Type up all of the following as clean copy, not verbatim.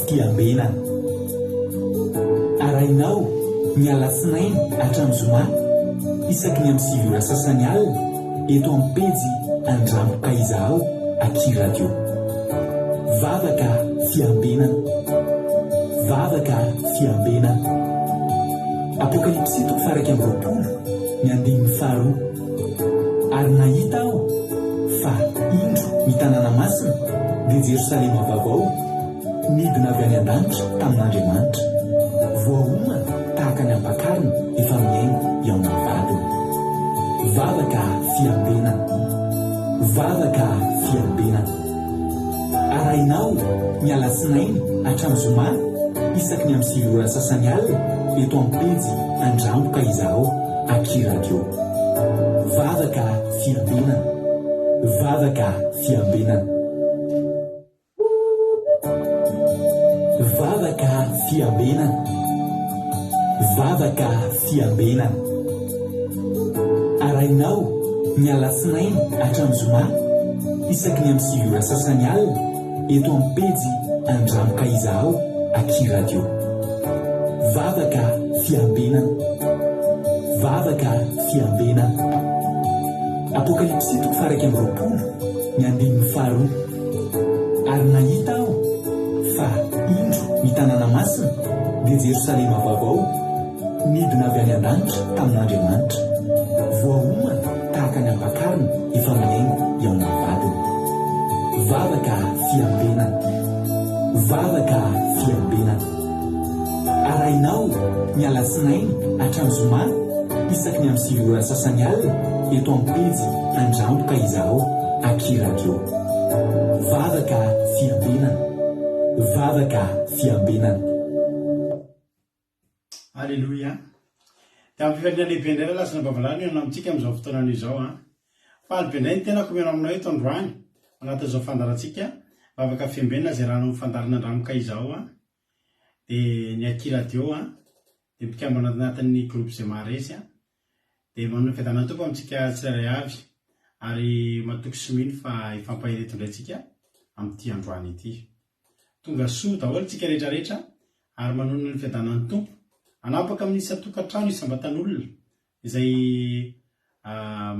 Fiambenana. Arahinao ny alatsinainy hatramin'ny zoma isaky ny amin'ny 9 ora sasany alina eto amin'ny pejy Andramo ka izahao aky radio. Vavaka Fiambenana. Vavaka Fiambenana. Apokalypsy toko faha 21 ny andininy faharoa. Ary nahita aho fa, indro, ny tanàna masina, dia Jerosalema vaovao, nidina avy any an-danitra tamin'Andriamanitra, voaomana tahaka ny ampakarina efa mihaingo hihaona amin'ny vadiny. Vavaka fiambenana. Vavaka fiambenana. Arahinao ny alatsinainy hatramin'ny zoma isaky ny amin'ny 9 ora sasany alina eto amin'ny pejy Andramo ka izahao Aky Radio. Vavaka fiambenana. Vavaka fiambenana. Vavaka fiambenana. Vavaka fiambenana. Arahinao ny alatsinainy hatramin'ny zoma isaky ny amin'ny 9 ora sasany alina eto amin'ny pejy Andramo ka izahao aky radio. Vavaka fiambenana. Vavaka fiambenana. Apokalypsy toko faha 21 ny andininy faharoa. Ary nahita aho fa, indro, ny tanàna masina, dia Jerosalema vaovao, nidina avy any an-danitra tamin'Andriamanitra, voaomana tahaka ny ampakarina efa mihaingo hihaona amin'ny vadiny. Vavaka fiambenana. Vavaka fiambenana. Arahinao ny alatsinainy hatramin'ny zoma isaky ny amin'ny 9 ora sasany alina eto amin'ny pejy Andramo ka izahao aky radio. Vavaka fiambenana. Vavaka fiambenana. Aleloia. Dia amin'ny fifaliana lehibe indray rahalahy sy anabavy no amintsika amin'izao fotoana izao an. Faly be indray ny tenako mihaona aminao eto androany, anatin'izao fandaharantsika vavaka fiambenana izay rano amin'ny fandaharana Andramo ka izao an. Dia ny Aky Radio an, dia mpikambana anatin'ny groupe izay maharesy an. Dia manome fiadanana Tompo amintsika tsirairay avy ary matoky sy mino fa hifampahery eto indray tsika amin'ity androany ity. Tonga soa daholo tsika rehetra rehetra ary manonona ny fiadanan'ny Tompo hanapaka amin'ny isan-tokantrano isam-batan'olona izay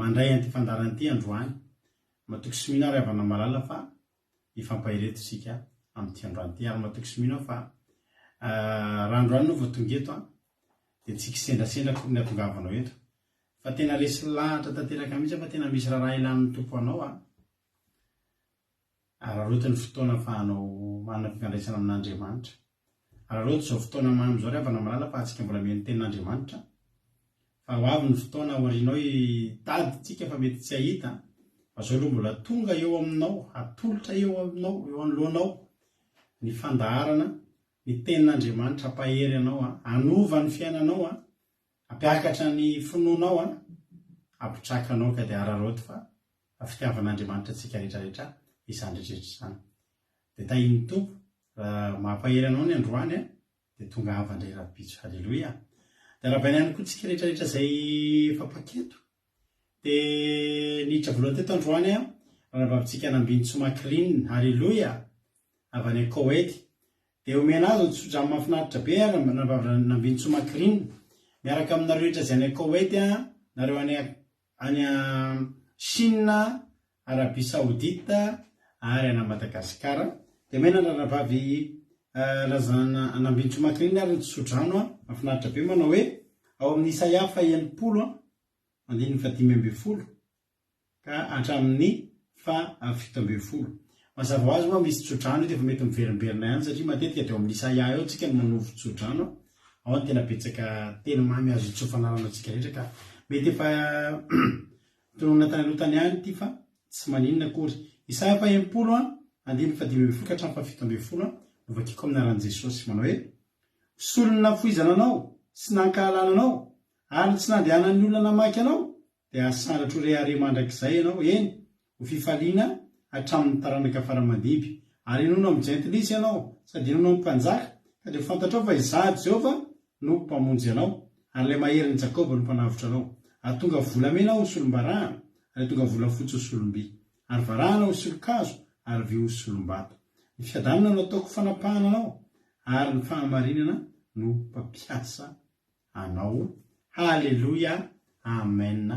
mandray an'ity fandaharana ity androany. Matoky sy mino aho ry havana malala fa hifampahery eto isika amin'ity androany ity ary matoky sy mino aho fa raha androany ianao vao tonga eto an dia tsy kisendrasendra akory ny hatongavanao eto fa tena resy lahatra tanteraka mihitsy aho fa tena misy raharaha ilan'ny Tompo anao an. Araraoty ny fotoana afahanao manana fifandraisana amin'Andriamanitra. Araraoty izao fotoana mamy izao ry havana malala fa antsika mbola mihaino tenin'Andriamanitra. Fa ho avy ny fotoana aorianao hitady tsika fa mety tsy hahita fa zao aloha mbola tonga eo aminao, atolotra eo aminao, eo anoloanao ny fandaharana ny tenin'Andriamanitra hampahery anao, hanova ny fiainanao, hampiakatra ny finoanao, hampitraka anao ka dia araraoty fa fa fitiavan'Andriamanitra antsika rehetra rehetra izany rehetra rehetra izany. Dia tahin'ny Tompo raha mampahery anao ny androany a, dia tongava indray rahampitso. Haleloia. Dia arahabaina ihany koa tsika rehetra rehetra izay efa mpaketo. Dia niditra voalohany teto androany a, ranabavintsika Nambinintsoa Macrine. Haleloia. Avy any Koety. Dia omena azy ny tsodrano mahafinaritra be ary ranabavy Nambinintsoa Macrine. Miaraka aminareo rehetra izay any Koety a, nareo any any Chine, Arabie Saoudite ary any Madagasikara. Dia omena ny rahavavy Razana Anambintsomakriny ary ny tsodrano mahafinaritra be manao hoe, ao amin'ny Isaia faha-60 andininy faha-15 ka hatramin'ny faha-17. Mazava ho azy moa misy tsodrano eto efa mety miverimberina ihany satria matetika dia ao amin'ny Isaia eo tsika no manovo tsodrano, ao no tena betsaka teny mamy azo itsofana rano antsika rehetra ka mety efa tononina tany aloha tany ihany ity fa tsy maninona akory. Isaia faha-60 andininy faha-15 ka hatramin'ny faha-17 no vakiko amin'ny anaran'i Jesosy manao hoe, Solon'ny nahafoizana anao sy nankahalana anao ary ny tsy nandehanan'ny olona namaky anao Dia hasandratra ho rehareha mandrakizay ianao, eny, ho fifaliana hatramin'ny taranaka fara-mandimby. Ary hinoana amin'ny jentilisa ianao, sady hinoana amin'ny mpanjaka, ka dia ho fantatrao fa Izaho, Jehovah, no Mpamonjy anao, ary Ilay Maherin'i Jakoba no Mpanavotra anao. Hahatonga volamena Aho ho solom-barahana, ary hahatonga volafotsy ho solom-by, ary varahana ho solon-kazo, ary vy ho solom-bato. Ny fiadanana no hataoko fanapahana anao. Ary ny fahamarinana no mpampiasa anao. Haleloia Amen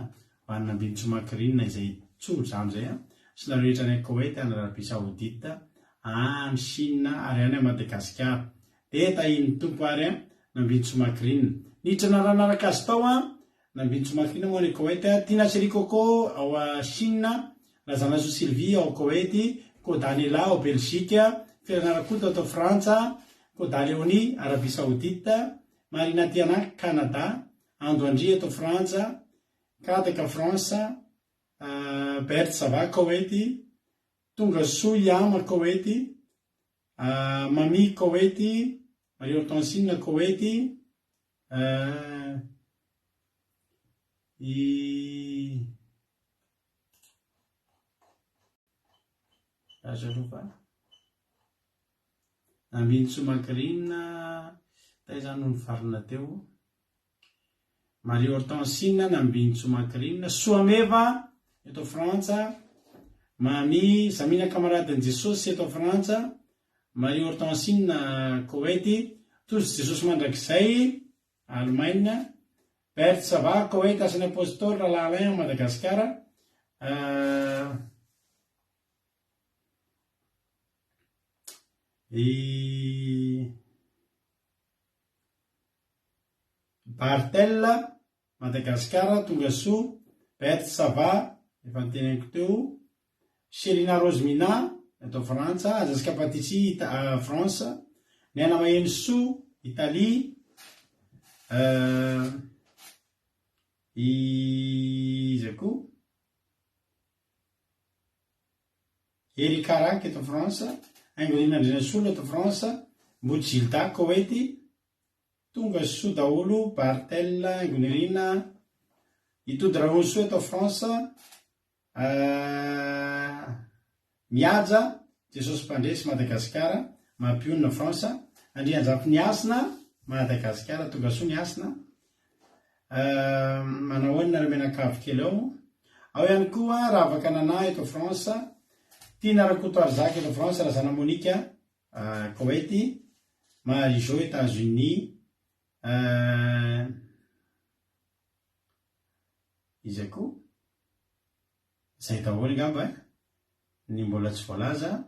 Ho an'i Nambinintsoa Macrine izay tso-drano izay an, sy nareo rehetra any Koweït, any Arabie Saoudite, any Chine ary any Madagasikara. Dia tahian'ny Tompo ary an, Nambinintsoa Macrine. Niditra naranaraka azy tao an, Nambinintsoa Macrine moa any Koweït, Tina Chérie Coco ao Chine, Razanasoa Sylvie ao Koweït, Koda Nella ao Belgique, Ferana Rakoto ato Frantsa, Koda Léonie, Arabie Saoudite, Marina Tiana, Canada, Ando Andria eto Frantsa, Kadaka, France, Bert Sava, Koweït, Tonga Soa Yama, Koweït, Mami, Koweït, Marie Hortensine, Koweït, i Aza aloha fa. Nambinintsoa Macrine, taiza aho no nifarana teo? Marie Hortensine, Nambinintsoa Macrine, Soameva eto Frantsa, Mamy, Zamina Kamaradin'i Jesosy eto Frantsa, Marie Hortensine, Koety, Tojo Jesosy Mandrakizay, Allemagne, Berthe Sava, Koety, Asan'ny Apostoly, Rahalahy Alain ao Madagasikara, I Barthel, Madagasikara, tongasoa, Berthe Sava, efa noteneniko teo, Sherina Rosemina, eto Frantsa, Azaska Patissi, France, Niaina Mahenosoa, Italie, iza koa? Eric Arac eto France, Haingonina Andrianasolo eto France, Mody Gilda Koety, Tonga soa daholo, Barthel Haingonirina, Itody Rahonsoa eto France, Mihaja, Jesosy Mpandresy Madagasikara, Mampionona France, Andrianjafy Nihasina, Madagasikara, Tonga soa Nihasina, Manao ahoana nareo mianakavy kely ao? Ao ihany koa Ravaka Nana eto France, Tiana Rakotoarizaka eto France, Razana Monica Koety, Marie Jo Etats Unis, iza koa? Zay daholo angamba ny mbola tsy voalaza.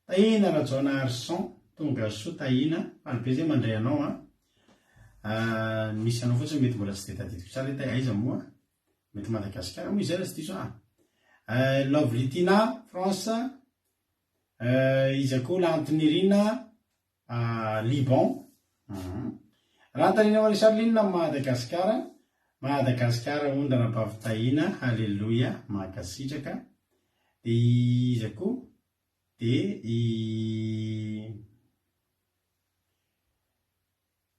Tahina Rajaonarison, tonga soa Tahina, faly be zay mandray anao an. Ny misy anao fotsiny mety mbola tsy dia tadidiko tsara hoe aiza moa, mety Madagasikara moa izay raha tsy diso aho. Lovely Tina, France, iza koa Lantinirina, Liban, Rantanina Marie Charline, Madagasikara, Madagasikara hono Ranabavy Tahina, Haleloia, mankasitraka. Dia iza koa? Dia i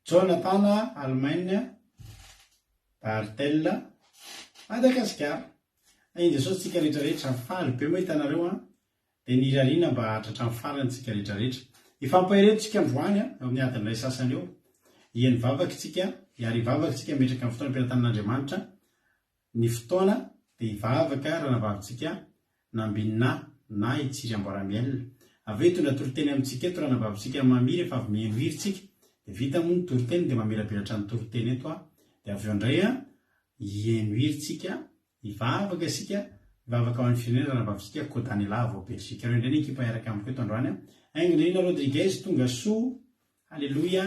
Jonathan, Allemagne, Barthel, Madagasikara. Tahin'i Jesosy tsika rehetra rehetra, faly be mahita anareo an. Dia ny irariana mba hahatratra ny farany tsika rehetra rehetra. Hifampahereto tsika androany an, eo amin'ny adiny iray sasany eo. Hihaino vavaka tsika, hiary hivavaka tsika hametraka ny fotoana am-pelatanan'Andriamanitra ny fotoana dia hivavaka ranavavintsika Nambinina na i Tsiry Amboaramiel. Avy eo hitondra toriteny amintsika eto ranavavintsika Mamy rehefa avy mihaino hira tsika. Dia vita moa ny toriteny dia mamelabelatra ny toriteny eto aho. Dia avy eo indray an, hihaino hira tsika, hivavaka isika, hivavaka ho an'ny firenena ranavavintsika Kodanela avy ao Belgique. Ireo indray ny ekipa hiaraka amiko eto androany an. Haingonirina Rodriguez tonga soa. Haleloia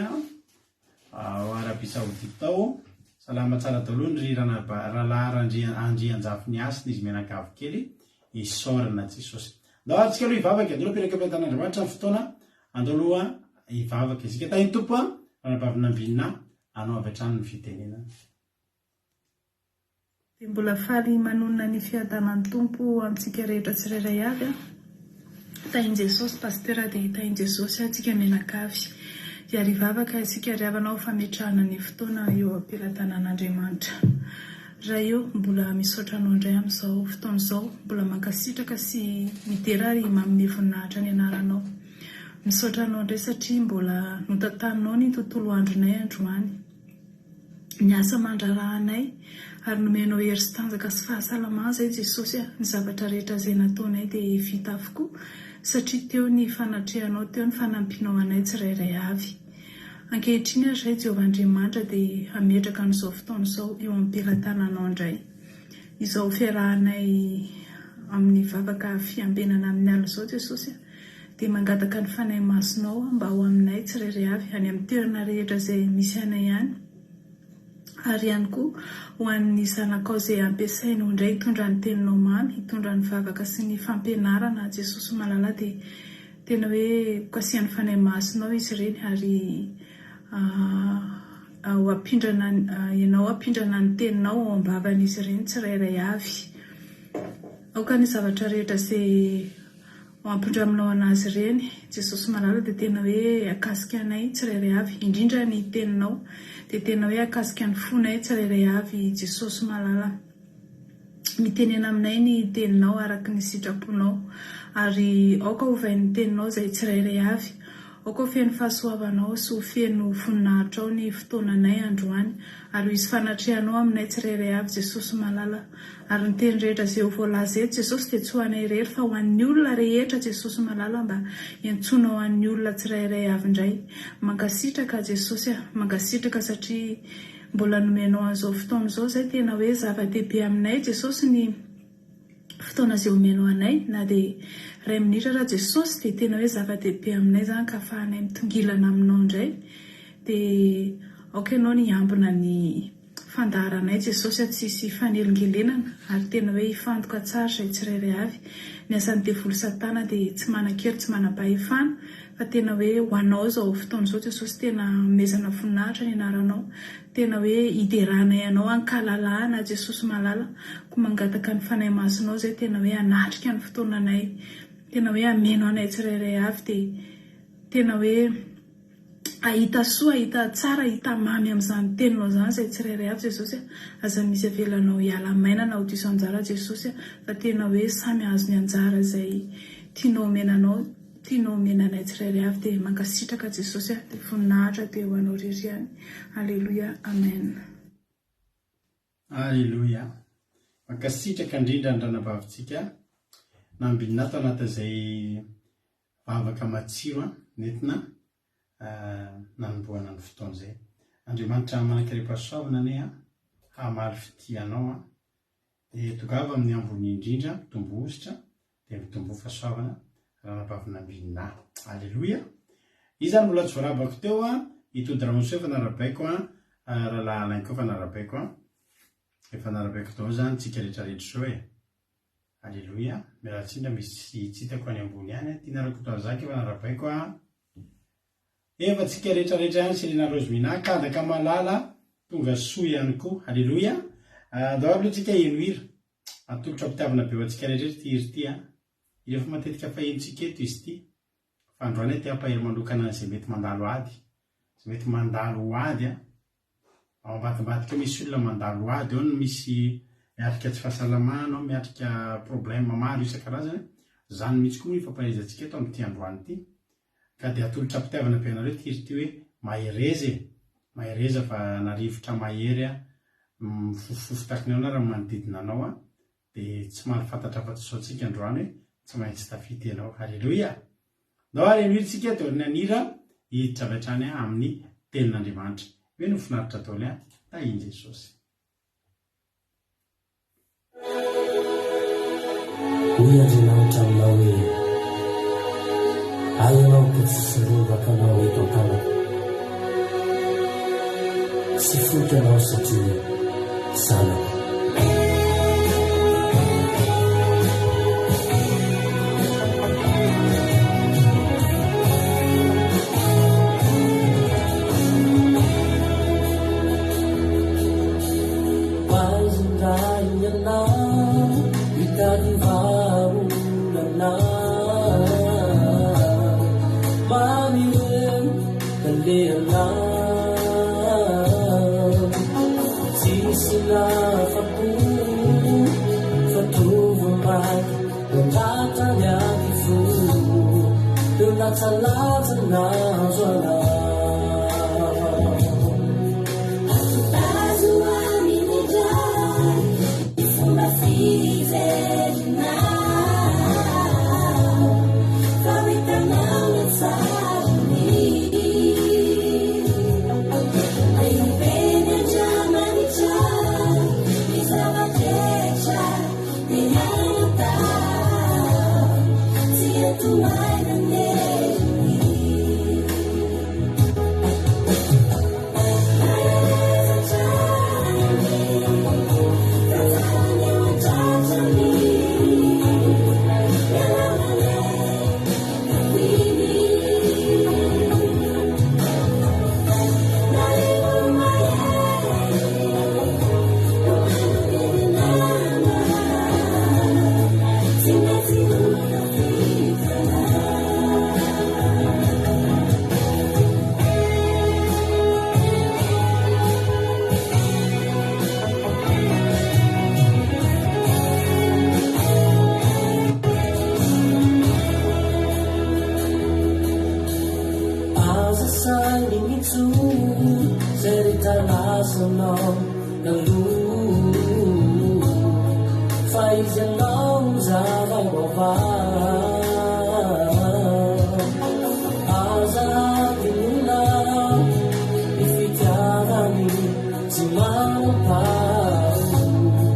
ao Arabie Saoudite ao. Salama tsara daholo ry rahalahy Randria Andrianjafiniasina izy mianakavy kely. Isaorana Jesosy. Andao ary tsika aloha hivavaka. Andao aloha apetraka am-pitan'Andriamanitra ny fotoana. Andao aloha hivavaka isika. Tahin'ny Tompo an, ranabavy Nambinina, anao avy hatrany ny fitenenana. Dia mbola faly manonona ny fiadanan'ny Tompo amintsika rehetra tsirairay avy aho. Tahin'i Jesosy Pasteur dia tahin'i Jesosy antsika mianakavy. Hiary hivavaka isika ry havana ho fametrahana ny fotoana eo am-pelatanan'Andriamanitra. Ray o, mbola misaotra Anao indray amin'izao fotoana izao, mbola mankasitraka sy midera ary manome voninahitra ny anaranao. Misaotra Anao indray satria mbola notantaninao ny tontolo andronay androany. ny asa aman-draharaha anay ary nomenao hery sy tanjaka sy fahasalamana izay Jesosy a, ny zavatra rehetra izay nataonay dia vita avokoa. satria teo ny fanatrehanao, teo ny fanampianao anay tsirairay avy. Ankehitriny ary izay Jehovah Andriamanitra dia hametraka an'izao fotoana izao eo am-pelatananao indray. Izao fiarahanay amin'ny vavaka fiambenana amin'ny alina izao Jesosy a, dia mangataka ny Fanahy Masinao mba ho aminay tsirairay avy any amin'ny toerana rehetra izay misy anay any, ary ihany koa ho an'ny zanakao izay ampiasainao indray hitondra ny teninao mamy, hitondra ny vavaka sy ny fampianarana Jesosy malala dia tena hoe hokasihan'ny Fanahy Masinao izy ireny ary ho ampindrana ianao hampindrana ny teninao ao am-bavan'izy ireny tsirairay avy. Aoka ny zavatra rehetra izay Ho ampindraminao anazy ireny, Jesosy malala dia tena hoe hakasika anay tsirairay avy, indrindra ny teninao dia tena hoe hakasika ny fonay tsirairay avy Jesosy malala. Mitenena aminay ny teninao araka ny sitraponao ary aoka hovain'ny teninao izay tsirairay avy. Aoka ho feno fahasoavanao sy ho feno voninahitrao ny fotoananay androany ary ho hisy fanatrehanao aminay tsirairay avy Jesosy malala. Ary ny teny rehetra izay ho voalaza eto Jesosy dia tsy ho anay irery fa ho an'ny olona rehetra Jesosy malala mba hiantsoana ho an'ny olona tsirairay avy indray. Mankasitraka Jesosy a! Mankasitraka satria mbola nomenao an'izao fotoana izao izay tena hoe zava-dehibe aminay Jesosy ny fotoana izay omenao anay na dia iray minitra ara Jesosy dia tena hoe zava-dehibe aminay izany ka afahanay mitongilana aminao indray dia aoka ianao ny hiambina ny Fandaharanay Jesosy a tsisy fanelingelenana ary tena hoe hifantoka tsara izay tsirairay avy. Ny asan'ny devoly satana dia tsy manan-kery tsy manam-pahefana fa tena hoe ho anao izao fotoana izao Jesosy tena anomezana voninahitra ny anaranao tena hoe hideranay anao ankalalahana Jesosy malala koa mangataka ny Fanahy Masinao izay tena hoe hanatrika ny fotoananay tena hoe hameno anay tsirairay avy dia tena hoe Hahita soa, hahita tsara, hahita mamy amin'izany teninao izany izay tsirairay avy Jesosy a! Aza misy avelanao hiala maina na ho diso anjara Jesosy a! Fa tena hoe samy hahazo ny anjara izay tianao omena anao, tianao omena anay tsirairay avy dia mankasitraka Jesosy a! Dia voninahitra dia ho anao irery ihany. Aleloia Amen. Aleloia. Mankasitraka indrindra ny ranabavintsika nambinina ato anatin'izay vavaka matsiro nentina nanombohana ny fotoana izay. Andriamanitra manan-karem-pahasoavana anie hamaly fitia anao dia tongava amin'ny ambony indrindra, mitombo hosotra dia mitomboa fahasoavana ranabavy nambinina. Aleloia. Iza no mbola tsy voarabako teo a? I Tody Ramose efa narabaiko a, Rahalahy Alain koa efa narabaiko a. Efa narabaiko daholo izany tsika rehetra rehetra izao e. Aleloia. Miala tsiny raha misy tsy hitako any ambony any a. Tiana Rakotoarzaka efa narabaiko a. Efa tsika rehetra rehetra ihany Selena Rose Mina, Kadaka Malala, tonga soa ihany koa. Aleloia. Andao aloha tsika heno hira. Atolotra am-pitiavana be ho antsika rehetra ity hira ity a. Hira efa matetika fahenontsika eto izy ity. Fa androany aho te hampahery manokana an'izay mety mandalo ady. Izay mety mandalo ady a. Ao ambadimbadika ao misy olona mandalo ady ao no misy miatrika tsy fahasalamana ao, miatrika problème maro isan-karazany. Izany mihitsy koa moa ifampaherezantsika eto amin'ity androany ity. Ka dia atolotra am-pitiavana be anareo ity hira ity hoe mahereza e! Mahereza fa na rivotra mahery a, mifofofofo tahaka ny ahoana ary ny manodidina anao a, dia tsy mahafantatra afa-tsy izao tsika androany hoe tsy maintsy tafita ianao. Haleloia! Ndao ary henoy tsika taorian'ny hira hiditra avy hatrany amin'ny tenin'Andriamanitra. Mino ho finaritra daholo an! Tahin'i Jesosy. Hoy Andriamanitra aminao hoe, Ahy ianao ka tsisy rombaka anao eto an-tanako. Tsy foiko ianao satria zanako. saingy intsony zay rehetra lasanao taloha fa izy anao zava-baovao. Aza adinoina ny fitiavany tsy manam-paharoa,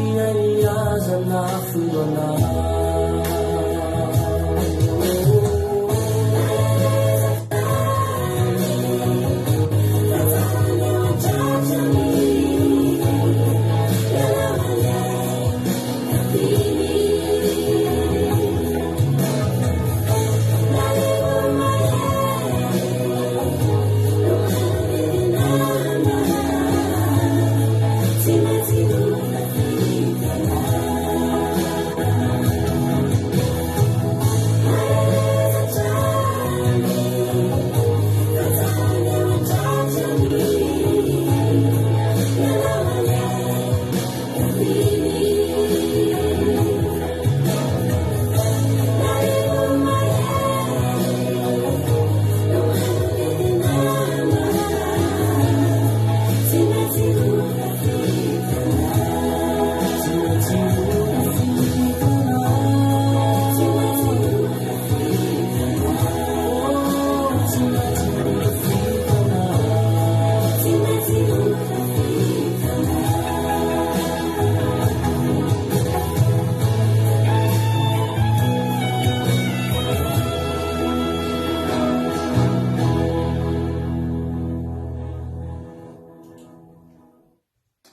ilay nilaza nahafoy anao.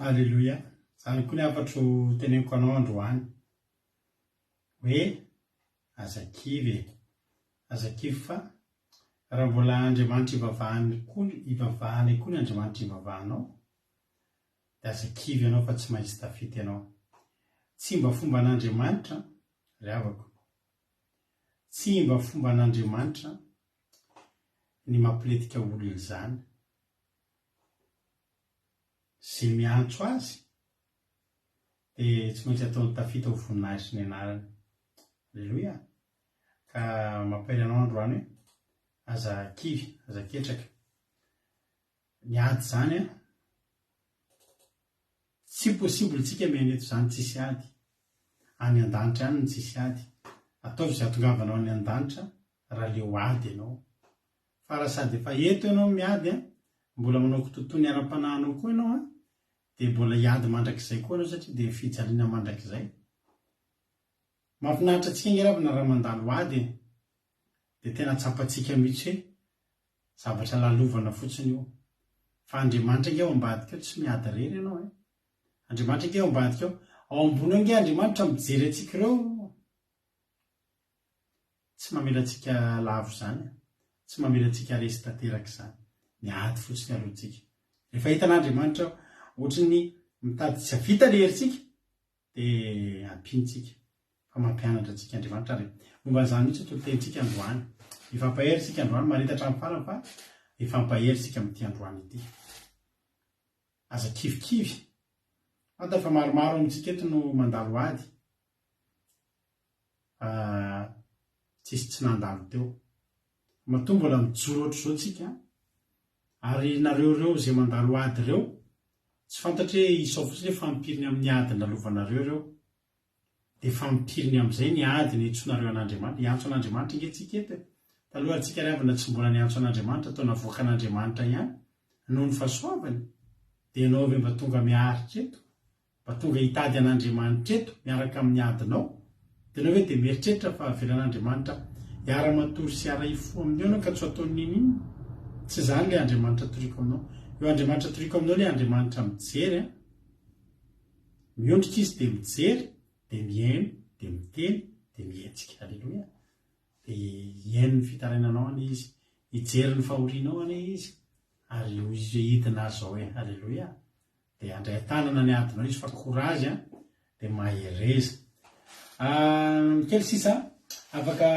Aleloia! Izany koa ny hafatro teneniko anao androany. Hoe aza kivy e! Aza kivy fa raha mbola Andriamanitra ivavahany koa ivavahanay koa ny Andriamanitra ivavahanao dia aza kivy ianao fa tsy maintsy tafita ianao. Tsy mba fomban'Andriamanitra ry havako, tsy mba fomban'Andriamanitra ny mampilentika olona izany. Izay miantso Azy dia tsy maintsy ataony tafita ho voninahitry ny anarany. Aleloia! Ka mampahery anao androany hoe aza kivy, aza ketraka. Ny ady izany an, tsy possible tsika miaina eto izany tsisy ady. Any an-danitra any no tsisy ady. Ataovy izay hahatongavanao any an-danitra raha leo ady ianao. Fa raha sady efa eto ianao miady an, mbola manao kitotoa ny ara-panahinao koa ianao an, dia mbola hiady mandrakizay koa ianao satria dia fijaliana mandrakizay. Mahafinaritra antsika ange ravina raha mandalo ady e! Dia tena tsapantsika mihitsy hoe zavatra lalovana fotsiny io. Fa Andriamanitra ange ao ambadika ao tsy miady irery ianao e! Andriamanitra ange ao ambadika ao. Ao ambony ao ange Andriamanitra mijery antsika ireo. Tsy mamela antsika lavo izany, tsy mamela antsika resy tanteraka izany. Miady fotsiny aloha tsika. Rehefa hitan'Andriamanitra ohatry ny mitady tsy havita ilay herintsika, dia ampiantsika fa mampianatra antsika Andriamanitra ary momba an'izany mihitsy ny toritenintsika androany. Hifampahery isika androany, mahareta hatramin'ny farany fa hifampahery isika amin'ity androany ity. Aza kivikivy. Fantatra fa maromaro amintsika eto no mandalo ady. Fa tsisy tsy nandalo teo. Matoa mbola mijoro ohatr'izao tsika, ary nareo ireo izay mandalo ady ireo, tsy fantatra hoe isao fotsiny hoe fampiriny amin'ny ady nalovanareo ireo. Dia fampiriny amin'izay ny ady niantsoanareo an'Andriamanitra. Hiantso an'Andriamanitra ange tsika eto e. Taloha antsika ry havana tsy mbola niantso an'Andriamanitra, toa navoakan'Andriamanitra ihany noho ny fahasoavany. Dia ianao ve mba tonga miaritra eto? Mba tonga hitady an'Andriamanitra eto miaraka amin'ny adinao? Dia ianao ve dia mieritreritra fa avelan'Andriamanitra hiara-matory sy hiara-hifoha aminao ianao ka tsy ho ataony n'inon'inona? Tsy izany ilay Andriamanitra toriko aminao. Io Andriamanitra toriko aminao ilay Andriamanitra mijery an! Miondrika Izy dia mijery, dia mihaino, dia miteny, dia mihetsika. Aleloia! Dia hihaino ny fitarainanao anie Izy, hijery ny fahorianao anie Izy, ary ho Izy hoe hidina azy izao hoe, Aleloia! Dia handray an-tanana ny adinao izy fa courage an, dia mahereza. Kely sisa, afaka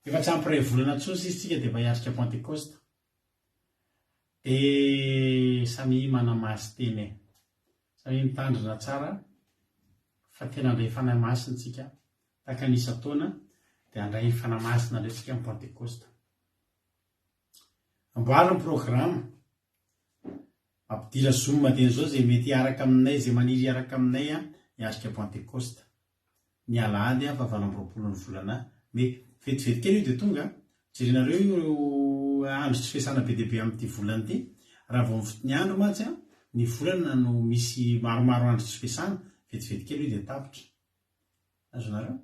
efa tsy ampy iray volana intsony sisa tsika dia efa hiatrika Pentecoste. Dia samia manamasy-tena e. Samia mitandrina tsara fa tena handray Fanahy Masina tsika, tahaka ny isan-taona dia handray Fanahy Masina indray tsika amin'ny Pentecoste. Amboary ny programa. Mampidira zoom dieny izao izay mety hiaraka aminay, izay maniry hiaraka aminay hiatrika Pantekosta. Ny alahady faha 28 ny volana mey. Vetivety kely io dia tonga. Jerenareo io andro tsy fiasana be dia be amin'ity volana ity. Raha vao ny andro mantsy, ny volana no misy maromaro andro tsy fiasana. Vetivety kely io dia tapitra. Azonareo?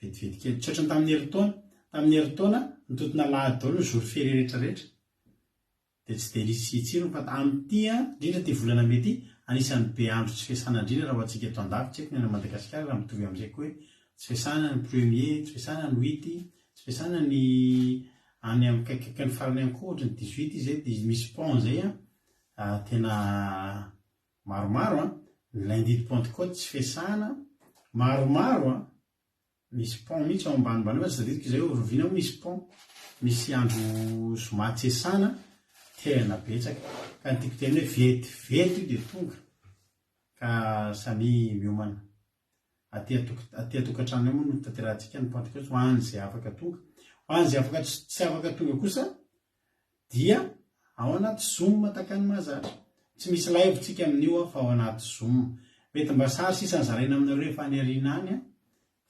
Vetivety kely. Tsy ohatran'ny tamin'ny herintaona. Tamin'ny herintaona, nitontona alahady daholo ny jour férié rehetra rehetra. Dia tsy dia nisy tsirony fa amin'ity an, indrindra ity volana mey ity, anisan'ny be andro tsy fiasana indrindra raha ho antsika eto andafy, tsy haiko ny any Madagasikara raha mitovy amin'izay koa hoe tsy fiasana ny premier, tsy fiasana ny huit, tsy fiasana ny any amin'ny akaikikaikin'ny farany any koa ohatry ny dix-huit izay dia misy pont izay an, tena maromaro an, ny lundi de Pentecôte tsy fiasana, maromaro an. Misy pont mihitsy ao ambanimbany ao fa tsy tadidiko izay hoe oviana moa misy pont. Misy andro zoma tsy esana, tena betsaka. Ka ny tiako teneno hoe vetivety io dia tonga. Ka samia miomana. Aty aty an-tokantrano eo moa no tanterahantsika ny Pentecoste ho an'izay afaka tonga. Ho an'izay afaka tsy afaka tonga kosa dia ao anaty zoom tahaka ny mahazatra. Tsy misy live tsika amin'io an fa ao anaty zoom. Mety mba sary sisa ny zaraina aminareo rehefa any aoriana any an,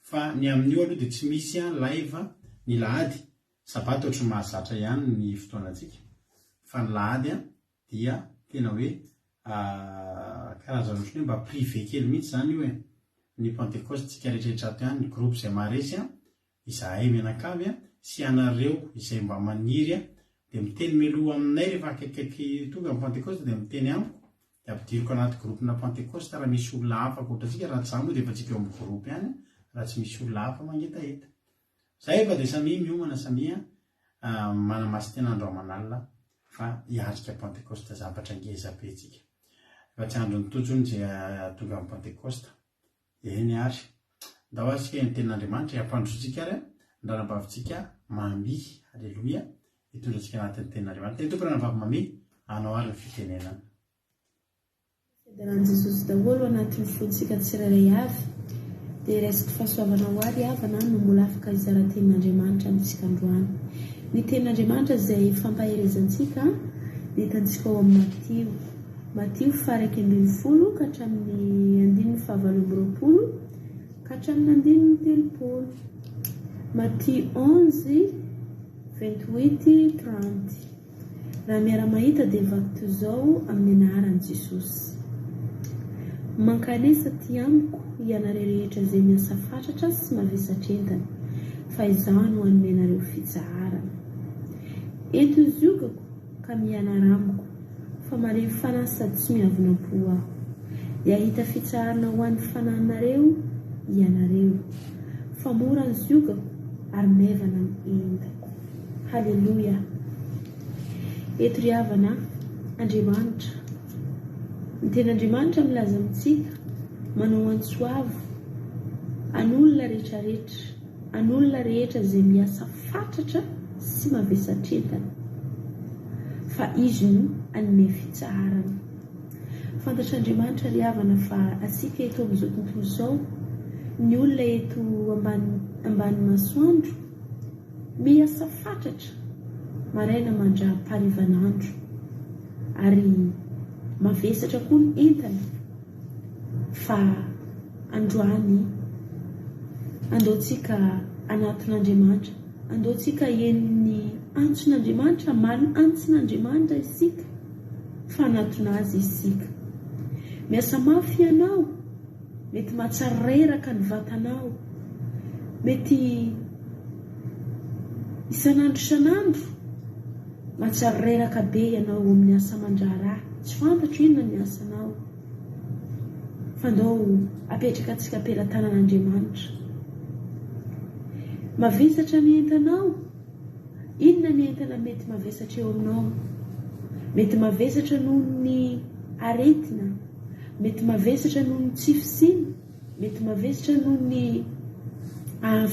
fa ny amin'io aloha dia tsy misy an live ny lahady, sabata ohatry ny mahazatra ihany ny fotoanantsika fa ny lahady an dia tena hoe karazana ohatry ny hoe mba privé kely mihitsy izany io e, ny pentecoste tsika rehetra rehetra ato ihany, ny groupe izay maharesy an, Izahay mianakavy sy ianareo izay mba maniry dia miteny mialoha aminay rehefa akaikikaiky tonga ny Pantekosta dia miteny amiko dia ampidiriko anaty groupe-na Pantekosta raha misy olona hafa ankoatra antsika, raha tsy izany moa dia efa tsika eo amin'ny groupe ihany raha tsy misy olona hafa mangetaheta. Izay fa dia samia miomana samia manamasin-tena andro aman'alina fa hiatrika Pantekosta zavatra ngeza be tsika. Efa tsy andron'ny Tojo hono izay hahatonga amin'ny Pantekosta. Eny ary. Ndao ary isika ny tenin'Andriamanitra e, ampandrosoantsika ary ny ranabavintsika Mamy. Aleloia. Hitondra antsika anatin'ny tenin'Andriamanitra. Teny Tompo ranabavy Mamy, anao ary ny fitenenana. Fiadanan'i Jesosy daholo ao anatin'ny fontsika tsirairay avy. Dia raisiko fahasoavana ho ahy ry havana no mbola afaka hizara tenin'Andriamanitra amintsika androany. Ny tenin'Andriamanitra izay fampaherezantsika dia hitantsika ao amin'ny Matio. Matio faha 11 ka hatramin'ny andininy faha 28 ka hatramin'ny andininy 30. Matio 11, 28, 30. Raha miara-mahita dia vaky toy izao amin'ny anaran'i Jesosy. Mankanesa aty amiko ianareo rehetra izay miasa fatratra sy mavesatr'entana, fa izaho no hanome anareo fitsaharana. Ento ny ziogako ka mianara amiko, fa malemy fanahy sady tsy miavona am-po aho. Dia hahita fitsaharana ho an'ny fanahinareo ianareo. Fa mora ny ziogako ary maivana ny entako. Haleloia! Eto ry havana, Andriamanitra, ny Tenin'Andriamanitra milaza amintsika, manao antso avo an'olona rehetrarehetra, an'olona rehetra izay miasa fatratra sy mavesatr'entana, fa Izy no hanome fitsaharana. Fantatr'Andriamanitra ry havana fa antsika eto amin'izao tontolo izao, ny olona eto ambany ambany masoandro, miasa fatratra maraina mandra-paharivan'andro, ary mavesatra koa ny entana, fa androany andao tsika hanatona Andriamanitra, andao tsika heno ny antson'Andriamanitra, hamaly antson'Andriamanitra isika fa hanatona Azy isika. Miasa mafy ianao, mety mahatsiaro reraka ny vatanao, mety isan'andro isan'andro mahatsiaro reraka be ianao amin'ny asa aman-draharaha, tsy fantatro inona ny asanao. Fa ndao apetraka antsika am-pelatanan'Andriamanitra. Mavesatra ny entanao? Inona ny entana mety mavesatra eo aminao? Mety mavesatra noho ny aretina, mety mavesatra noho ny tsy fisiana, mety mavesatra noho ny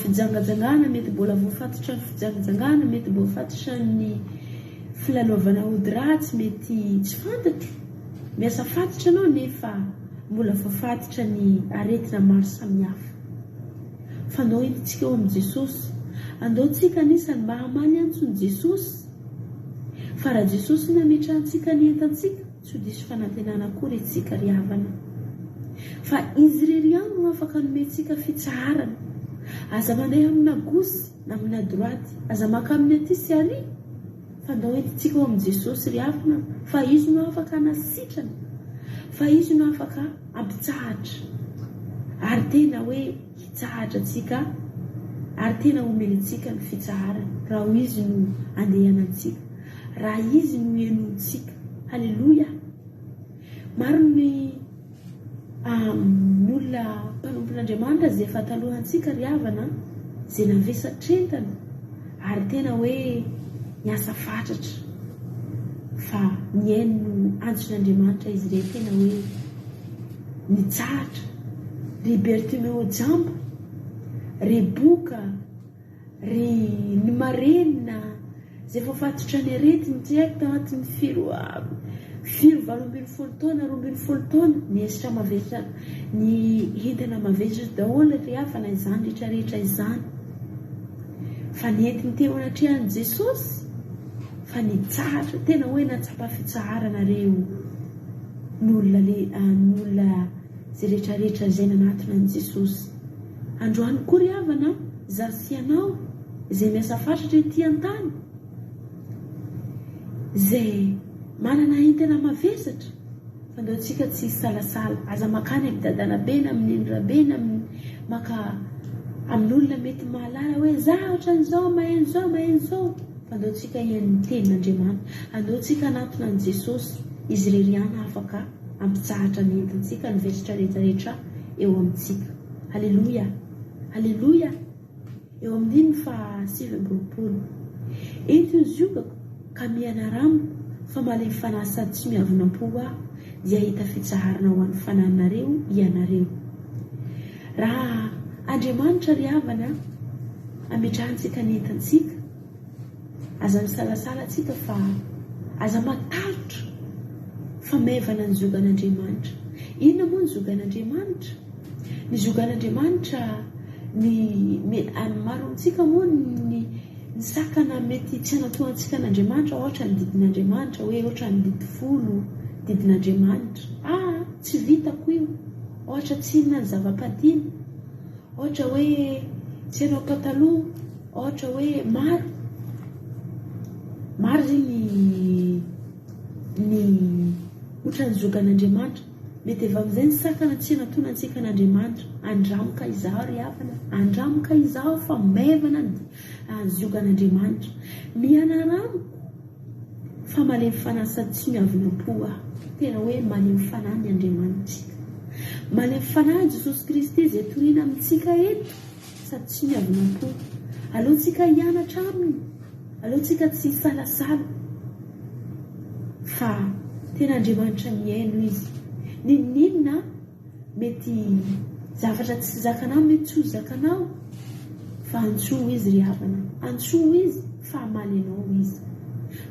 fijangajangana, mety mbola voafatotra ny fijangajangana, mety voafatotra ny filalaovana ody ratsy, mety tsy fantatro. Miasa fatotra anao nefa mbola voafatotra ny aretina maro samihafa. Fa andao entintsika eo amin'i Jesosy. Andao tsika anisany mba hamaly antson'i Jesosy. Fa raha Jesosy no ametrahantsika ny entantsika, tsy ho diso fanantenana akory isika ry havana. Fa Izy irery ihany no afaka hanome antsika fitsaharana. Aza mandeha amina gosy na amina droite, aza maka amin'ny aty sy ary, fa ndao entintsika ao amin'i Jesosy ry havana, fa Izy no afaka hanasitrana, fa Izy no afaka hampitsahatra. Ary tena hoe hitsahatra antsika, ary tena homeny antsika ny fitsaharana, raha ho Izy no andehanantsika, raha Izy no henointsika. Haleloia! Maro ny ny olona mpanompon'Andriamanitra izay efa talohantsika ry havana izay navesatr'entana ary tena hoe niasa fatratra fa nihaino antson'Andriamanitra izy ireny tena hoe nitsahatra. Ry Bertimeo jamba, ry boka, Ry ny marenina izay voafatotra ny aretiny tsy haiko tanatin'ny firy firy 18 taona 12 taona ny hesitra mavesatra ny entana mavesatra daholo ry havana izany rehetra rehetra izany fa nentiny teo anatrehan'i Jesosy fa nitsahatra tena hoe nahatsapa fitsaharana reo ny olona le ny olona izay rehetra rehetra izay nanatona an'i Jesosy Androany koa ry havana a, izaho sy ianao, izay miasa fatratra ety an-tany, izay manana entana mavesatra, fa ndao tsika tsy hisalasala, aza makany amin'ny dadanabe na amin'ny nenirabe na amin'ny maka amin'olona mety mahalala hoe za ohatran'izao, mahay an'izao, mahay an'izao, fa ndao tsika hihaino ny tenin'Andriamanitra, andao tsika hanatona an'i Jesosy, Izy irery ihany afaka hampitsahatra ny entintsika, ny vesatra rehetra rehetra eo amintsika. Aleloia! Aleloia! Eo amin'ny andininy faha 29. Ento ny ziogako, ka mianara amiko, fa malemy fanahy sady tsy miavona am-po aho, dia hahita fitsaharana ho an'ny fanahinareo ianareo. Raha Andriamanitra ry havana ametrahantsika ny entantsika, Aza misalasala tsika fa aza matahotra fa maivana ny ziogan'Andriamanitra. Inona moa ny ziogan'Andriamanitra? Ny ziogan'Andriamanitra ny maro amintsika moa ny ny sakana mety tsy hanatohantsika an'Andriamanitra ohatra ny didin'Andriamanitra hoe ohatra ny didy folo didin'Andriamanitra. Ah, tsy vitako io. Ohatra tsy inona ny zava-padina. Ohatra hoe tsy hanao pataloha. Ohatra hoe maro, maro zegny ny ny ohatran'ny ziogan'Andriamanitra. Mety avy amin'izay ny sakana tsy hanatona antsika an'Andriamanitra. Andramo ka izaho ry havana, andramo ka izaho fa maivana ny ziogan'Andriamanitra. Mianara amiko fa malemy fanahy sady tsy miavona am-po aho. Tena hoe malemy fanahy ny Andriamanitsika. Malemy fanahy Jesosy Kristy izay toriana amintsika eto. Sady tsy miavona am-po. Aleo tsika hianatra aminy, aleo tsika tsy hisalasala fa tena Andriamanitra mihaino Izy. N'inon'inona mety zavatra tsy zakanao mety tsy ho zakanao fa antsoa Izy ry havana, antsoa Izy fa hamaly anao Izy.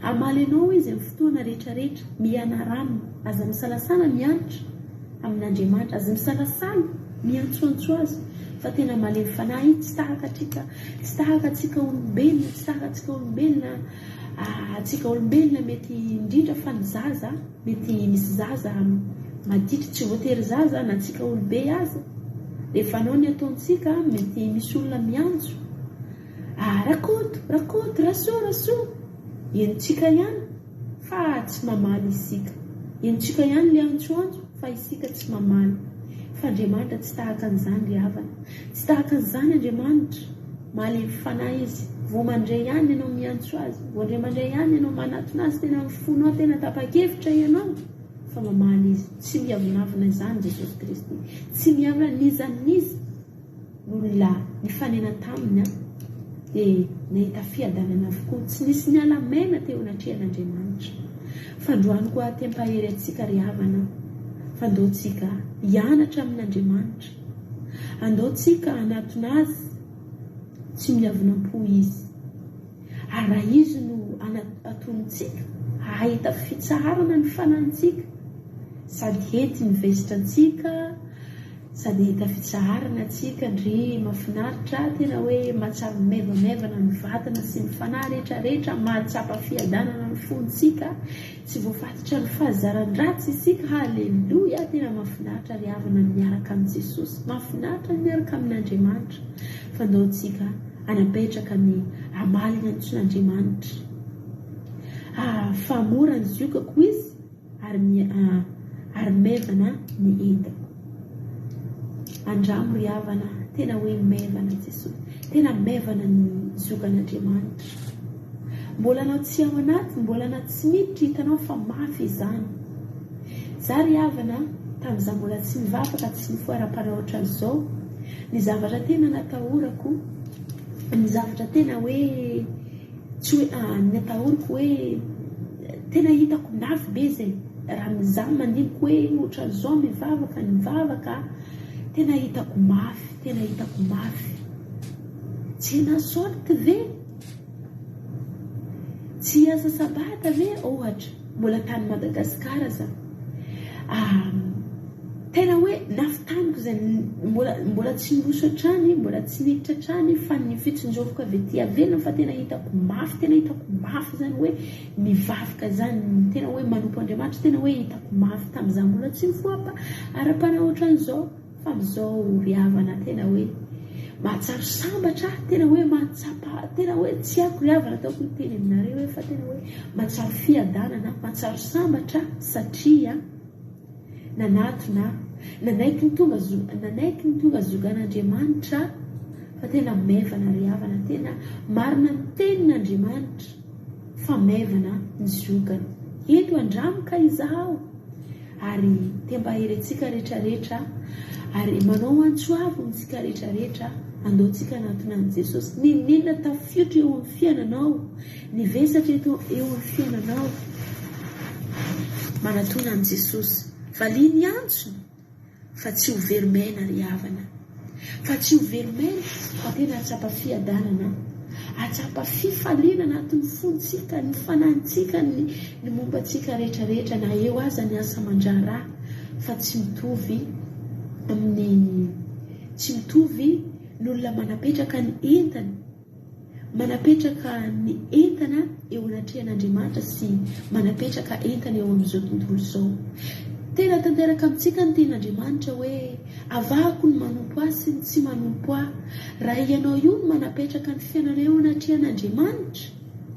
Hamaly anao Izy amin'ny fotoana rehetra rehetra, mianara aminy, aza misalasala mianatra. amin'Andriamanitra, aza misalasala miantsoantso Azy fa tena malemy fanahy Izy, tsy tahaka antsika, tsy tahaka antsika olombelona, tsy tahaka antsika olombelona, antsika olombelona mety indrindra fa ny zaza, mety misy zaza maditra, tsy voatery zaza na antsika olobe aza, rehefa anao ny ataontsika mety misy olona miantso, ah Rakoto, Rakoto, Rasoa, Rasoa, henontsika ihany. Fa tsy mamaly isika. Henontsika ihany ilay antsoantso fa isika tsy mamaly. Fa Andriamanitra tsy tahaka an'izany ry havana. Tsy tahaka an'izany Andriamanitra. Malemy fanahy Izy. Vao mandre ihany ianao miantso Azy, vao ndre mandre ihany ianao manatona Azy tena amin'ny fonao tena tapa-kevitra ianao fa mamaly Izy. Tsy miavonavona izany Jesosy Kristy. Tsy miavona n'iza n'iza. Olona nifanena taminy dia nahita fiadanana avokoa, tsy nisy niala maina teo anatrehan'Andriamanitra. Fandroany koa te-hampahery antsika ry havana fa ndao tsika hianatra amin'Andriamanitra, andao tsika hanatona Azy, tsy miavona am-po Izy. Ary raha Izy no atonintsika, hahita fitsaharana ny fanahintsika, sady hety ny vesitra antsika. Sady hita fitsaharana tsika ndry mafinaritra tena hoe mahatsiaro maivamaivana ny vatana sy ny fanahy rehetra rehetra mahatsapa fiadanana ny fontsika tsy voafatitra ny fahazaran-dratsy isika haleloia tena mafinaritra ry havana ny miaraka amin'i Jesosy mafinaritra ny miaraka amin'Andriamanitra fa ndao tsika hanapetraka ny hamaly ny antson'Andriamanitra ah fa mora ny ziokako izy ary ary maivana ny entako. Andramo ry havana, tena hoe maivana Jesosy, tena maivana ny ziogan'Andriamanitra. Mbola anao tsy ao anaty, mbola anao tsy miditra hitanao fa mafy izany. Za ry havana, tamin'izaho mbola tsy nivavaka, tsy nifoha ara-panahy ohatran'izao, ny zavatra tena natahorako, ny zavatra tena hoe Tsy hoe ny atahoriko hoe tena hitako mafy be zay raha mizaha mandiniky hoe otran'izao mivavaka nivavaka tena hitako mafy tena hitako mafy tsy na sorte ve tsy hiasa sabata ve ohatra mbola tany Madagascar za Tena hoe nafitaniko izay mbola mbola tsy niroso hatrany, mbola tsy niditra hatrany fa ny fitsinjoviko avy aty avelany fa tena hitako mafy, tena hitako mafy izany hoe mivavaka izany, tena hoe manompo Andriamanitra, tena hoe hitako mafy tamin'izaho mbola tsy nifoha ara-panahy ohatran'izao fa amin'izao ry havana tena hoe mahatsiaro sambatra aho, tena hoe mahatsapa, tena hoe tsy haiko ry havana ataoko miteny aminareo hoe fa tena hoe mahatsiaro fiadanana aho, mahatsiaro sambatra aho satria Nanatona aho, nanaiky ny tonga nanaiky ny tonga zogan'Andriamanitra aho, fa tena maivana ry havana, tena marina ny tenin'Andriamanitra fa maivana ny ziogany. Ento andramo ka izaho, ary te mba herentsika rehetrarehetra, ary manao antso avo amintsika rehetrarehetra, andao tsika hanatona an'i Jesosy. N'inon'inona tafiotra eo amin'ny fiainanao, Ny vesatra eto eo amin'ny fiainanao. Manatona an'i Jesosy. Valio ny antsony fa tsy ho very maina ry havana. Fa tsy ho very maina fa tena hahatsapa fiadanana, hahatsapa fifaliana anatin'ny fontsika, ny fanahintsika, ny ny momba antsika rehetra rehetra na eo aza ny asa aman-draharaha fa tsy mitovy amin'ny tsy mitovy ny olona manapetraka ny entany Manapetraka ny entana eo anatrehan'Andriamanitra sy manapetraka entana eo amin'izao tontolo izao. Tena tanteraka amintsika ny tenin'Andriamanitra hoe, Avahako ny manompo Ahy sy ny tsy manompo Ahy. Raha ianao io no manapetraka ny fiainanao eo anatrehan'Andriamanitra,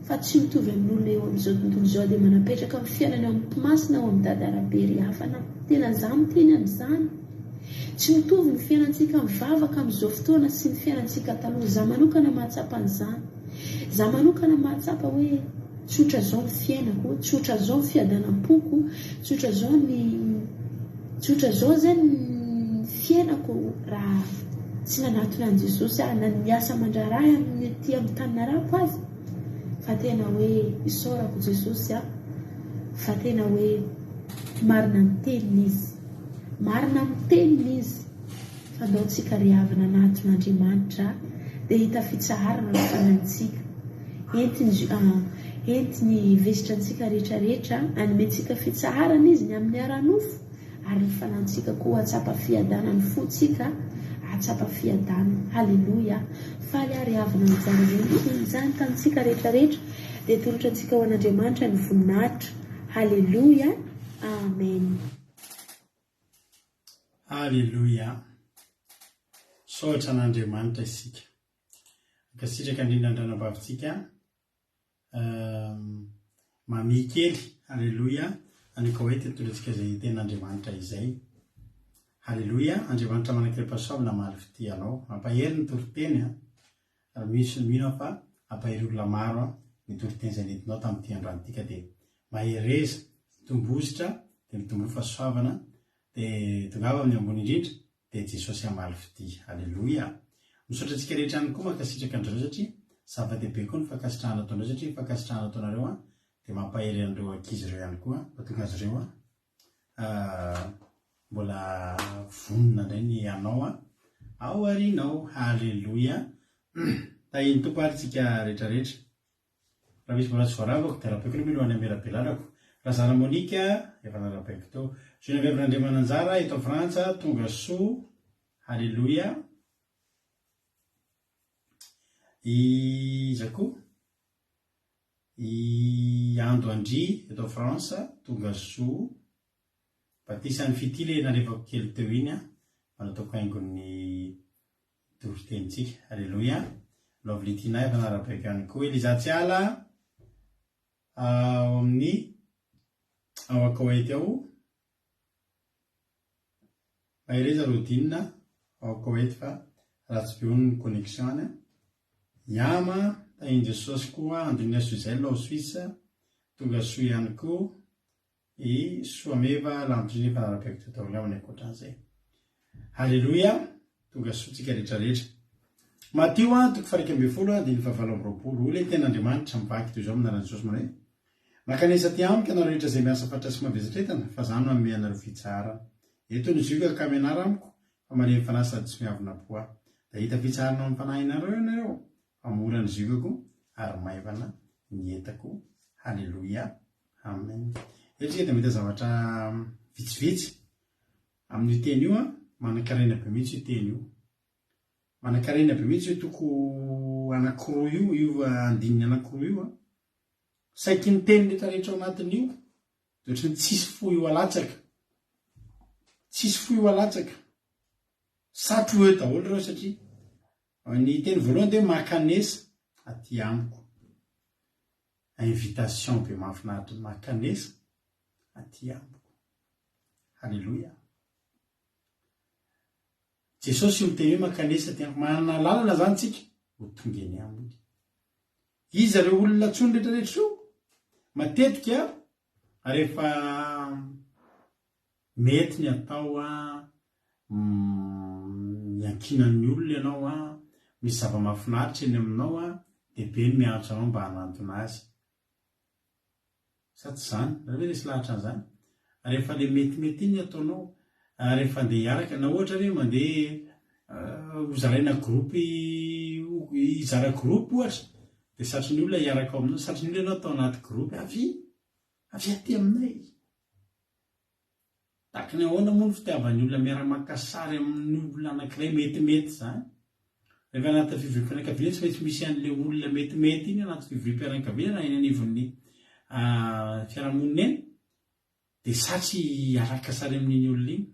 fa tsy mitovy amin'olona eo amin'izao tontolo izao dia manapetraka ny fiainana eo amin'ny mpimasina ao amin'ny Dada Rabe ry havana. Tena za miteny amin'izany. Tsy mitovy ny fiainantsika mivavaka amin'izao fotoana sy ny fiainantsika taloha. Za manokana mahatsapa an'izany. Za manokana mahatsapa hoe tsy ohatran'izao ny fiainako, tsy ohatran'izao ny fiadanam-poko, tsy ohatran'izao ny tsy ohatran'izao izany ny fiainako raha tsy nanatona an'i Jesosy aho na ny asa aman-draharaha ahy amin'ny aty amin'ny tany narako aza. Fa tena hoe isaorako Jesosy aho fa tena hoe marina ny teniny Izy. Marina amin'ny teniny izy fa ndao tsika ry havana anatona Andriamanitra dia hita fitsaharana ny fanahintsika. Entiny entiny hivesitra antsika rehetra rehetra hanome antsika fitsaharana izy ny amin'ny ara-nofo ary ny fanahintsika koa hahatsapa fiadanana ny fontsika hahatsapa fiadanana. Haleloia! Faly aho ry havana nizara izany teny izany tamintsika rehetra rehetra dia atolotra antsika ho an'Andriamanitra ny voninahitra. Haleloia! Amen. Aleloia! Misaotra an'Andriamanitra isika. Ankasitraka indrindra ny ranabavintsika Mamie kely. Aleloia! Any Koweït nitondra antsika izay tenin'Andriamanitra izay. Aleloia! Andriamanitra manan-kerim-pahasoavana hamaly fitia anao. Mampahery ny toriteny an! Ary misy mino aho fa hampahery olona maro ny toriteny izay nentinao tamin'ity androany ity ka dia mahereza, mitomboa dia mitomboa fahasoavana dia tongava amin'ny ambony indrindra dia Jesosy hamaly fitia. Aleloia! Misaotra antsika rehetra ihany koa mankasitraka andrareo satria zava-dehibe koa ny fankasitrahana ataonareo satria ny fankasitrahana ataonareo dia mampahery an'ireo ankizy ireo ihany koa mahatonga azy ireo Mbola vonona indray ny hanao an! Ao aoriana ao! Haleloia! Tahin'ny Tompo ary tsika rehetra rehetra. Raha misy mbola tsy voaravako dia arabaiko aloha mialohan'ny hamela-belarako. Razara Monica, efa narabaiko teo. Geneviève Randriamananjara, eto Frantsa, tonga soa. Haleloia. Iza koa? I Ando Andry eto France, tonga soa. Batisan'ny fitia le nalefako kely teo iny an, mba nataoko haingon'ny toritenintsika. Aleloia. Lovely Tina efa narabaiko ihany koa. Eliza Tsiala ao amin'ny ao Koweït ao. Mahereza Rodine ao Koweït fa ratsy be hono ny connexion any. Yama, tahin'i Jesosy koa, Andrina Suzelle ao Suisse, tonga soa ihany koa. I Soameva Landrine efa narabaiko teo daholo angamba ny ankoatran'izay. Haleloia, tonga soa tsika rehetra rehetra. Matio a, toko faha 11 andininy faha 28. Hoy ilay tenin'Andriamanitra mivaky toy izao amin'ny anaran'i Jesosy manao hoe, Mankanesa aty amiko ianareo rehetra izay miasa fatra sy mavesatra entana, fa izaho no hanome anareo fitsaharana. Eto ny zioga ka mianara amiko, fa malemy fanahy sady tsy miavona am-po aho. Dia hahita fitsaharana ao amin'ny fanahinareo ianareo, fa mora ny ziogako ary maivana ny entako. Haleloia. Amen. Eto isika dia mahita zavatra vitsivitsy amin'io teny io an, manankarena be mihitsy io teny io. Manankarena be mihitsy io toko anankiroa io, io andininy anankiroa io an. Saiky ny teny rehetra rehetra ao anatin'io dia ohatran'ny tsisy fohy ho alatsaka. Tsisy fohy ho alatsaka. Satry ho eo daholo ireo satria ny teny voalohany dia hoe makanesa aty amiko. Invitation be mahafinaritra makanesa aty amiko. Haleloia. Jesosy io miteny hoe makanesa aty amiko. Manana lalana zany tsika ho tonga eny aminy. Iza ireo olona antsoiny rehetra rehetra ireo? Matetika rehefa Mety ny atao an, iankinan'ny olona ianao an, misy zava-mahafinaritra eny aminao an, dia be ny miantso anao mba hanantona azy. Sa tsy izany? Nareo ve resy lahatra an'izany? Rehefa ilay metimety iny ny ataonao, rehefa andeha hiaraka, na ohatra hoe mandeha hozaraina groupe, hizara groupe ohatra, dia satrin'ny olona hiaraka ao aminao, satrin'ny olona ianao atao anaty groupe, avia, avia aty aminay. Tahaka ny ahoana moa ny fitiavan'ny olona miara-maka sary amin'ny olona anankiray metimety izany? Rehefa anatin'ny fivoriam-pianakaviana tsy maintsy misy an'ilay olona metimety iny anaty fivoriam-pianakaviana na eny anivon'ny fiarahamonina eny dia satry hiaraka sary amin'iny olona iny.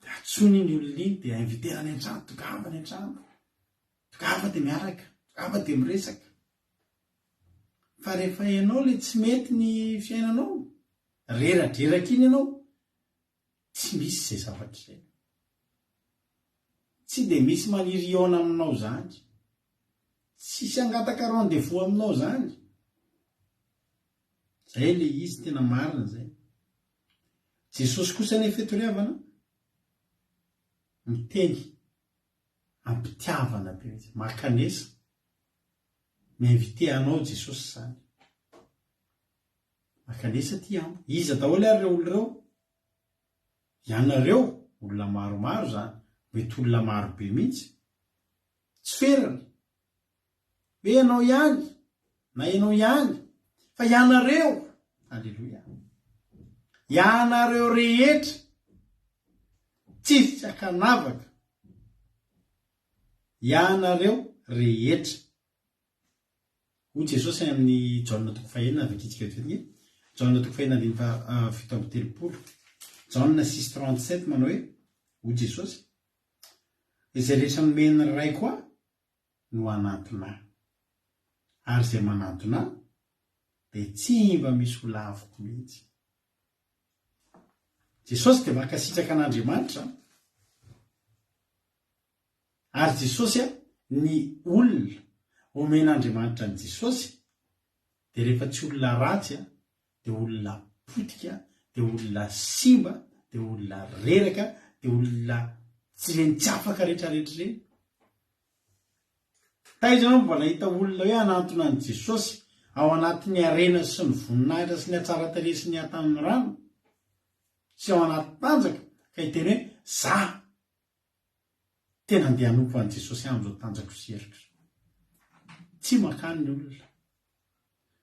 Dia antsoina iny olona iny dia inviter any an-trano, tongava any an-trano, tongava dia miaraka, tongava dia miresaka. Fa rehefa ianao le tsy mety ny fiainanao, reradreraka iny ianao, tsy misy izay zavatra izay. Tsy dia misy maniry hihaona aminao izany. Tsisy hangataka rendez-vous aminao izany. Izay le izy tena marina izay. Jesosy kosa anefa eto ry havana, miteny am-pitiavana be mihitsy, makanesa. Mi-inviter anao Jesosy izany. Mankanesa aty amiko. Iza daholo ary ireo olona ireo? Ianareo, olona maromaro izany. Mety olona maro be mihitsy. Tsy ferana. Hoe ianao ihany, na ianao ihany, fa ianareo. Aleloia. Ianareo rehetra. Tsisy ankanavaka. Ianareo rehetra. Hoy Jesosy any amin'ny Jaona toko fahenina, vakintsika vetivety ange. Jaona toko fahenina andininy faha 37. Jaona 6:37 manao hoe, hoy Jesosy, Izay rehetra nomen'ny Raiko Ahy no hanantona Ahy. Ary izay manantona Ahy dia tsy mba misy ho laviko mihitsy. Jesosy dia mankasitraka an'Andriamanitra. Ary Jesosy a, ny olona omen'Andriamanitra an'i Jesosy dia rehefa tsy olona ratsy a, dia olona potika, dia olona simba, dia olona reraka, dia olona tsy ireny tsy afaka rehetra rehetra ireny. Taiza ianao mba nahita olona hoe hanantona an'i Jesosy ao anatin'ny harena sy ny voninahitra sy ny hatsaran-tarehy sy ny hatanorana sy ao anaty tanjaka ka hiteny hoe za Tena andeha hanompo an'i Jesosy aho amin'izao tanjako sy heriko izao. Tsy mankany ny olona.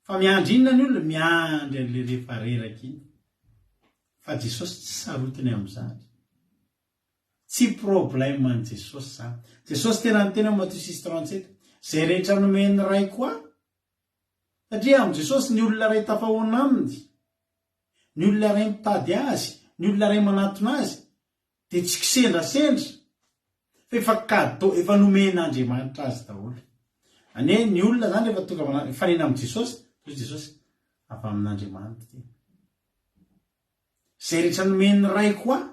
Fa miandry inona ny olona? Miandry an'ilay rehefa reraka iny. Fa Jesosy tsy sarotiny amin'izany. Tsy problème an'i Jesosy izany. Jesosy tena niteny ao Matio six 37, Izay rehetra nomen'ny Raiko Ahy, satria amin'i Jesosy ny olona iray tafahoana Aminy, ny olona iray mitady Azy, ny olona iray manatona Azy, dia tsy kisendrasendra, fa efa cadeau, efa nomen'Andriamanitra azy daholo. Anie ny olona izany rehefa tonga mana- mifanena amin'i Jesosy, hoy Jesosy, avy amin'Andriamanitra ity. Izay rehetra nomen'ny Raiko Ahy,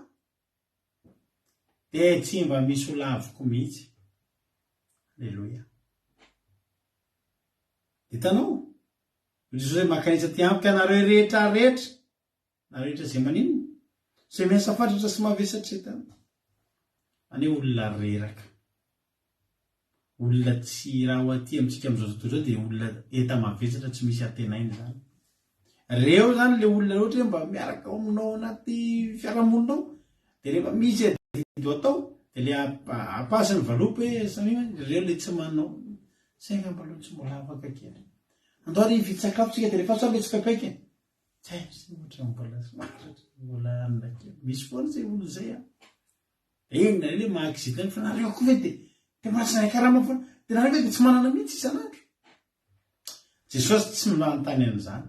Dia tsy mba misy ho laviko mihitsy. Aleloia. Hitanao? Hoy Jesosy hoe, Mankanesa aty amiko ianareo rehetra rehetra. Nareo rehetra izay maninona? Izay miasa fatratra sy mavesatra entana. Any hoe olona reraka. Olona tsy raha ho aty amintsika amin'izao tontolo izao dia olona enta-mavesatra tsy misy antenaina izany. Reo izany le olona ohatra hoe mba miaraka ao aminao anaty fiarahamonina ao dia rehefa misy adidy ho atao dia le apasy ny valopy hoe samia reo le tsy manao zay angamba aloha tsy mbola afaka kely. Andao ary hividy sakafo tsika dia rehefa sao le tsy paipaika e. Zay ohatra mbola somary mbola anona kely. Misy foana izay olona izay an. Eny nareo le maha accident fa nareo koa ve de de mbola tsy nahay karama foana de nareo ve de tsy manana mihitsy isan'andro? Jesosy tsy manontany an'izany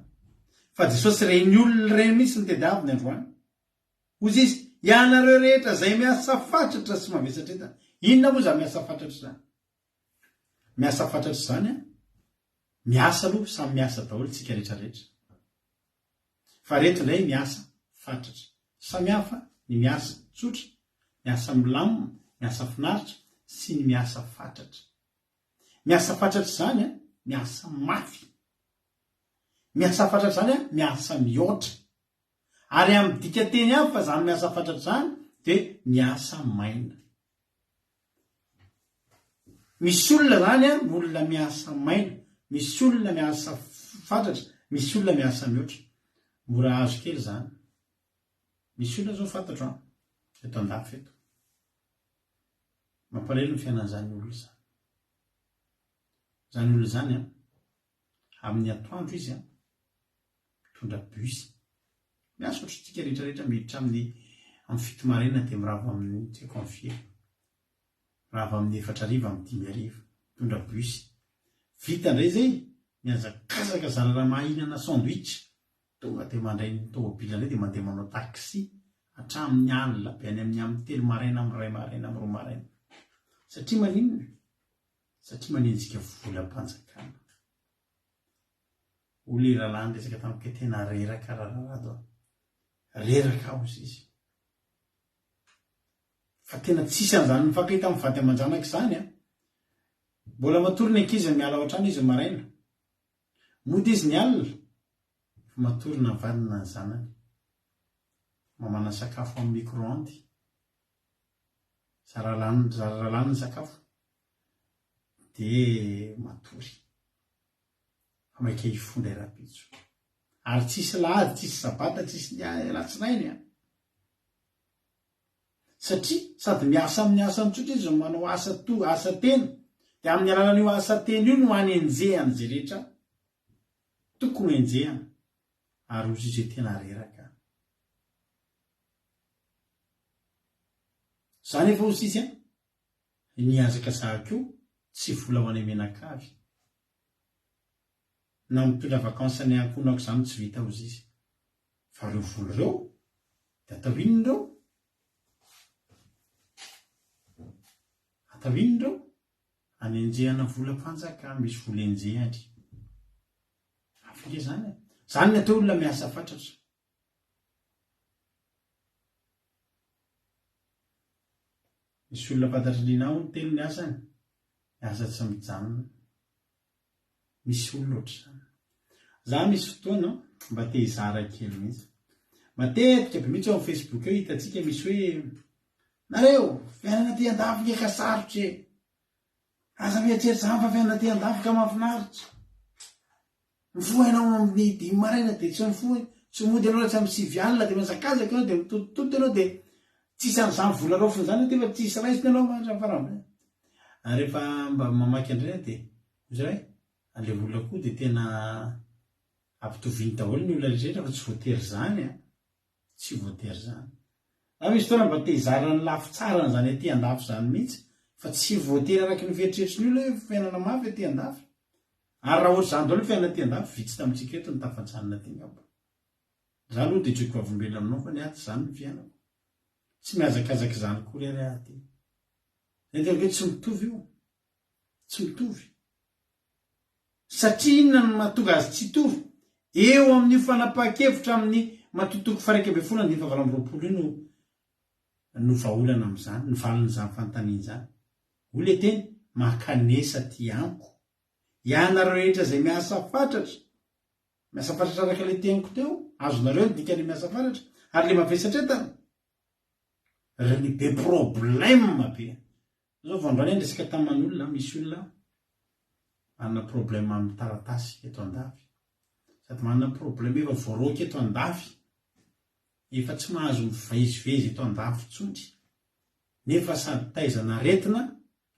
fa Jesosy ireny olona ireny mihitsy no tediaviny androany. Hoy izy, ianareo rehetra izay miasa fatratra sy mavesatra entana. Inona moa izany miasa fatratra izany? Miasa fatratra izany an, miasa aloha, samy miasa daholo tsika rehetra rehetra. Fa reto indray miasa fatratra. Samy hafa ny miasa tsotra, miasa milamina, miasa finaritra sy ny miasa fatratra. Miasa fatratra izany an, miasa mafy. Miasa fatratra izany an, miasa mihoatra. Ary amin'ny dikanteny hafa izany miasa fatratra izany dia miasa maina. Misy olona zany an, olona miasa maina, misy olona miasa fatratra, misy olona miasa mihoatra. Mora azo kely zany. Misy olona zao fantatro an, eto andafy eto. Mampalahelo ny fiainan'izany olona izany. Izany olona izany an, amin'ny atoandro izy an, mitondra bus. Miasa ohatrantsika rehetra rehetra miditra amin'ny amin'ny fito maraina dia mirava amin'ny tsy haiko amin'ny firy. Mirava amin'ny efatra hariva amin'ny dimy hariva. Mitondra bus. Vita indray izay, mihazakazaka zara raha mahahinana sandwich. Tonga dia mandray ny tômôbila indray dia mandeha manao taxi hatramin'ny alina be any amin'ny amin'ny telo maraina amin'ny iray maraina amin'ny roa maraina. Satria maninona? Satria manenjika volam-panjakana. Hoy ilay rahalahy niresaka tamiko hoe tena reraka Rararado a. Reraka aho hozy izy. Fa tena tsisy an'izany mifankahita amin'ny vady aman-janaka izany a. Mbola matory ny ankizy miala ao an-trano izy ny maraina. Mody izy ny alina, efa matory na ny vadiny na ny zanany. Mamana sakafo amin'ny micro-ondes. Zara lany, zara lany ny sakafo. Dia matory. Fa maika hifoha indray rahampitso. Ary tsisy lahady, tsisy sabata, tsisy ny alatsinainy an. Satria sady miasa amin'ny asany tsotra izy no manao asa to, asa tena. Dia amin'ny alalan'io asa tena io no anenjehany izay rehetra tokony ho enjehana. Ary hozy izy hoe tena reraka. Izany efa hozy izy an. Ny hazakazahako io tsy vola ho anay mianakavy. Na mitondra vacances ny ankohonako izany tsy vita hozy izy. Fa ireo vola ireo dia atao inona ireo? Atao inona ireo? Anenjehana volam-panjakana, misy vola enjehany. Hafa nge izany e. Izany ny atao hoe olona miasa fatratra. Misy olona fantatr'i Lina hono telo ny asany, miasa tsy mijanona. Misy olona ohatr'izany. Za misy fotoana mba te hizara kely mihitsy. Matetika be mihitsy ao amin'ny Facebook eo hitantsika misy hoe nareo, fiainana aty andafy nge ka sarotra e! Aza mieritreritra izany fa fiainana aty andafy ka mahafinaritra. Mifoha ianao amin'ny dimy maraina dia tsy mifoha, tsy mody ianao raha tsy amin'ny sivy alina dia mihazakazaka ianao dia mitotitoto ianao dia tsisy an'izany vola raofina izany aty fa tsisy raisina ianao hatramin'ny farany. Ary rehefa mba mamaky an'ireny aho dia hoy izy hoe ilay olona koa dia tena ampitoviany daholo ny olona rehetra fa tsy voatery izany an! Tsy voatery izany. Za misy fotoana mba te hizara ny lafy tsaran'izany aty andafy izany mihitsy fa tsy voatery araky ny fieritreritry ny olona hoe fiainana mafy aty andafy. Ary raha ohatr'izany daholo ny fiainana aty andafy, vitsy tamintsika eto no tafajanona aty angamba. Za aloha dia joky vavolombelona aminao fa ny ahy tsy izany ny fiainako. Tsy mihazakazaka izany akory ary aho aty. Zay ny tenako hoe tsy mitovy io. Tsy mitovy. Satria inona no mahatonga azy tsy hitovy? Eo amin'io fanapahan-kevitra amin'ny matoa toko faha-11 andininy faha-28 io no no vahaolana amin'izany, ny valin'izany fanontaniana izany. Hoy ilay teny, Mankanesa aty amiko, ianareo rehetra izay miasa fatratra. Miasa fatratra araka ilay teniko teo, azonareo ny dikan'ilay miasa fatratra, ary ilay mavesatra entana. Ry ny be problème be. Zao vao androany aho niresaka taman'olona, misy olona manana problème amin'ny taratasy eto andafy. Sady manana problème efa voaroaka eto andafy, efa tsy mahazo mivezivezy eto andafy intsony, nefa sady taizana aretina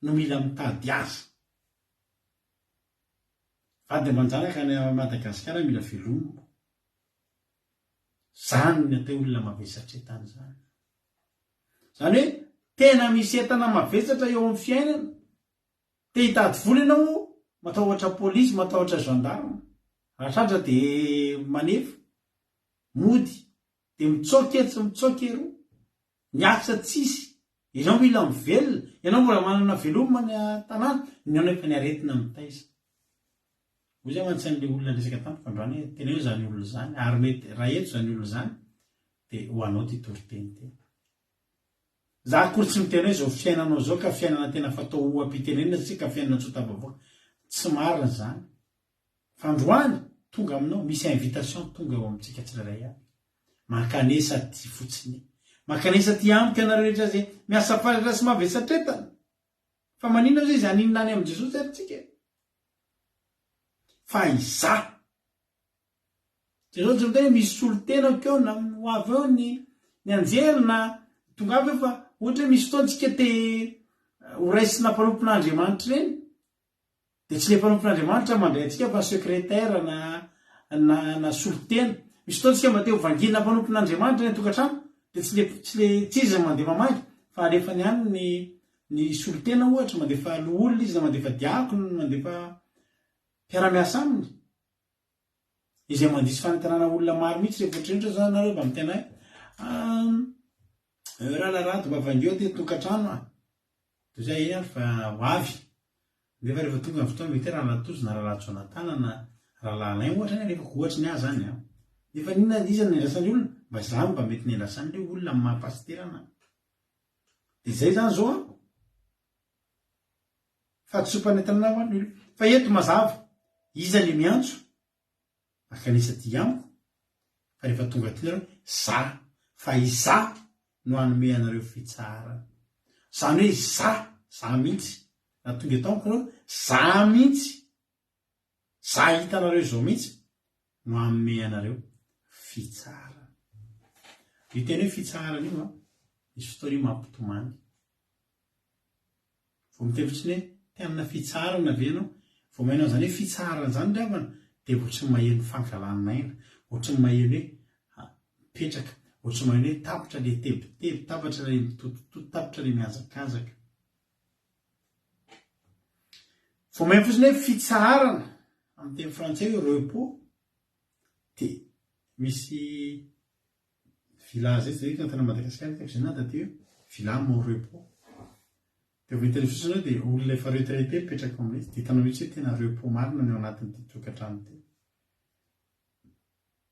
no mila mitady asa. Vady aman-janaka any Madagasikara mila velomina. Zany ny atao hoe olona mavesatra entana zany. Izany hoe tena misy entana mavesatra eo amin'ny fiainana. Te hitady vola ianao, matahotra polisy, matahotra gendarme. Raha tratra dia manefa, mody, dia mitsoaka etsy, mitsoaka eroa. Ny asa tsisy. Ianao mila mivelona, ianao mbola manana veloma any an-tanàna, ny ao nefa ny aretina mitaiza. Hoy zay mantsy an'ilay olona niresaka tamiko androany hoe teneno izany olona izany ary mety raha eto izany olona izany dia ho anao ity toriteny ity. Za akory tsy miteny hoe izao fiainanao izao ka fiainana tena fatao oha-pitenenana satria ka fiainana tsy ho tafavoaka. Tsy marina izany. Fa androany tonga aminao, misy invitation tonga eo amintsika tsirairay avy. Mankanesa aty fotsiny. Mankanesa aty amiko ianareo rehetra izay miasa fatratra sy mavesatretana. Fa maninona ozy izy haninona any amin'i Jesosy ary tsika e? Fa izaho. Jesosy tsy miteny hoe misy solontenako eo na ho avy eo ny ny anjely na tongava eo fa ohatra hoe misy fotoana tsika te ho raisina mpanompon'Andriamanitra ireny Dia tsy ilay mpanompon'Andriamanitra mandray antsika fa secrétaire na na na solontena. Misy fotoana tsika mba te ho vangiana mpanompon'Andriamanitra any an-tokantrano dia tsy le tsy le tsy izy no mandeha mamangy fa alefany any ny ny solontena ohatra, mandefa loholona izy na mandefa diakona na mandefa mpiara-miasa aminy. Izay mandiso fanantenana olona maro mihitsy rehefa ohatran'io zao nareo mba miteny hoe ah rahalahy mba vangio aty an-tokantrano ah. Toy izay eny ary fa ho avy. Nefa rehefa tonga ny fotoana mety hoe rahalahy Tojo na rahalahy Jonathan na rahalahy Alain ohatra ny alefako ohatry ny ahy zany an. Nefa n'inona iza no niandrasan'ny olona? Mba za mba mety niandrasan'ilay olona amin'ny maha pasitera anah. Dia izay zany zao an. Fahadisoam-panentanana ho an'ny olona. Fa eto mazava, iza le miantso? Mankanesa aty amiko, fa rehefa tonga aty nareo, za, fa izaho no hanome anareo fitsaharana. Izany hoe za, za mihitsy, raha tonga eto amiko nareo, za mihitsy, za hitanareo izao mihitsy no hanome anareo fitsaharana. Io teny hoe fitsaharana io an, misy fotoana io mampitomany. Vao miteny fotsiny hoe te hanana fitsaharana ve ianao? Vao maheno an'izany hoe fitsaharana izany ry havana dia ohatry ny maheno fankalan'aina, ohatry ny maheno hoe mipetraka, ohatry ny maheno hoe tapitra ilay tebiteby, tapatra ilay mitotototo, tapitra ilay mihazakazaka. Vao maheno fotsiny hoe fitsaharana, amin'ny teny frantsay hoe repos, dia misy Villa zay zay eto tany Madagascar hitako zay na taty hoe villa mon repos. Dia vao hitan'ny fotsiny hoe dia olona efa retraité mipetraka ao amin'ilay izy dia hitanao mihitsy hoe tena repos marina ny ao anatin'ity tokantrano ity.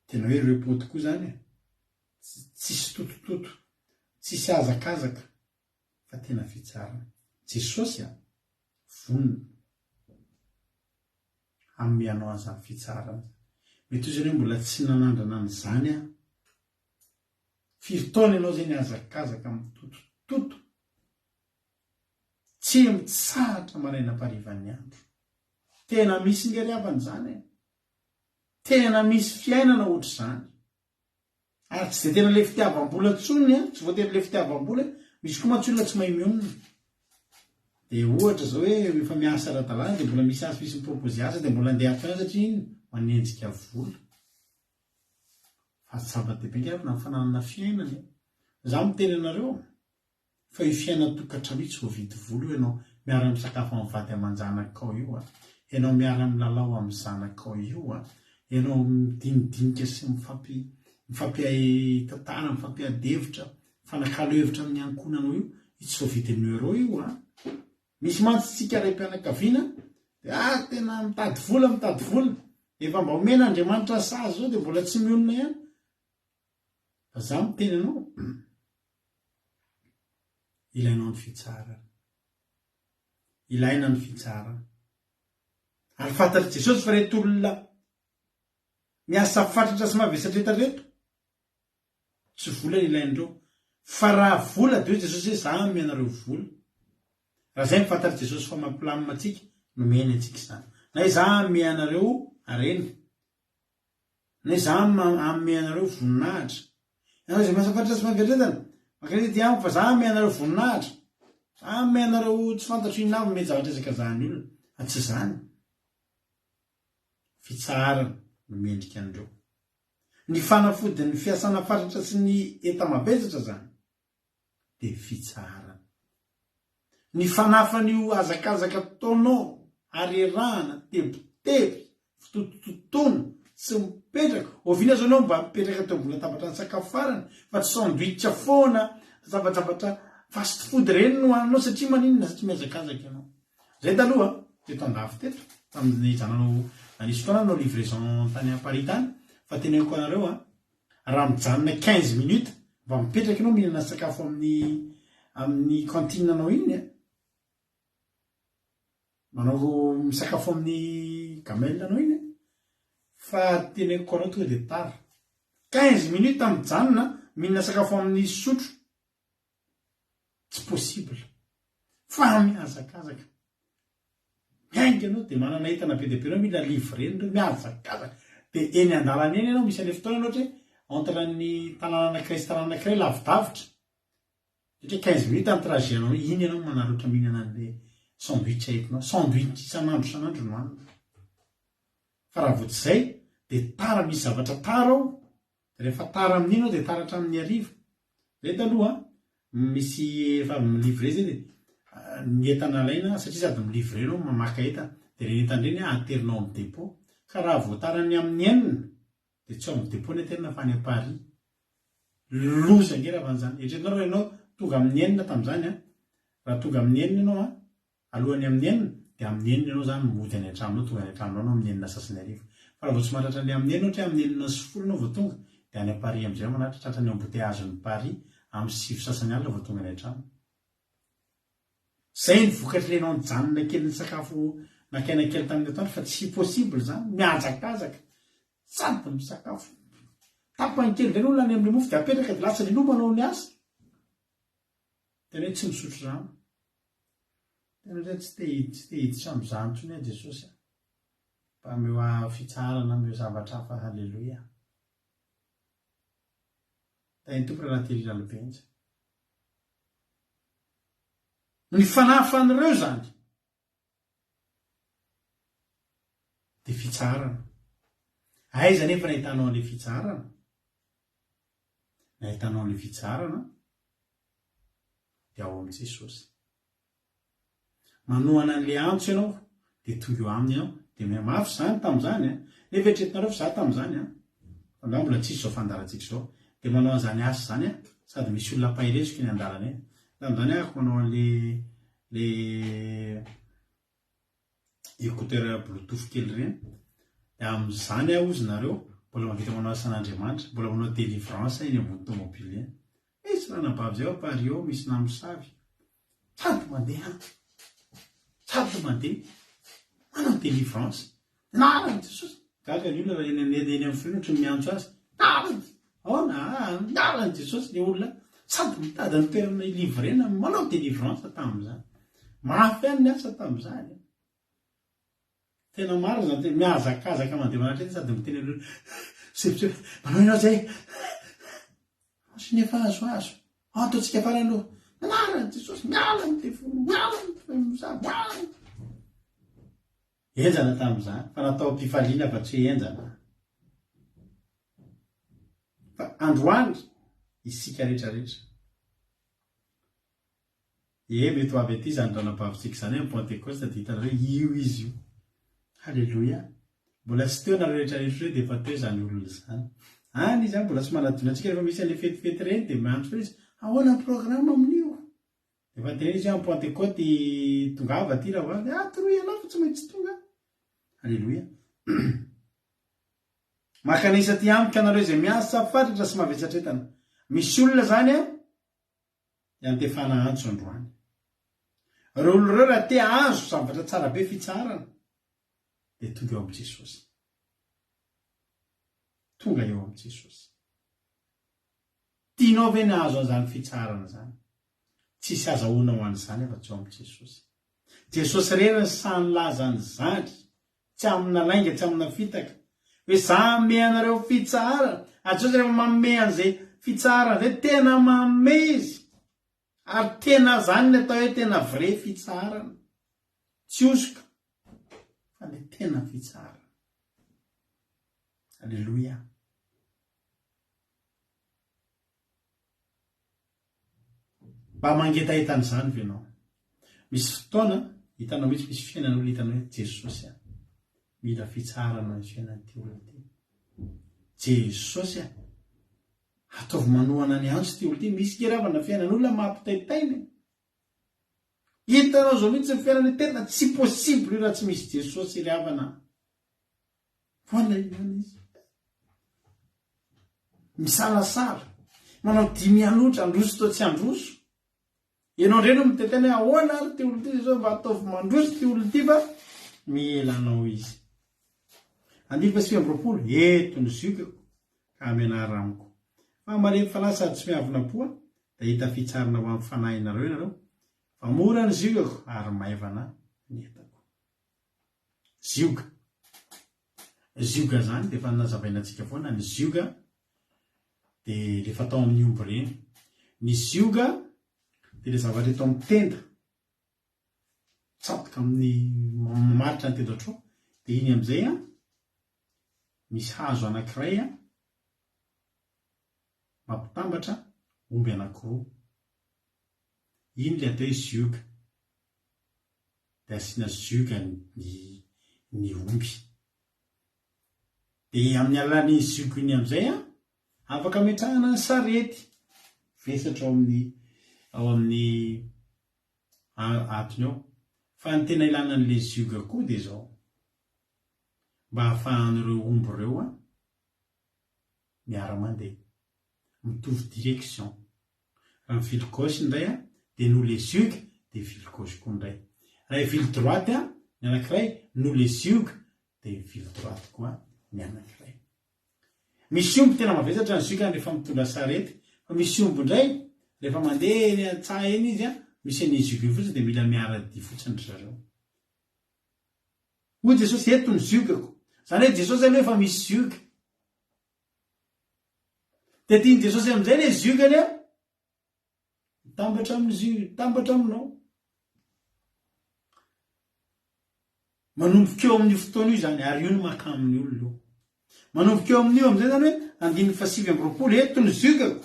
Tena hoe repos tokoa izany e. Tsisy totototo, tsisy hazakazaka fa tena fitsarana. Jesosy a, vonona. Hanome anao an'izany fitsaharana izany. Mety ho izy ireo mbola tsy nanandrana an'izany aho. Firy taona ianao izay nihazakazaka mitotototo, tsy mitsahatra maraina am-parivan'ny andro. Tena misy nge ry havana izany e! Tena misy fiainana ohatr'izany. Ary tsy dia tena ilay fitiavam-bola intsony an, tsy voatery ilay fitiavam-bola, misy koa mantsy olona tsy mahay mionona. Dia ohatra izao hoe efa miasa ara-dalàna dia mbola misy asa misy mi-proposer asa dia mbola andeha hatao ihany satria inona? Manenjika vola. Fa zava-dehibe ange ary na ny fananana fiainana e. Za miteny anareo fa io fiainan-tokantrano io tsy voavidy vola io ianao miara-misakafo amin'ny vady aman-janakao io a, ianao miara-milalao amin'ny zanakao io a, ianao midinidinika sy mifampi mifampihay tantara, mifampiady hevitra, mifanakalo hevitra amin'ny ankohonanao io, io tsy voavidin'ny euro io a. Misy mantsy tsika raim-pianakaviana dia ah tena mitady vola mitady vola, efa mba omen'Andriamanitra sazy zao dia mbola tsy mionona ihany. Fa za miteny anao, ilainao ny fitsaharana. Ilaina ny fitsaharana. Ary fantatr'i Jesosy fa ireto olona miasa fatratra sy mavesatra entana ireto, tsy vola ny ilain'ireo. Fa raha vola dia hoy Jesosy hoe za hanome anareo vola. Raha izay no fantatr'i Jesosy fa mampilamina antsika, nomeny antsika izany. Na hoe za hanome anareo harena. Na izaho hanome anareo voninahitra. Ianareo izay mahafantatra sy mahaveritretana, mankanesa ety amiko fa izaho hanome anareo voninahitra. Izaho hanome anareo tsy fantatro inona avy mety zavatra izakazahan'ny olona. Fa tsy izany. Fitsaharana no mendrika an'ireo. Ny fanafodin'ny fiasana fatratra sy ny enta-mavesatra izany. dia fitsaharana. Ny fanafan'io hazakazaka tonneau, harerahana, tebiteby, fitotototoana, tsy mipetraka, oviana zao ianao mba mipetraka teo ambony latabatra nisakafo farany fa tsy sandwich foana, zavajavatra fast food ireny no haninao satria maninona? Satria mihazakazaka ianao. Zay taloha teto andafy teto tamin'ny za nanao nisy fotoana nanao livraison tany Paris tany fa teneniko anareo an, Raha mijanona 15 minutes mba mipetraka ianao mihinana sakafo amin'ny amin'ny cantine anao iny a, manao misakafo amin'ny gamelle anao iny a, fa teneniko anao tonga dia tara. 15 minutes mijanona mihinana sakafo amin'ny sotro, tsy possible fa mihazakazaka. Miainga ianao dia manana entana be dia be ianao mila livrer-na ireo, mihazakazaka. Dia eny an-dalana eny ianao misy an'ilay fotoana ianao ohatra hoe entre ny tanàna anankiray sy tanàna anankiray lavidavitra, ohatra hoe 15 minutes ny trajet anao, iny ianao manararaotra mihinana an'ilay sandwich entinao, sandwich isan'andro isan'andro no hanina. Fa raha vao tsy izay dia tara, misy zavatra tara ao, Rehefa tara amin'iny aho dia tara hatramin'ny hariva. Zay taloha misy efa mi-livrer zay dia ny entana alaina satria sady mi-livrer anao no maka entana dia ireny entana ireny aterinao amin'ny dépôt ka raha vao tara ny amin'ny enina dia tsy ao amin'ny dépôt ny aterina fa any à Paris. Loza ange raha van'izany. Eritreretinao raha ianao tonga amin'ny enina tamin'izany an, raha tonga amin'ny enina ianao an, Alohan'ny amin'ny enina, dia amin'ny enina ianao izany mody any an-tranonao, tonga any an-tranonao ianao amin'ny enina sasany hariva. Fa raha vao tsy mahatratra an'ilay amin'ny enina, ohatra hoe amin'ny enina sy folo ianao vao tonga, dia any Paris amin'izay ianao manatitra, tratran'ny embouteillage-n'i Paris, amin'ny sivy sasany alina vao tonga any an-trano. Izay ny vokatr'ilay ianao nijanona kely nisakafo naka aina kely tamin'ny atoandro fa tsy possible izany, mihazakazaka, sady misakafo. Tapany kely indray no lany amin'ilay mofo dia apetraka dia lasa ilay loha manao ny asa. Tena hoe tsy misotro rano. Tena hoe tsy te tsy te hiditra amin'izany intsony aho Jesosy a. Mba ameo ahy fitsaharana, ameo zavatra hafa, haleloia. Tahin'ny Tompo Rahalahy Thierry Ralobenja. Ny fanahafan'ireo izany dia fitsaharana. Aiza anefa no ahitanao an'ilay fitsaharana? Ny ahitanao an'ilay fitsaharana dia ao amin'i Jesosy. Manohana an'ilay antso ianao dia tonga eo aminy ianao. Dia mihamafy izany tamin'izany an. Nefa eritreretinareo fa izaho tamin'izany an, fa angaha mbola tsisy izao fandaharantsika izao. Dia manao an'izany asa izany an, sady misy olona ampahereziko eny an-dalana eny. Tamin'izany ahako manao an'ilay le écouteur bluetooth kely ireny dia amin'izany aho ozy nareo mbola mahavita manao asan'Andriamanitra, mbola manao délivrance eny ambony tomobile eny. Misy ranabavy zay ao Paris ao misy namosavy sady mandeha sady mandeha manao délivrance. Anaran'i Jesosy. Gaga ny olona raha eny eny eny amin'ny feno ohatry ny miantso azy. Anaran'i Ahoana ah, anaran'i Jesosy le olona sady mitady ny toerana hi-livrena manao délivrance tamin'izany. Mafy ihany ny asa tamin'izany. Tena marina izany tena mihazakazaka mandeha manatretra eny sady miteny aloha sefosefo manao ianao zay. Sy ny efa azoazo. Ataontsika farany aloha. Anaran'i Jesosy miala ny devoly, miala ny mosavy, miala ny Henjana tamin'izany, fa natao am-pifaliana fa tsy hoe henjana. Fa androany, isika rehetra rehetra. Ee, mety ho avy aty izany ranabavintsika izany amin'ny Pantekosta dia hitanareo io izy io. Haleloia. Mbola tsy teo nareo rehetra rehetra ireo dia efa teo izany olona izany. Any izy any mbola tsy manadino antsika rehefa misy an'ilay fetifety ireny dia miantso foana izy, ahoana ny programme amin'io? Dia efa teneno izy hoe amin'ny Pantekoty tongava aty raha ho avy. Ah, toroy ianao fa tsy maintsy tonga aho. Haleloia. Mankanesa aty amiko ianareo izay miasa fatratra sy mavesatra entana. Misy olona izany an, iantefana antso androany. Ireo olona ireo raha te hahazo zavatra tsara be fitsaharana dia tonga eo amin'i Jesosy. Tonga eo amin'i Jesosy. Tianao ve ny hahazo an'izany fitsaharana izany? Tsisy azahoanao an'izany afa-tsy ao amin'i Jesosy. Jesosy irery no sahy nilaza an'izany, tsy amina lainga, tsy amina fitaka, hoe za hanome anareo fitsaharana. Ary Jesosy rehefa manome an'izay fitsaharana izay, tena manome Izy. Ary tena izany ny atao hoe tena vrai fitsaharana. Tsy hosoka, fa ilay tena fitsaharana. Aleloia. Mba mangetaheta an'izany ve ianao? Misy fotoana hitanao mihitsy misy fiainan'olona hitanao hoe Jesosy a, mila fitsaharana ny fiainan'ity olona ity. Jesosy a, ataovy manohana ny antso ity olona ity. Misy kely havana fiainan'olona mampitaitaina e. Hitanao izao mihitsy ny fiainana tena tsy possible io raha tsy misy Jesosy ry havana. Foana ihany izy. Misalasala. Manao dimy hanotra, handroso toa tsy handroso. Ianao indray no mitetena hoe ahoana ary ity olona ity izao mba ataovy mandroso ity olona ity fa mila anao izy. Andininy faha 29, eto ny ziokako ka amenara amiko. Fa malemy fanahy sady tsy miavona am-po aho, dia hahita fitsarana ho amin'ny fanahinareo ianareo, fa mora ny ziokako ary maivana ny entako. Zioga. Zioga zany dia efa nazavaina antsika foana, ny zioga dia le fatao amin'ny omby ireny. Ny zioga dia le zavatra eto amin'ny tenda, mitsatoka amin'ny mamaritra ny tendron-tro, dia iny amin'izay an, misy hazo anankiray an, mampitambatra omby anankiroa. Iny le atao hoe zioga. dia asiana zioga ny ny omby. Dia amin'ny alalan'iny zioga iny amin'izay an, afaka ametrahana ny sarety vesatra ao amin'ny ao amin'ny atony ao. Fa ny tena ilana an'ilay zioga koa dia izao, mba ahafahan'ireo omby ireo an, miara-mandeha, mitovy direction. Raha mivily gauche indray an, dia nous les zioga, dia mivily gauche koa indray. Raha hivily droite an, ny anankiray, nous les zioga, dia mivily droite koa ny anankiray. Misy omby tena mavesatra ny zioga rehefa mitondra sarety, fa misy omby indray, rehefa mandeha eny an-tsaha eny izy an, misy an'iny zioga iny fotsiny dia mila miara-dia fotsiny ry zareo. Hoy Jesosy, eto ny ziogako. Izany hoe Jesosy aloha efa misy zioga. Dia tian'i Jesosy amin'izay ilay ziogany an, mitambatra amin'ny zio, mitambatra aminao. Manomboka eo amin'io fotoana io izany, ary io no maka amin'ny olona io. Manomboka eo amin'io amin'izay izany hoe andininy faha-29, eto ny ziogako.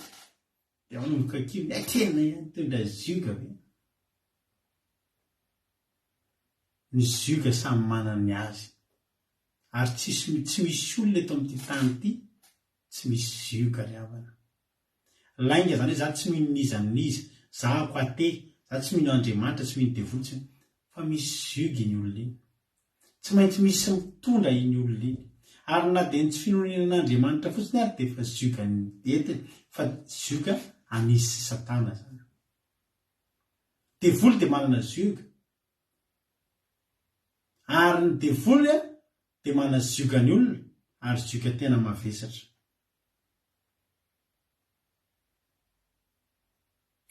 Dia manomboka kivy, eh tena ihany, mitondra zioga ve? Ny zioga samy manana ny azy. Ary tsisy tsy misy olona eto amin'ity tany ity tsy misy zioga ry havana. Lainga izany hoe za tsy mino n'iza n'iza, za ako athée, za tsy mino Andriamanitra, tsy mino devoly, tsy mino. Fa misy zioga iny olona iny. Tsy maintsy misy mitondra iny olona iny. Ary na dia ny tsy finoana an'Andriamanitra fotsiny ary dia efa zioga entiny, fa zioga an'izy sy satana izany. Devoly dia manana zioga. Ary ny devoly dia mana zioga ny olona ary zioga tena mavesatra.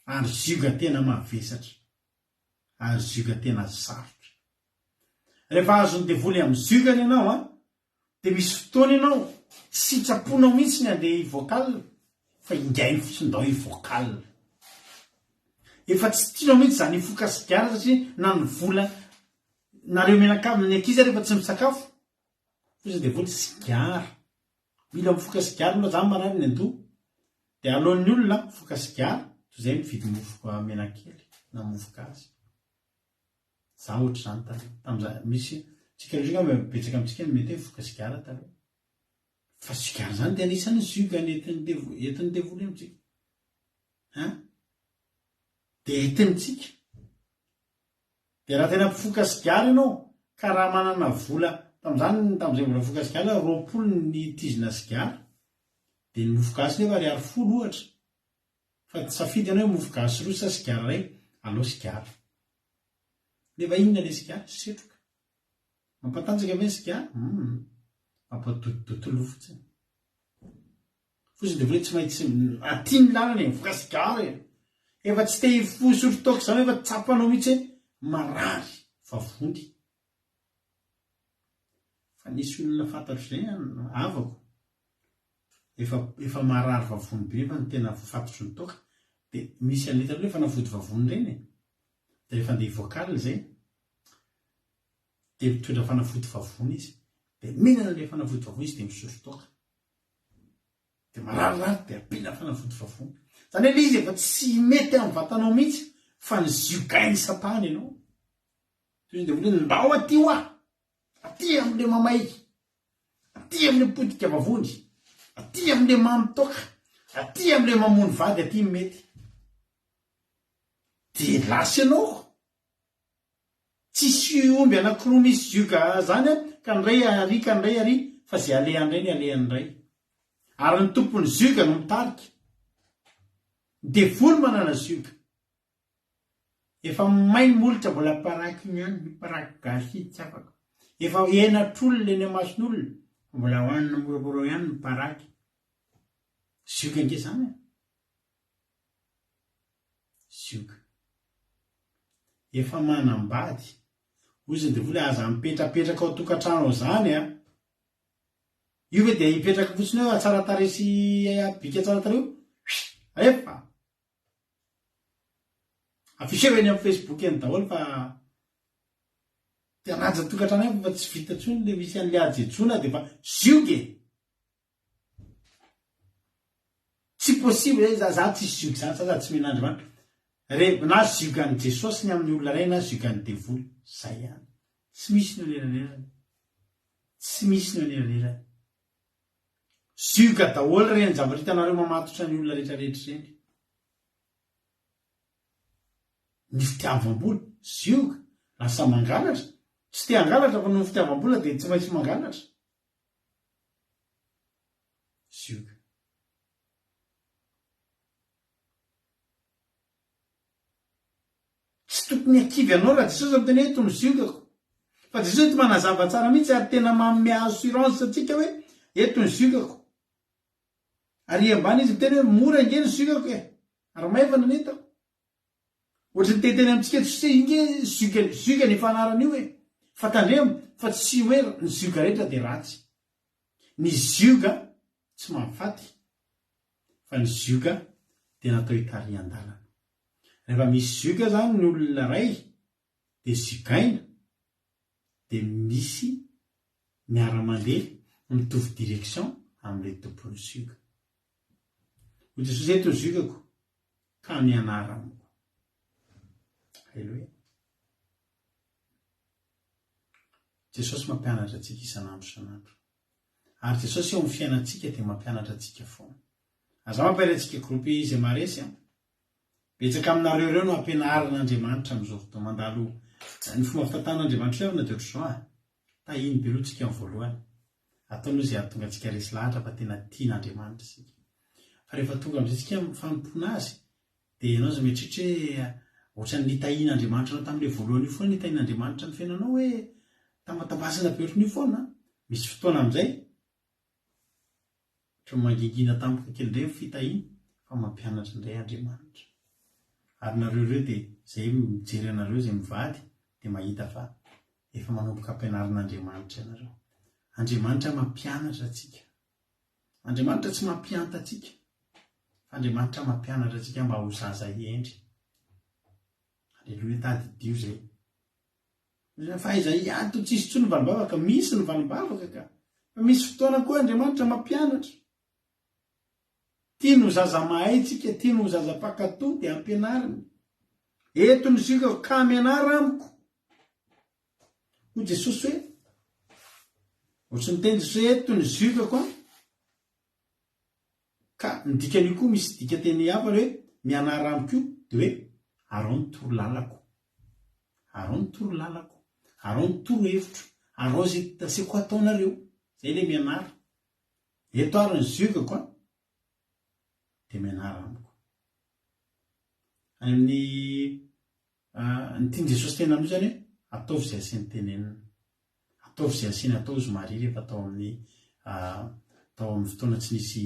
Ary zioga tena mavesatra. Ary zioga tena sarotra. Rehefa azon'ny devoly amin'ny ziogany ianao an, Dia misy fotoana ianao tsy sitraponao mihitsy ny handeha hi-vocal fa ingainy fotsiny ndao hi-vocal. Efa tsy tianao mihitsy izany hifoka sigara satria na ny vola nareo mianakavy ny ankizy ary efa tsy misakafo. Fotsiny devoly sigara. Mila mifoka sigara aloha zany marary ny andoha. Dia aleon'ny olona mifoka sigara toy izay mividy mofo menakely. Na mofo gasy. Za ohatr'izany taloha. Tamin'iza misy tsika rehetra angamba betsaka amintsika no mety hoe mifoka sigara taloha. Fa sigara zany dia anisan'ny zioga nentin'ny devoly entin'ny devoly amintsika. Hein? Dia entintsika. Dia raha tena mpifoka sigara ianao ka raha manana vola tamin'izany tamin'izay mbola mifoka sigara 20 ny tizina sigara dia ny mofo gasy nefa ariary folo ohatra. Fa tsy safidy ianao hoe mofo gasy roa sa sigara iray, aleo sigara. Nefa inona ilay sigara? Setroka. Mampatanjaka ve ny sigara? Humm. Mampidotidoti loha fotsiny. Fotsiny dia voa tsy maintsy aty ny lalana e, mifoka sigara e. Efa tsy te hifoha hisotro toaka izany efa tsapanao mihitsy hoe marary vavony. Fa nisy olona fantatro izay havako efa efa marary vavony be nefa ny tena voafatotry ny toaka dia misy an'ilay hitanao ilay fanafody vavony ireny e, dia rehefa andeha hivoaka alina izay dia mitondra fanafody vavony izy dia mihinana ilay fanafody vavony izy dia misotro toaka dia mararirary dia ampiana fanafody vavony. Izany hoe ilay izy efa tsy mety amin'ny vatanao mihitsy fa ny ziogain'i satana ianao. Toy ny devoly hoe ndao aty hoa! Aty amin'ilay mamay! Aty amin'ilay potika vavony! Aty amin'ilay mamy toaka! Aty amin'ilay mamono vady aty ny mety! Dia lasa ianao! Tsisy omby anankiroa misy zioga zany an, ka ny iray ary ka ny iray ary fa zay alehany indray ny alehany indray. Ary ny tompon'ny zioga no mitarika. Ny devoly manana zioga. Efa may ny molotra mbola paraky ihany, ny paraky gasy iny tsy afaka. Efa henatr'olona eny amason'olona fa mbola hohanina moramora eo ihany ny paraky. Zioga ange zany e. Zioga. Efa manambady. Hoy izy ny devoly aza mipetrapetraka ao tokantrano ao zany a. Io ve dia hipetraka fotsiny eo tsara tarehy sy bika tsara tarehy io? Alefa! Afficher eny amin'ny Facebook eny daholo fa te hanaja tokantrano ihany fa tsy vita intsony le misy an'le hajejona dia efa zioga e! Tsy possible hoe za za tsisy zioga zany za sady tsy mino an'Andriamanitra. Re na ziogan'i Jesosy ny amin'ny olona iray na ziogan'ny devoly. Zay ihany. Tsy misy ny oneranelany. Tsy misy ny oneranelany. Zioga daholo ireny zavatra hitanareo mamatotra ny olona rehetra rehetra ireny. Ny fitiavam-bola, zioga, lasa mangalatra. Tsy te hangalatra fa noho ny fitiavam-bola dia tsy maintsy mangalatra. Zioga. Tsy tokony hakivy anao raha Jesosy miteny hoe eto ny ziogako. Fa Jesosy eto manazava tsara mihitsy ary tena manome assurance antsika hoe eto ny ziogako. Ary ambany izy miteny hoe mora ange ny ziogako e. Ary maivana ny entako. Ohatry ny te-hiteny amintsika Jesosy hoe inge zioga, zioga ny efa anarana io e. Fa tandremo fa tsy hoe ny zioga rehetra dia ratsy. Ny zioga tsy mahafaty fa ny zioga dia natao hitarihan-dalana. Rehefa misy zioga zany ny olona iray dia ziogaina dia misy miara-mandeha mitovy direction amin'ilay tompon'ny zioga. Hoy Jesosy eto ny ziogako ka mianara amiko. Aleloia. Jesosy mampianatra antsika isan'andro isan'andro. Ary Jesosy eo amin'ny fiainantsika dia mampianatra antsika foana. Aza mampahery antsika groupe izay maharesy an. Betsaka aminareo ireo no ampianarin'Andriamanitra amin'izao fotoana mandalo ny fomba fitantanan'Andriamanitra fiavina dia ohatr'izao an. Tahiny be aloha tsika amin'ny voalohany. Ataony aloha izay hahatonga antsika resy lahatra fa tena tian'Andriamanitra isika. Fa rehefa tonga amin'izay isika amin'ny fanompoana Azy dia ianao aza mieritreritra hoe ohatran'ny nitahian'Andriamanitra anao tamin'ilay voalohany io foana nitahian'Andriamanitra ny fiainanao hoe tambatambazana be ohatran'io foana. Misy fotoana amin'izay ohatran'ny mangingina tampoka kely indray ny fitahiana fa mampianatra indray Andriamanitra. Ary nareo ireo dia izay mijery anareo izay mivady dia mahita fa efa manomboka ampianarin'Andriamanitra ianareo. Andriamanitra mampianatra antsika. Andriamanitra tsy mampihanta antsika fa Andriamanitra mampianatra antsika mba ho zaza hendry. Aleloia, tadidio izay. Fa aiza ihany to tsisy intsony ny valim-bavaka, misy ny valim-bavaka ka. Fa misy fotoana koa Andriamanitra mampianatra. Tiany ho zaza mahay tsika, tiany ho zaza mpankatò dia ampianariny. Eto ny ziogako ka mianara amiko. Hoy Jesosy hoe, ohatry ny teny Jesosy hoe eto ny ziogako an. Ka ny dikan'io koa misy dikanteny hafa hoe mianara amiko io dia hoe arao ny toro lalako. Arao ny toro lalako. Arao ny toro hevitro. Arao izay aseko ataonareo. Izay ilay mianara. Eto ary ny ziogako an. Dia mianara amiko. Any amin'ny ny tian'i Jesosy tena amin'io izany hoe ataovy izay asiany tenenina. Ataovy izay asiany atao hozy Maria rehefa tao amin'ny tao amin'ny fotoana tsy nisy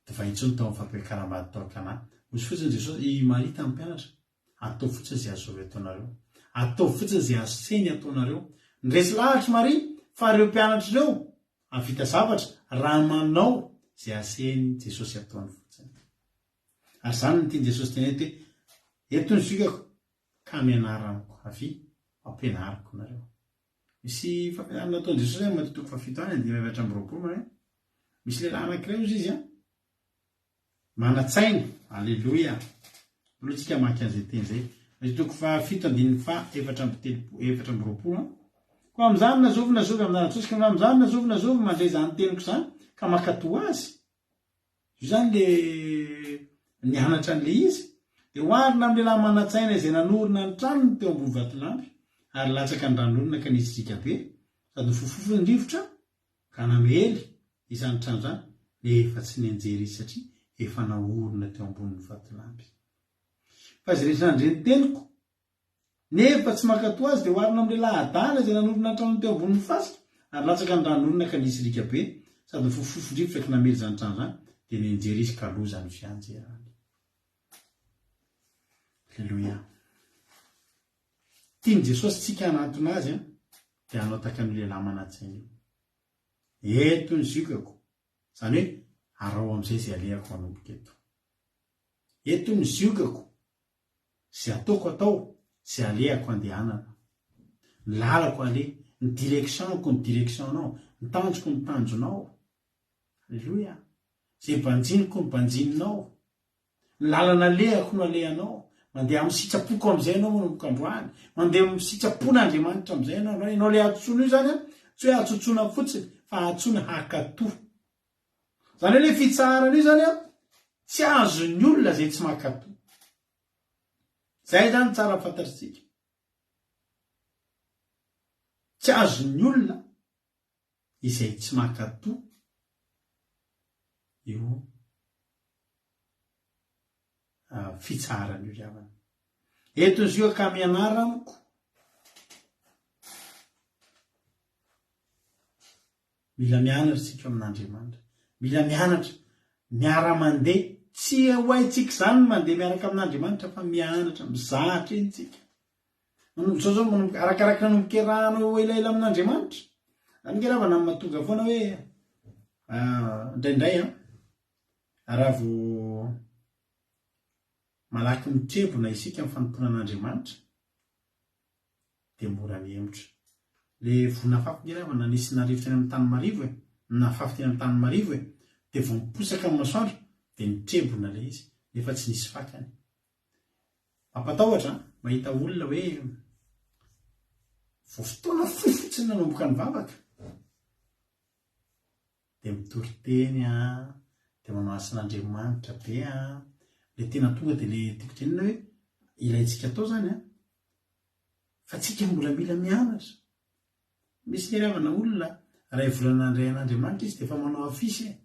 divay intsony tao amin'ny fampiakaram-bady tao Kana. Hozy fotsiny Jesosy, i Maria tamin'ny mpianatra, ataovy fotsiny izay azovy ataonareo. Ataovy fotsiny izay asainy ataonareo. Niresy lahatra i Maria fa ireo mpianatra ireo hahavita zavatra raha manao izay asain'i Jesosy ataony fotsiny. Ary izany no tian'i Jesosy tenenina eto hoe, Eto ny ziokako, ka mianara amiko. Avia, ampianariko nareo. Misy fampianarana nataon'i Jesosy any Matio toko fahafito any, andininy 24 manao hoe, Misy lehilahy anankiray hozy izy an, manan-tsaina, aleloia. Aloha tsika hamaky an'izay teny izay. Matio toko fahafito andininy faha 34, 24 an. Koa amin'izany na zovy na zovy amin'izany atosika, amin'izany na zovy na zovy mandre izany teniko izany ka mankatò azy, Io zany le nianatra an'le izy. Dia oharina amin'ny lehilahy manan-tsaina izay nanorina ny tranony teo ambony vatolampy ary latsaka ny ranon'orona ka nisy riaka be sady nifofofofo ny rivotra ka namely izany trano izany nefa tsy nianjera izy satria efa naorina teo ambonin'ny vatolampy. Fa izay rehetra nandre ny teniko Nefa tsy mankatò azy dia oharina amin'ny lehilahy adala izay nanorina ny tranony teo ambonin'ny fasika ary latsaka ny ranon'orona ka nisy riaka be sady nifofofofon-drivotra ka namely izany trano izany dia nianjera izy ka loza ny fianjerany. Aleloia. Tian'i Jesosy tsika hanantona azy an, dia hanao tahaka an'io lehilahy manan-tsaina io. Eto ny ziokako. Izany hoe araho amin'izay izay alehako manomboka eto. Eto ny ziokako. Izay ataoko atao, izay alehako andehanana. Ny lalako aleha, ny direction-ko ny direction-nao, ny tanjoko ny tanjonao. Aleloia! Izay banjiniko ny banjininao. Ny lalana alehako no alehanao. Mandeha amin'ny sitrapoko amin'izay ianao manomboka androany. Mandeha amin'ny sitrapon'Andriamanitra amin'izay ianao androany. Ianao ilay antsoina io izany an, tsy hoe antsontsoina fotsiny, fa antsoina hankatò. Izany hoe ilay fitsaharana io izany an, tsy azon'ny olona izay tsy mankatò. Izay izany tsara fantatritsika. Tsy azon'ny olona izay tsy mankatò io fitsaharana io ry havana. Eto izy io ka mianara amiko. Mila mianatra isika amin'Andriamanitra. Mila mianatra miara-mandeha. Tsy ho haintsika izany ny mandeha miaraka amin'Andriamanitra fa mianatra, mizatra eny tsika. Manomboka izao zao, manomboka arakaraka nanomboka iarahanao elaela amin'Andriamanitra. Zany nge ravana mahatonga foana hoe indraindray an, raha vao malaky mitrebona isika amin'ny fanompoana an'Andriamanitra, dia mora mihemotra. Le voa nafafy nge ravana nisy narivo teny amin'ny tany marivo e, nafafy teny amin'ny tany marivo e, dia vao miposaka ny masoandro dia nitrebona ilay izy nefa tsy nisy fakany. Mampatahotra an, mahita olona hoe vao fotoana fohy fotsiny nanomboka nivavaka dia mitory teny an, dia manao asan'Andriamanitra be an, le tena tonga dia le tiako tenenina hoe ilaintsika atao zany an, Fa tsika mbola mila mianatra. Misy ny ravana olona ray volana nandray an'Andriamanitra izy dia efa manao affiche e.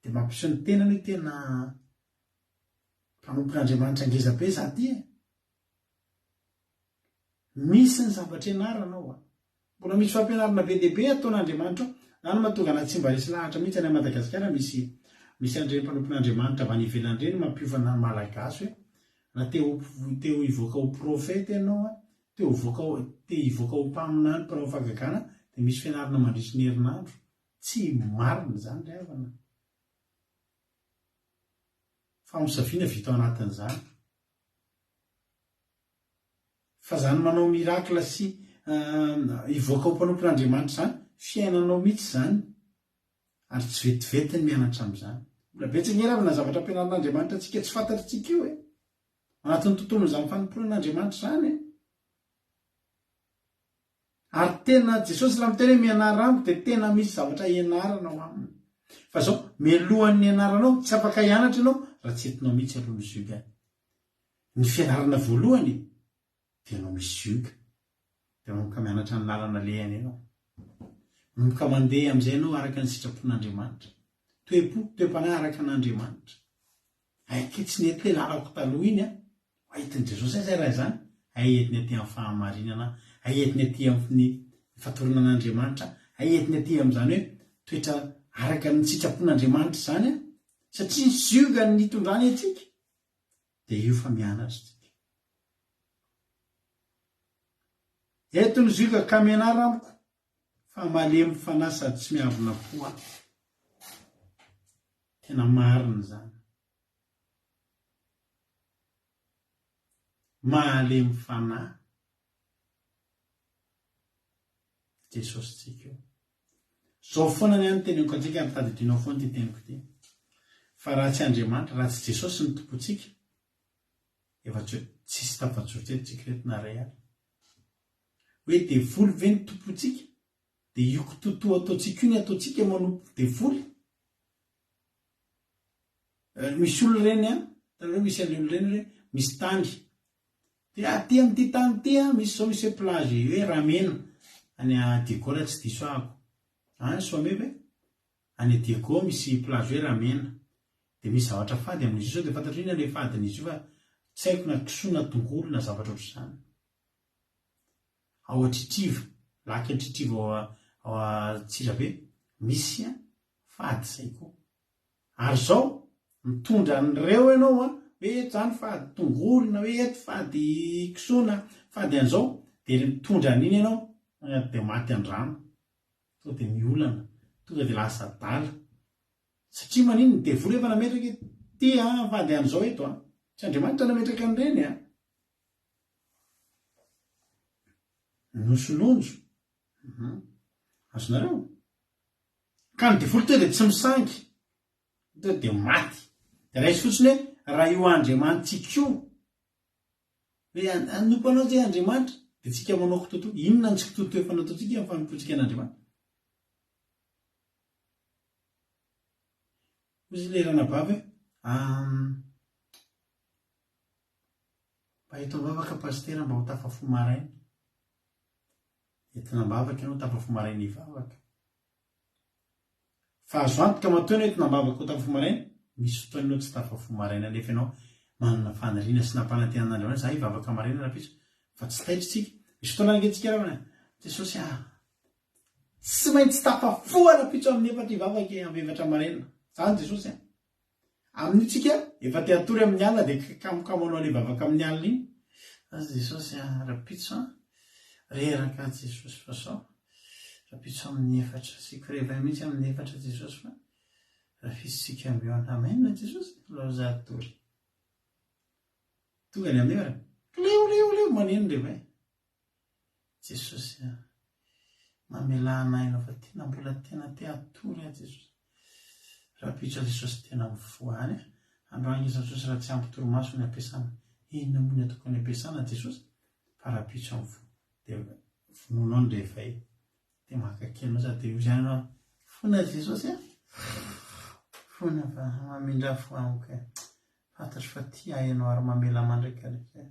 Dia mampiseho ny tenany hoe tena mpanompon'Andriamanitra ngeza be za ty e. Misy ny zavatra ianarana ao a. Mbola misy fampianarana be dia be ataon'Andriamanitra ao. Zany no mahatonga anah tsy mba resy lahatra mihitsy any Madagasikara misy misy an'ireny mpanompon'Andriamanitra avy any ivelany ireny mampiofana ny Malagasy hoe raha te ho te ho hivoaka ho profeta ianao an, te ho voaka te hivoaka ho mpaminany mpanao fahagagana dia misy fianarana mandritry ny herinandro. Tsy marina izany ry havana. Famosaviana vita ao anatin'izany. Fa zany manao miracle sy hivoaka ho mpanompon'Andriamanitra zany, fiainanao mihitsy zany, ary tsy vetivety ny mianatra amin'izany. Mbola betsaka nge ravina zavatra ampianarin'Andriamanitra antsika tsy fantatritsika io e! Anatin'ny tontolon'izany fanompoana an'Andriamanitra izany e. Ary tena Jesosy raha miteny hoe mianara amiko dia tena misy zavatra ianarana ao aminy. Fa zao, mialohan'ny hianaranao, tsy afaka hianatra ianao raha tsy entinao mihitsy aloha ny zioga. Ny fianarana voalohany dia ianao misy zioga. Dia manomboka mianatra ny lalana alehany ianao. Manomboka mandeha amin'izay ianao araka ny sitrapon'Andriamanitra. Toe-po, toe-panahy araka an'Andriamanitra. Hay kay tsy nety le lalako taloha iny an! Ho entin'i Jesosy aiza raha izany? Hay entiny aty amin'ny fahamarinana, hay entiny aty amin'ny fatorana an'Andriamanitra, hay entiny aty amin'izany hoe toetra araka ny sitrapon'Andriamanitra izany an! Satria ny zioga ny nitondrany antsika dia io fa mianatra isika. Eto ny zioga ka mianara amiko fa malemy fanahy sady tsy miavona fo aho. Tena marina izany. Mahalemy fanahy Jesosy-tsika io. Zao foana ny ahy no teneniko antsika ary tadidinao foana ity teniko ity. Fa raha tsy Andriamanitra, raha tsy Jesosy no Tompontsika, efa tsy tsisy tafajoro teto tsika ireto na iray ary. Hoe devoly ve no Tompontsika? Dia io kitoatoa ataontsika io ny ataontsika manompo devoly. Misy olona ireny an, hitanareo misy an'ilay olona ireny hoe misy tany. Dia aty amin'ity tany ity an, misy izao misy hoe plage hoe Ramena any Diego raha tsy diso ahako. Any Soamea ve? Any Diego misy plage hoe Ramena. Dia misy zavatra fady amin'izy io sao dia fantatro inona ilay fadin'izy io fa tsy haiko na kisoa na tongolo na zavatra ohatr'izany. Ao Antritriva, lac Antritriva ao ao Antsirabe, misy fady izay koa. Ary izao, mitondra an'ireo ianao an, hoe eto izany fady tongolo na hoe eto fady kisoa na fady an'izao, dia mitondra an'iny ianao dia maty an-drano. Tonga dia miolana, tonga dia lasa adala. Satria maninona? Ny devoly efa nametraka hoe ty an, fady an'izao eto an. Tsy Andriamanitra nametraka an'ireny an. Nosy Lonjo. Hum. Azonareo? Ka ny devoly tonga dia tsy misangy. Tonga dia maty. Dia raiso fotsiny hoe raha io Andriamanitsika io, hoe hanompo anao ve Andriamanitra? Dia tsika manao kitoatoa. Inona ny tsy kitoatoa efa nataontsika amin'ny fanompoantsika an'Andriamanitra? Hoy izy ilay ranabavy hoe, Mba eto am-bavaka Pasitera mba ho tafafoha maraina. Entina am-bavaka ianao tafafoha maraina hivavaka. Fa azo antoka matoa ianao entina am-bavaka ho tafafoha maraina, misy fotoana ianao tsy tafafoha maraina nefa ianao manana faniriana sy nampanantena an'Andriamanitra za hivavaka maraina rahampitso fa tsy taitra isika. Misy fotoana ange tsika raha Jesosy ah tsy maintsy tafafoha rahampitso amin'ny efatra hivavaka e, amin'ny efatra maraina. Zany Jesosy ah. Amin'io tsika efa te hatory amin'ny alina dia kamokamo anao le vavaka amin'ny alina iny. Aza Jesosy a, rapitso a, reraka aho Jesosy fa sao rapitso amin'ny efatra, asiako réveil mihitsy amin'ny efatra Jesosy fa rafisitsika mihaona. Amen Jesosy, aleo za hatory. Tonga ny amin'ny efatra, leo leo leo maneno ny réveil. Jesosy a! Mamelà anay ianao fa tena mbola tena te hatory aho Jesosy. Rahampitso aho Jesosy tena mifoha any a! Androany nge Jesosy raha tsy ampy torimaso ny ampiasana. Inona moa ny ataoko any ampiasana Jesosy? Fa rahampitso aho mifoha. Dia vonoinao ny réveil. Dia maka kely anao za dia hoy ihany ianao, fona Jesosy a! Fona fa mamindrà fo amiko e! Fantatro fa tia ahy ianao ary mamela mandrakariva.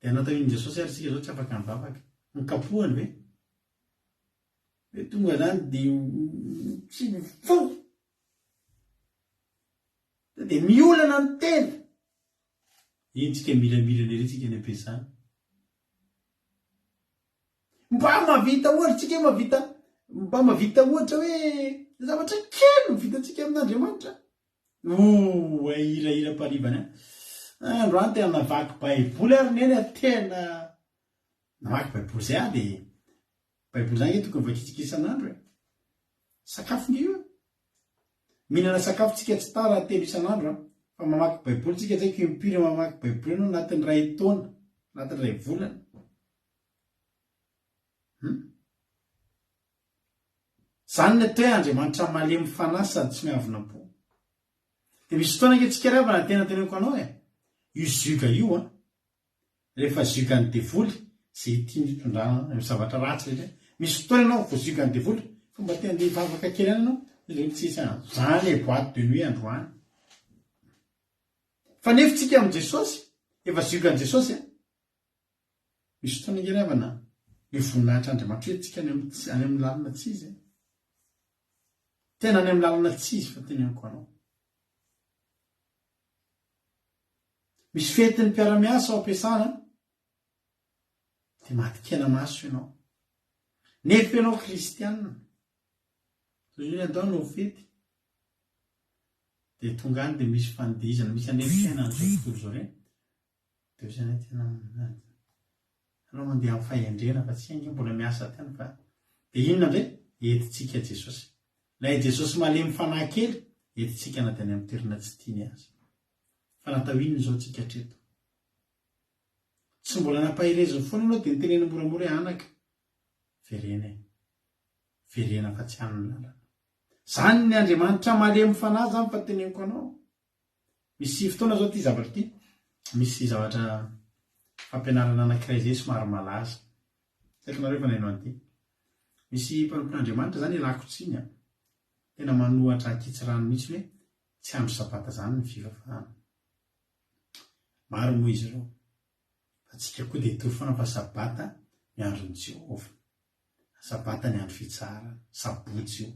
Dia nataon'i Jesosy ary isika izao tsy afaka mivavaka. Ny kapohany ve? Hoe tonga zany dia tsy mifoha. Dia miolana ny tena. Iny tsika milamilana ery tsika any am-piasana. Mba mahavita ohatra tsika hoe mahavita mba mahavita ohatra hoe zavatra kely no vitantsika amin'Andriamanitra. Ooh eh hirahira am-parivana eh. Androany tena navaky baiboly ary neny a, tena namaky baiboly zay aho de baiboly zany nge tokony vakintsika isan'andro e. Sakafo nge io e. Mihinana sakafo tsika tsy tara telo isan'andro a, fa mamaky baiboly tsika tsy haiko impiry mamaky baiboly ianao anatin'ny iray taona, anatin'ny iray volana. Hum. Izany ny atao hoe Andriamanitra malemy fanahy sady tsy miavona am-po. Dia misy fotoana ange tsika ry havana tena teneniko anao e, io zioga io an, rehefa ziogan'ny devoly izay tiany hitondrana ny zavatra ratsy rehetra, misy fotoana ianao voaziogan'ny devoly fa mba te handeha hivavaka kely any ianao, dia hoe tsisy an'izany e, boite de nuit androany. Fa nefa tsika amin'i Jesosy, efa ziogan'i Jesosy an. Misy fotoana ange ry havana ny voninahitr'Andriamanitra hoe tsika any amin'ny lalana tsy izy e. Tena any amin'ny lalana tsy izy fa teneniko anao. Misy fetin'ny mpiara-miasa ao am-piasana dia maty maso ianao. Nefa ianao kristianina. Toy izao andao hanao fety. Dia tonga any dia misy fandihizana, misy an'ireny fiainan'izao tontolo izao ireny. Dia hoy izy tena aleo mandeha amin'ny fahendrena fa tsy ange mbola miasa aty any fa dia inona indray? Entintsika Jesosy. Ilay Jesosy malemy fanahy kely, entintsika na dia any amin'ny toerana tsy tiany aza. Fa natao inona izao tsika hatreto? Tsy mbola nampahereziny foana ianao dia niteneniny moramora hoe anaka, verena e. Verena fa tsy any ny lalana. Zany ny Andriamanitra malemy fanahy zany fa teneniko anao. Misy fotoana zao ity zavatra ity, misy zavatra fampianarana anankiray izay somary malaza. Tsy haiko nareo efa naheno an'ity. Misy mpanompon'Andriamanitra zany ialako tsiny an. Tena manohatra ankitsirano mihitsy hoe tsy andro sabata zany ny fivavahana. Maro moa izy ireo. Fa tsika koa dia hitory foana fa sabata ny andron'i Jehovah. Sabata ny andro fitsaharana, sabotsy io.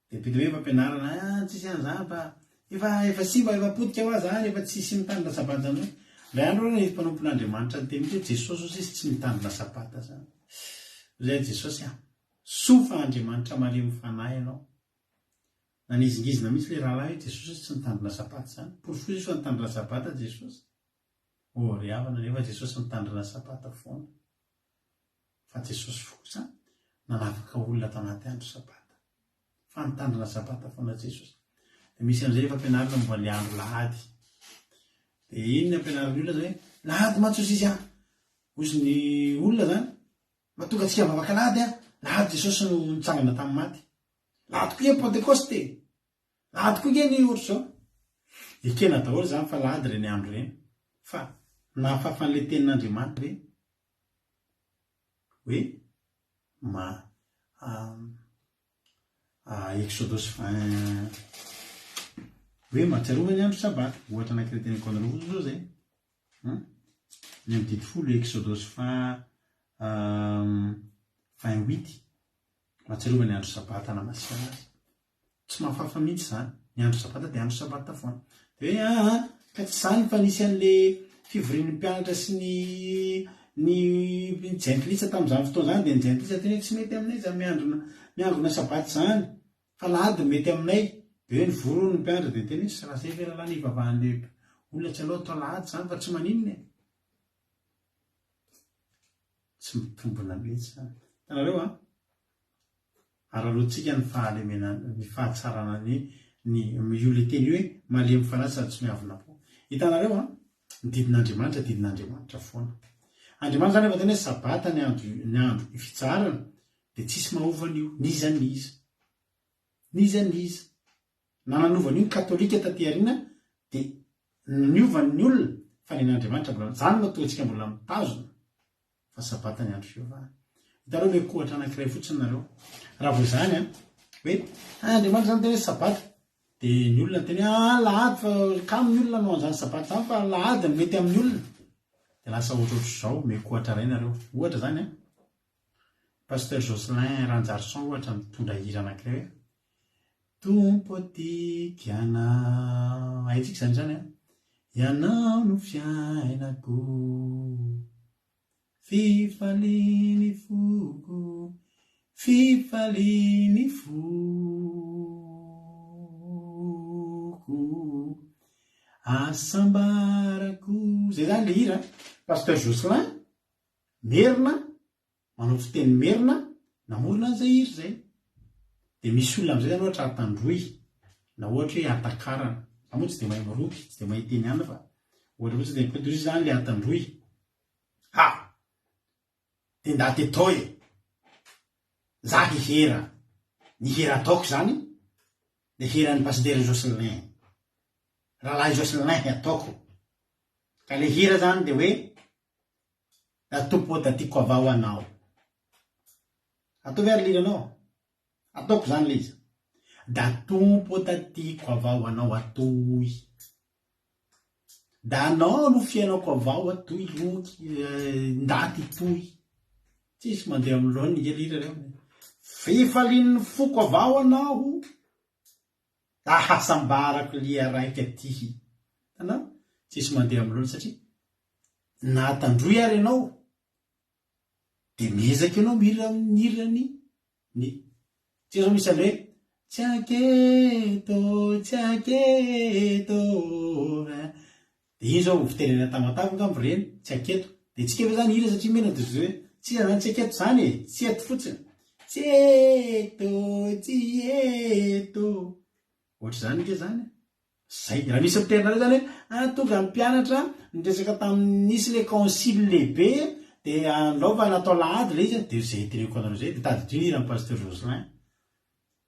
Dia be dia be fampianarana, ah tsisy an'izany fa efa efa simba, efa potika hoa zany, efa tsisy mitandrina sabata zany hoe. Indray andro aloha nisy mpanompon'Andriamanitra niteny mihitsy hoe Jesosy hozy izy tsy mitandrina sabata zany. Hoy aho Jesosy ah, soa fa Andriamanitra malemy fanahy ianao. Nanizingizina mihitsy ilay rahalahy hoe Jesosy hozy tsy nitandrina sabata zany. Porofoy izy fa nitandrina sabata Jesosy. Oh ry havana, nefa Jesosy nitandrina sabata foana. Fa Jesosy kosa nanafaka olona tanaty andro sabata. Fa nitandrina sabata foana Jesosy. Dia misy amin'izay efa ampianarina momba ilay andro lahady. Dia iny ny ampianarin'ny olona zany hoe lahady mantsy hozy izy an. Hozy ny olona zany, mahatonga antsika mivavaka lahady an, lahady Jesosy no nitsangana tamin'ny maty. Lahady koa anie Pentekoste e. Lahady koa nge ny ohatr'izao. Ekena daholo izany fa lahady ireny andro ireny. Fa nahafafa an'ilay tenin'Andriamanitra ve hoe ma Exodosy 20 hoe mahatsiarova ny andro sabata. Ohatra anankiray teneniko anareo fotsiny izao izay. Ny amin'ny didy folo Exodosy faha 28 mahatsiarova ny andro sabata namasinana azy. Tsy mahafafa mihitsy izany. Ny andro sabata dia andro sabata foana. Dia hoe aa ka tsy izany fa nisy an'le fivorian'ny mpianatra sy ny ny jentilisa tamin'izany fotoana izany dia ny jentilisa teny hoe tsy mety aminay izany miandrona miangona sabata izany fa alahady no mety aminay. Dia hoe nivory hono ny mpianatra dia niteny hoe raha izay ve rahalahy ny hivavahan'le olona tsy aleo atao alahady izany fa tsy maninona e. Tsy mitombina mihitsy izany. Hitanareo an? Araraotintsika ny fahalemena, ny fahatsarana ny, ny, io le teny io hoe malemy fanahy sady tsy miavona-po. Hitanareo an? Ny didin'Andriamanitra didin'Andriamanitra foana. Andriamanitra zany rehefa teny hoe sabata ny andro, ny andro fitsaharana dia tsisy mahova an'io, n'iza n'iza. N'iza n'iza. Na nanova an'io ny katolika taty aoriana dia niova ny olona fa ny an'Andriamanitra mbola, zany no mahatonga antsika mbola mitazona. fa sabata ny andro fivavahana. Hitanareo omeko ohatra anankiray fotsiny nareo. Raha vao izany an, hoe ah, Andriamanitra zany tena hoe sabata, dia ny olona niteny hoe ah, alahady fa kamo ny olona hanao an'izany sabata izany fa alahady no mety amin'ny olona. Dia lasa ohatrohatr'izao, omeko ohatra iray nareo. Ohatra izany an, Pasteur Jocelyn Ranjarison ohatra mitondra hira anankiray hoe Tompo tiako ianao. Haintsika izany izany an. Ianao no fiainako. Fifalian'ny foko, fifalian'ny foko, hasambarako. Zay zany le hira. Pasteur Jocelyn, merina, manao fiteny merina, namorona an'izay hira izay. Dia misy olona amin'izay zany ohatra Antandroy, na ohatra hoe Antakarana. Za moa tsy dia mahay miroky, tsy dia mahay teny anona fa ohatra fotsiny dia koa izy zany le Antandroy. Ha! Dia ndaty etoy e! Za hihera. Ny hira ataoko zany, le hiran'i Pasitera Jocelyn. Rahalahy Jocelyn ataoko. Ka le hira zany de hoe Da Tompo ô da tiako avao anao. Ataovy ary le hiranao. Ataoko zany le izy. Da Tompo ô da tiako avao anao atoy. Da anao no fiainako avao atoy roky ndaty toy. Tsisy mandeha amin'ny laoniny nge le hira reo. Fifalian'ny foko avao anao. Da hasambarako lia raika ty. Hitanao? Tsisy mandeha amin'ny laoniny satria na tandroy ary ianao dia miezaka ianao mihira ny hirany ny tsy zao misy an'le hoe tsy anketo tsy anketo dia iny zao fitenenana Tamatave angamba ireny tsy anketo dia tsika ve zany hira satria mena dia hoe tsy zany tsy anketo zany e tsy eto fotsiny tsy eto tsy eto ohatr'izany nge zany Zay, raha misy miteny anareo zany hoe ah tonga ny mpianatra niresaka tamin'ny nisy le concile lehibe de andao fa natao lahady le izy de zay teneniko anareo zay de tadidio ny hiran'i pasteur Jocelyn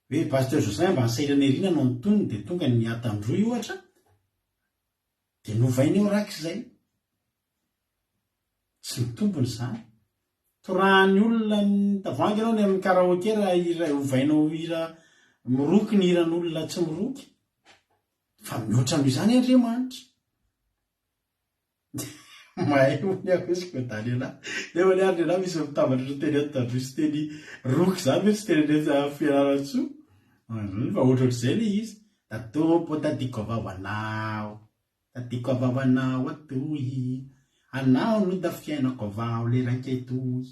hoe pasteur Jocelyn mba nisahirana ery nanao ny tonony de tonga ny Antandroy ohatra de novainy eo rak'izay. Tsy mitombina izany. Torahan'ny olona ny tavoahangy ianao any amin'ny karaoke raha hira ovainao ho hira miroky ny hiran'olona tsy miroky. Fa mihoatra noho izany Andriamanitra. Mahay hono aho hozy ko da lehilahy. Nefa anie ary lehilahy misy mitambatra ohatran'ny teny Antandroy sy teny roky izany ve tsy teny any Fianarantsoa? Fa ohatrohatr'izay ilay izy. Da Tompo tadiko avao anao. Tadiko avao anao atoy Anao no da fiainako avao le raika etoy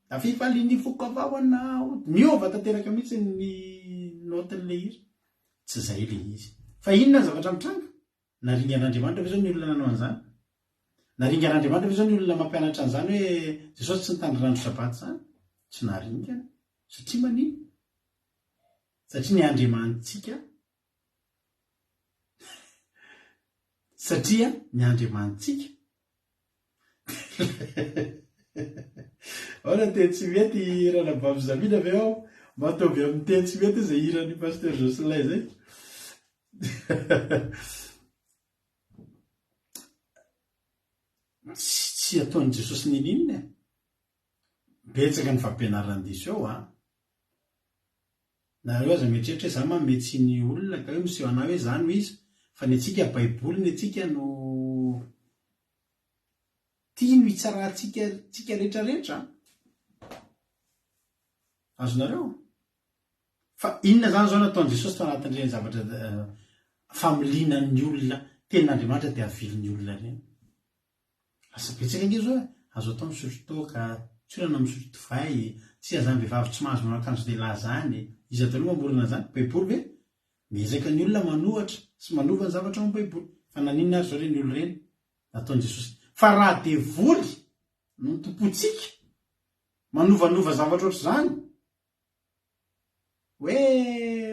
Da fifalian'ny foko avao anao Miova tanteraka mihitsy ny note-n'le hira Tsy zay le izy Fa inona ny zavatra mitranga? Naringan'Andriamanitra ve zao ny olona nanao an'izany? Naringan'Andriamanitra ve zao ny olona mampianatra an'izany hoe Jesosy tsy nitandrina andro sabata izany? Tsy naringana. Satria maninona? Satria ny Andriamanitsika Satria ny Andriamanitsika Ahoana ny teny tsy mety Ranabavy Zamina ve ao? Mba ataovy amin'ny teny tsy mety izay hiran'i Pasteur Jocelyn izay. Tsy ataon'i Jesosy ninininona e. Betsaka ny fampianaran-diso eo an. Nareo aza mieritreritra hoe za manome tsiny olona ka hoe miseho anah hoe za no iza fa ny antsika baiboly ny antsika no tia no hitsarantsika tsika rehetra rehetra an! Azonareo? Fa inona zany zao nataon'i Jesosy tao anatin'ireny zavatra familiana ny olona tenin'Andriamanitra dia avilin'ny olona ireny? Lasa betsaka ange zao e! Azo atao misotro toaka, tsy olana misotro divay, tsia zany vehivavy tsy mahazo manao akanjo lehilahy zany, iza daholo mamorona an'izany? Baiboly ve? Miezaka ny olona manohatra sy manova ny zavatra ao amin'ny baiboly. Fa naninona ary zao ireny olona ireny nataon'i Jesosy? Fa raha devoly no tompointsika manovanova zavatra ohatr'izany, hoe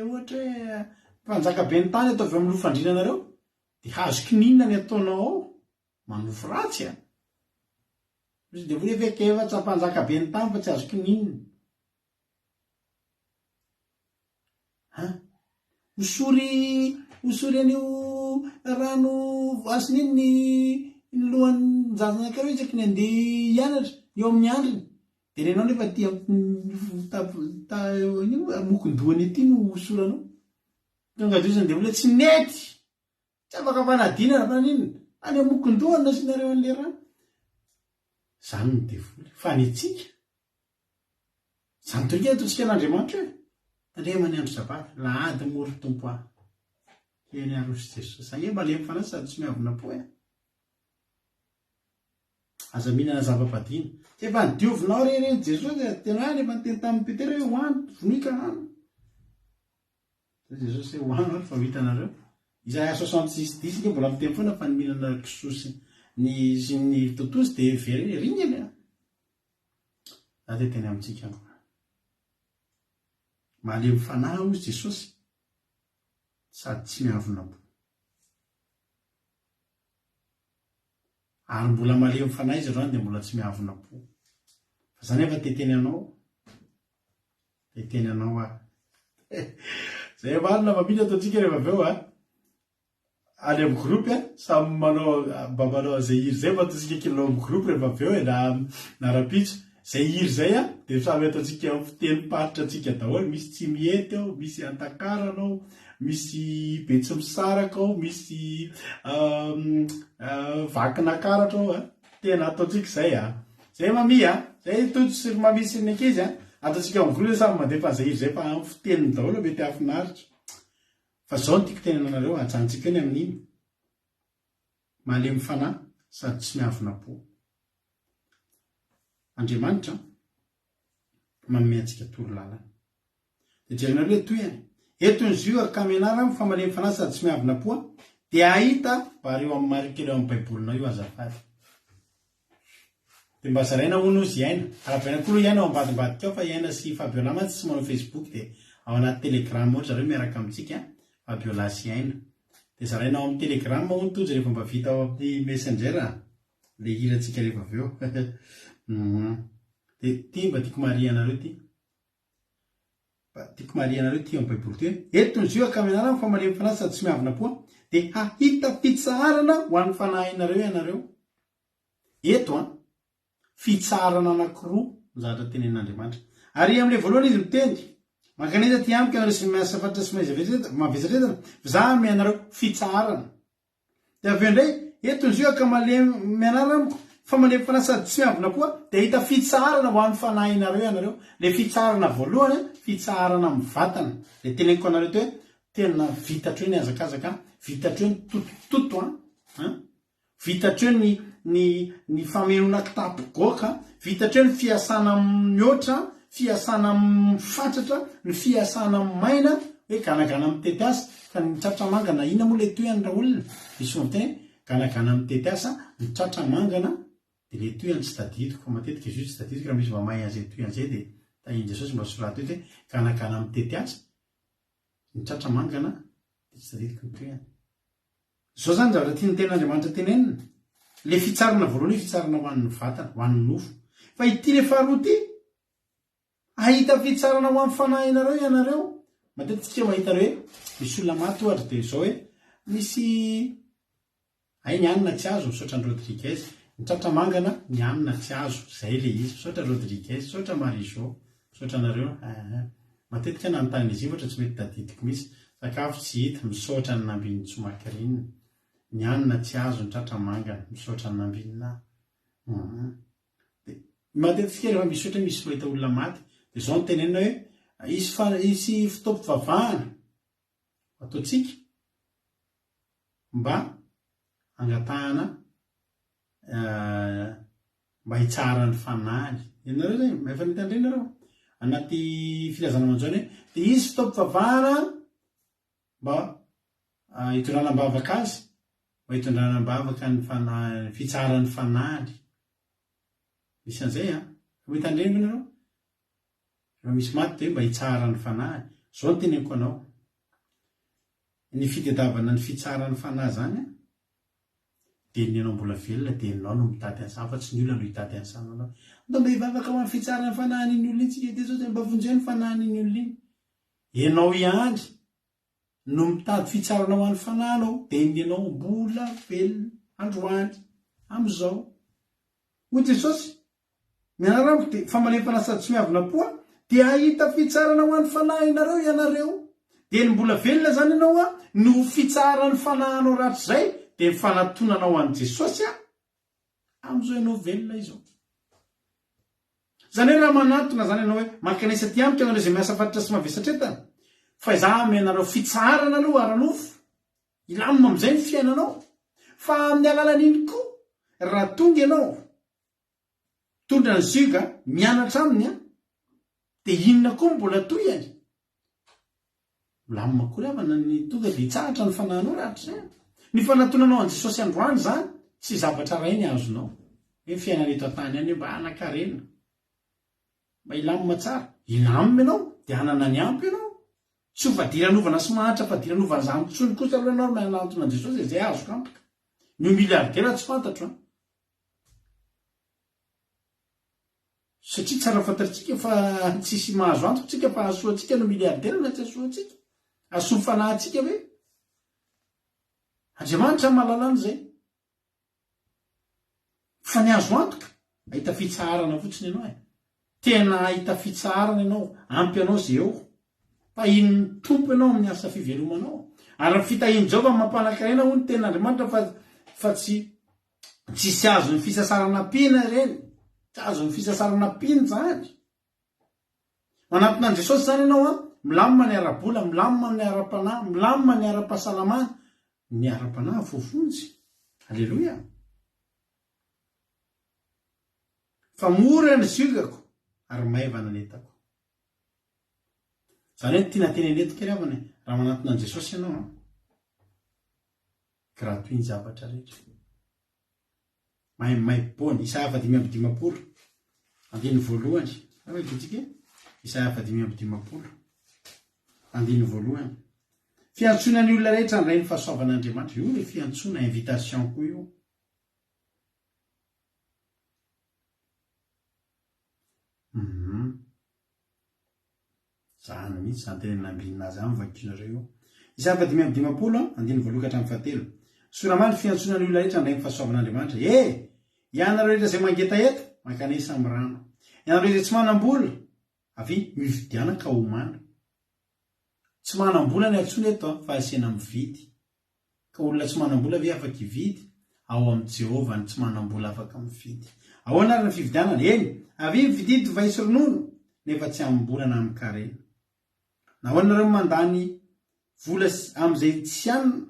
ohatra hoe mpanjaka ben'ny tany ataovy eo amin'ny loha fandriana anareo, dia hazo kininina ny ataonao ao, Manofy ratsy a! Misy devoly efa efa tsy ampanjaka be ny tany fa tsy azo kininina. Ha? Hosory hosory an'io rano voasina iny ny ny lohan'ny zaza anankiray isaky ny andeha hianatra eo amin'ny andriny. Dia ny anao nefa aty amin'ny ta- mokon-dohany aty no hosoranao. Tonga dia hoy ny devoly hoe tsy nety! Tsy afaka fanadinana fa naninona? Any amokondoha no nasianareo an'le rano. Zany ny devoly. Fa ny antsika, zany toy ny ataontsika an'Andriamanitra e. Tandrema ny andro sabata, lahady moa ry Tompo ah. Eny aroso Jesosy. Ange malemy fanahy sady tsy miavona po e. Aza mihinana zava-padina. Tsy efa nodiovinao re ireny Jesosy e. Tena hoe efa niteny tamin'i Petera hoe hoano, vonoy ka hano. Hoy Jesosy hoe, Hohano ary fa ho hitanareo. Isaia 66, dix nge mbola miteny foana fa ny mihinana kisoa sy ny sy ny totozy dia very ringana e. Za dia teny amintsika androany. Malemy fanahy hoy Jesosy sady tsy miavona am-po. Ary mbola malemy fanahy izy androany dia mbola tsy miavona am-po. Fa za nefa te teny anao Te-hiteny anao aho. Zay marina fa mila ataontsika rehefa avy eo a. Any amin'ny groupe a, samy manao mba manao an'izay hira izay mba ataontsika kilalao amin'ny groupe rehefa avy eo e, na na rahampitso. Izay hira izay a, dia samy ataontsika amin'ny fitenim-paritra antsika daholo, misy Tsimihety ao, misy Antakarana ao, misy Betsimisaraka ao, misy Vakinakaratra ao a. Tena ataontsika izay a. Izay Mami a, izay Tojo sy ry Mami sy ny ankizy a, ataontsika amin'ny groupe samy mandefa an'izay hira izay fa amin'ny fiteniny daholo mety hahafinaritra. Fa zao no tiako tenenana anareo, ajanontsika eo ny amin'iny. Malemy fanahy sady tsy miavona-po. Andriamanitra manome antsika toro lalana. Dia jerenareo ilay tohiny. Eto ny zioga ka mianara amiko fa malemy fanahy sady tsy miavona-po aho, dia hahita, vareo amin'ny marikely ao amin'ny baibolinao io azafady. Dia mba zaraina hono ozy i Aina. Arahabaina koa aloha i Aina ao ambadimbadika ao fa i Aina sy Fabiola mantsy tsy manao Facebook dia ao anaty telegram ao ry zareo miaraka amintsika, Fabiola sy Aina. Dia zaraina ao amin'ny telegram hono Tojo rehefa mba vita ao amin'ny messenger le hirantsika rehefa avy eo. Dia ity mba tiako marihanareo ity. Mba tiako marihanareo ity ao amin'ny baiboly ity hoe, Eto ny zioga ka mianara ny famalemy fanahy sady tsy miavona koa dia hahita fitsaharana ho an'ny fanahinareo ianareo. Eto an, fitsaharana anankiroa ny zavatra tenenin'Andriamanitra. Ary amin'ilay voalohany izy miteny, Mankanesa aty amiko ianareo izay miasa fatratra sy mavesatra entana, fa izaho hanome anareo fitsaharana. Dia avy eo indray, eto ny zioga ka malemy mianara amiko, fa malemy fanahy sady tsy miavona koa, dia hahita fitsaharana ho an'ny fanahinareo ianareo. Ilay fitsaharana voalohany, fitsaharana amin'ny vatana. Ilay teneniko anareo teo hoe, tena vita hatreo ny hazakazaka, vita hatreo ny totototo an, an. Vita hatreo ny ny ny famenoana kitapo goaka, vita hatreo ny fiasana mihoatra, fiasana mifatratra, ny fiasana maina, hoe ganagana mitety asa, ka ny tratra mangana, inona moa ilay tohiny raolona? Misy fomba fiteny hoe ganagana mitety asa, ny tratra mangana, dia ilay tohiny tsy tadidiko fa matetika izy io tsy tadidiko, raha misy mba mahay an'izay tohiny izay dia tahin'i Jesosy mba soraty eto hoe ganagana mitety asa, ny tratra mangana, dia tsy tadidiko ny tohiny. Izao izany ny zavatra tian'ny Tenin'Andriamanitra tenenina, Ilay fitsarana voalohany io fitsarana ho an'ny vatana, ho an'ny nofo. Fa ity ilay faharoa ity, hahita fitsarana ho an'ny fanahinareo ianareo. Matetika isika mahita hoe misy olona maty ohatra dia izao hoe misy hay ny hanina tsy azo, misaotra an'i Rodriguez, ny tratra mangana ny hanina tsy azo, izay ilay izy, misaotra Rodriguez, misaotra Marie Jo, misaotra anareo. Matetika nanontany izy io ohatra tsy mety tadidiko mihitsy. Sakafo tsy hita, misaotra an'i Nambinintsoa Macrine. Ny hanina tsy azo, ny tratra mangana, misaotra an'i Nambinina. Hum. Dia matetika rehefa misy ohatra hoe misy mahita olona maty, dia izao no tenenina hoe hisy fa hisy fotoam-pivavahana ataontsika mba hangatahana mba hitsaharan'ny fanahiny. Ianareo zay, efa nahita an'ireny nareo? Anaty filazana aman-jaona hoe dia hisy fotoam-pivavahana mba hitondrana am-bavaka azy, mba hitondrana am-bavaka ny fanahy, fitsaharan'ny fanahiny. Misy an'izay an? Efa mahita an'ireny ve nareo? Rehefa misy maty dia hoe mba hitsaharan'ny fanahiny. Izao no teneniko anao, ny fitadiavana ny fitsaharan'ny fanahy izany an, Dia ny anao mbola velona dia enao no mitady an'izany fa tsy ny olona no hitady an'izany ho anao. Ndao mba hivavaka ho an'ny fitsaran'ny fanahin'iny olona iny tsika dia zao dia mba vonjeo ny fanahin'iny olona iny. Enao ihany no mitady fitsarana ho an'ny fanahinao dia ny anao mbola velona androany amin'izao. Hoy Jesosy, Ny anarako dia famalefana sady tsy miavona-po aho, dia hahita fitsarana ho an'ny fanahinareo ianareo. Dia ny mbola velona izany ianao an, no ho fitsaharan'ny fanahinao rahatrizay, dia ny fanatonanao an'i Jesosy an, amin'izao ianao velona izao. Izany hoe raha manantona izany ianao hoe, mankanesa aty amiko ianareo izay miasa fatratra sy mavesatra entana, fa izaho hanome anareo fitsaharana aloha ara-nofo, hilamina amin'izay ny fiainanao, fa amin'ny alalan'iny koa, raha tonga ianao, Mitondra ny zioga, mianatra aminy an! Dia inona koa no mbola tohiny? Milamina koa ry havana ny tonga dia hitsahatra ny fanahinao rahatrizay an! Ny fanatonanao an'i Jesosy androany izany tsy zavatra iray ny azonao. Hoe ny fiainana eto an-tany ihany hoe mba hanan-karena, mba hilamina tsara. Hilamina ianao dia hanana ny ampy ianao. Tsy ho fadiranovana sy mahantra fadiranovana izany intsony kosa aloha ianao raha manantona an'i Jesosy e, izay azoko antoka. Ny ho milliardaire tsy fantatro an! Satria tsara fantatsika fa tsisy mahazo antoka tsika fa hahasoa antsika no milliardaire na tsy hahasoa antsika. Hahasoa ny fanahintsika ve? Andriamanitra mahalala an'izay. Fa ny azo antoka, hahita fitsaharana fotsiny ianao e. Tena hahita fitsaharana ianao, ampy anao izay eo. Tahian'ny Tompo ianao amin'ny asa fivelomanao. Ary ny fitahian'i Jehovah no mampanan-karena hoy ny tenin'Andriamanitra fa fa tsy tsisy azon'ny fisasarana ampiana ireny. Tsy azon'ny fisasarana ampiana izany. Manatona an'i Jesosy izany ianao an, milamina ny ara-bola, milamina ny ara-panahy, milamina ny ara-pahasalamana, ny ara-panahy voavonjy. Aleloia! Fa mora ny ziogako ary maivana ny entako. Izany hoe ny tiana tenenina eto kely havana e, raha manatona an'i Jesosy ianao an, gratuit ny zavatra rehetra. Maimaimpoana. Isaia faha 55, andininy voalohany. Zany hoe vitsika e? Isaia faha 55, andininy voalohany. Fiantsoana ny olona rehetra handray ny fahasoavan'Andriamanitra. Io ilay fiantsoana, invitation koa io. Mhm. Zany mihitsy zany tenenina ambinina azy any vakinareo io. Isaia faha 55, andininy voalohany ka hatramin'ny fahatelo. Soramandry fiantsoana ny olona rehetra handray ny fahasoavan'Andriamanitra. E! Ianareo rehetra izay mangetaheta, mankanesa amin'ny rano. Ianareo izay tsy manam-bola, avia mividiana ka homana. Tsy manam-bola ny antsoina eto fa asiana mividy. Ka olona tsy manam-bola ve afaka hividy? Ao amin'i Jehovah ny tsy manam-bola afaka mividy. Ahoana ary ny fividianana? Eny, avia mividia divay sy ronono, nefa tsy amim-bola na amin-karena. Nahoana nareo no mandany vola amin'izay tsy hanina,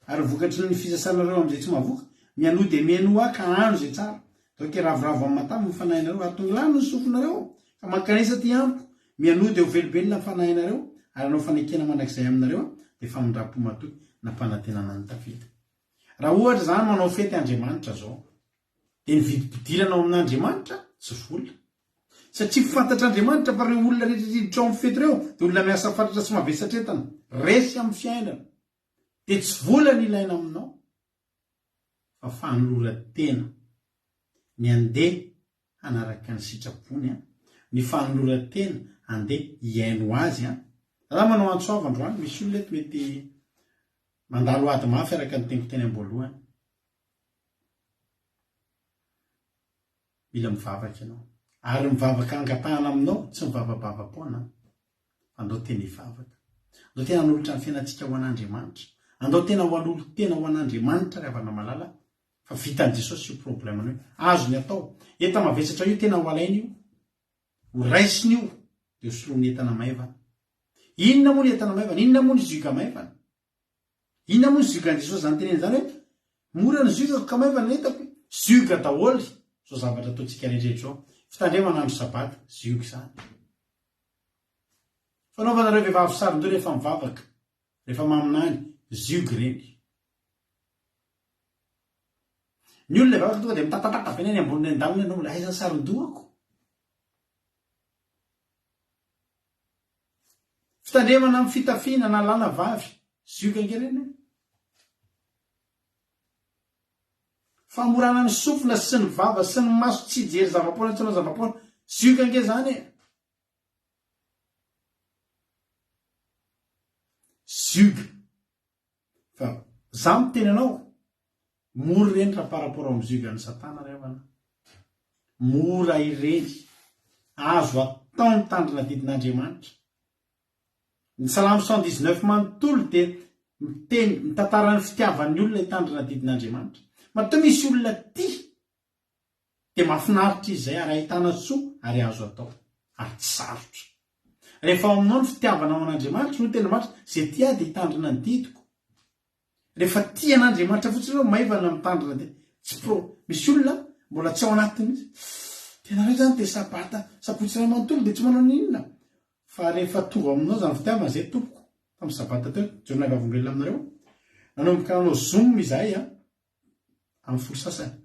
ary ny vokatry ny fisasanareo amin'izay tsy mahavoky? Mihainoa dia mihainoa ahy ka hano izay tsara. Ataoko hiravoravo amin'ny matavy ny fanahinareo, ary tongilano ny sofinareo, ka mankanesa aty amiko. Mihainoa dia ho velobelona ny fanahinareo, ary hanao fanekena mandrakizay aminareo aho, dia famindram-po matoky nampanantenana an'i Davida. Raha ohatra izany manao fety Andriamanitra izao, dia ny vidim-pidirana ao amin'Andriamanitra tsy vola. Satria fantatr'Andriamanitra fa ireo olona rehetra hiditra ao amin'ny fety ireo dia olona miasa fatratra sy mavesatra entana, resy amin'ny fiainana. Dia tsy vola no ilaina aminao. fa fanoloran-tena ny handeha hanaraka ny sitrapony, ny fanoloran-tena handeha hihaino azy. Za manao antso avo androany, misy olona eto mety mandalo ady mafy araka ny teniko teny am-boalohany. Mila mivavaka ianao. Ary ny vavaka angatahana aminao tsy mivavabava-poana. Andao tena hivavaka. Andao tena hanolotra ny fiainantsika ho an'Andriamanitra. Andao tena ho hanolo-tena ho an'Andriamanitra ry havana malala fa vitan'i Jesosy io problème-nao io. Azony atao. Enta-mavesatra io tena ho alainy io. Ho raisiny io dia ho soloiny entana maivana. Inona moa ny entana maivana? Inona moa ny zioga maivana? Inona moa ny ziogan'i Jesosy izany teneny izany hoe mora ny ziogako ka maivana ny entako? Zioga daholo izao zavatra ataontsika rehetra izao. Fitandremana andro sabata, zioga izany. Fanaovana ireo vehivavy saron-doha rehefa mivavaka, rehefa maminany, zioga ireny. Ny olona hivavaka tonga dia mitatatata be ny any ambony an-danina ianao, aiza ny saron-dohako? Fitandremana amin'ny fitafiana na lahy na vavy, zioga ange ireny e. Famorana ny sofina sy ny vava sy ny maso tsy hijery zava-poana tsy hanao zava-poana, zioga ange izany e. Zioga. Fa za miteny anao, mora ireny raha par rapport amin'ny ziogan'i satana ry havana. Mora ireny. Azo atao ny mitandrina didin'Andriamanitra. Ny salamo 119 manontolo dia miteny, mitantara ny fitiavan'ny olona hitandrina didin'Andriamanitra. Matoa misy olona tia Dia mahafinaritra izy izay ary ahitana soa ary azo atao. Ary tsy sarotra. Rehefa ao aminao ny fitiavanao an'Andriamanitra, hoy ny tenin'Andriamanitra, izay tia ahy dia hitandrina ny didiko. Rehefa tia an'Andriamanitra fotsiny ianao, maivana mitandrina dia tsy pro. Misy olona mbola tsy ao anatiny mihitsy. Dia nareo izany dia sabata, sabotsy iray manontolo dia tsy manao n'inona. Fa rehefa tonga ao aminao izany fitiavana izay tompoko, tamin'ny sabata teo, mijoro vavolombelona aminareo, nanomboka nanao zoom izahay an, amin'ny folo sasany.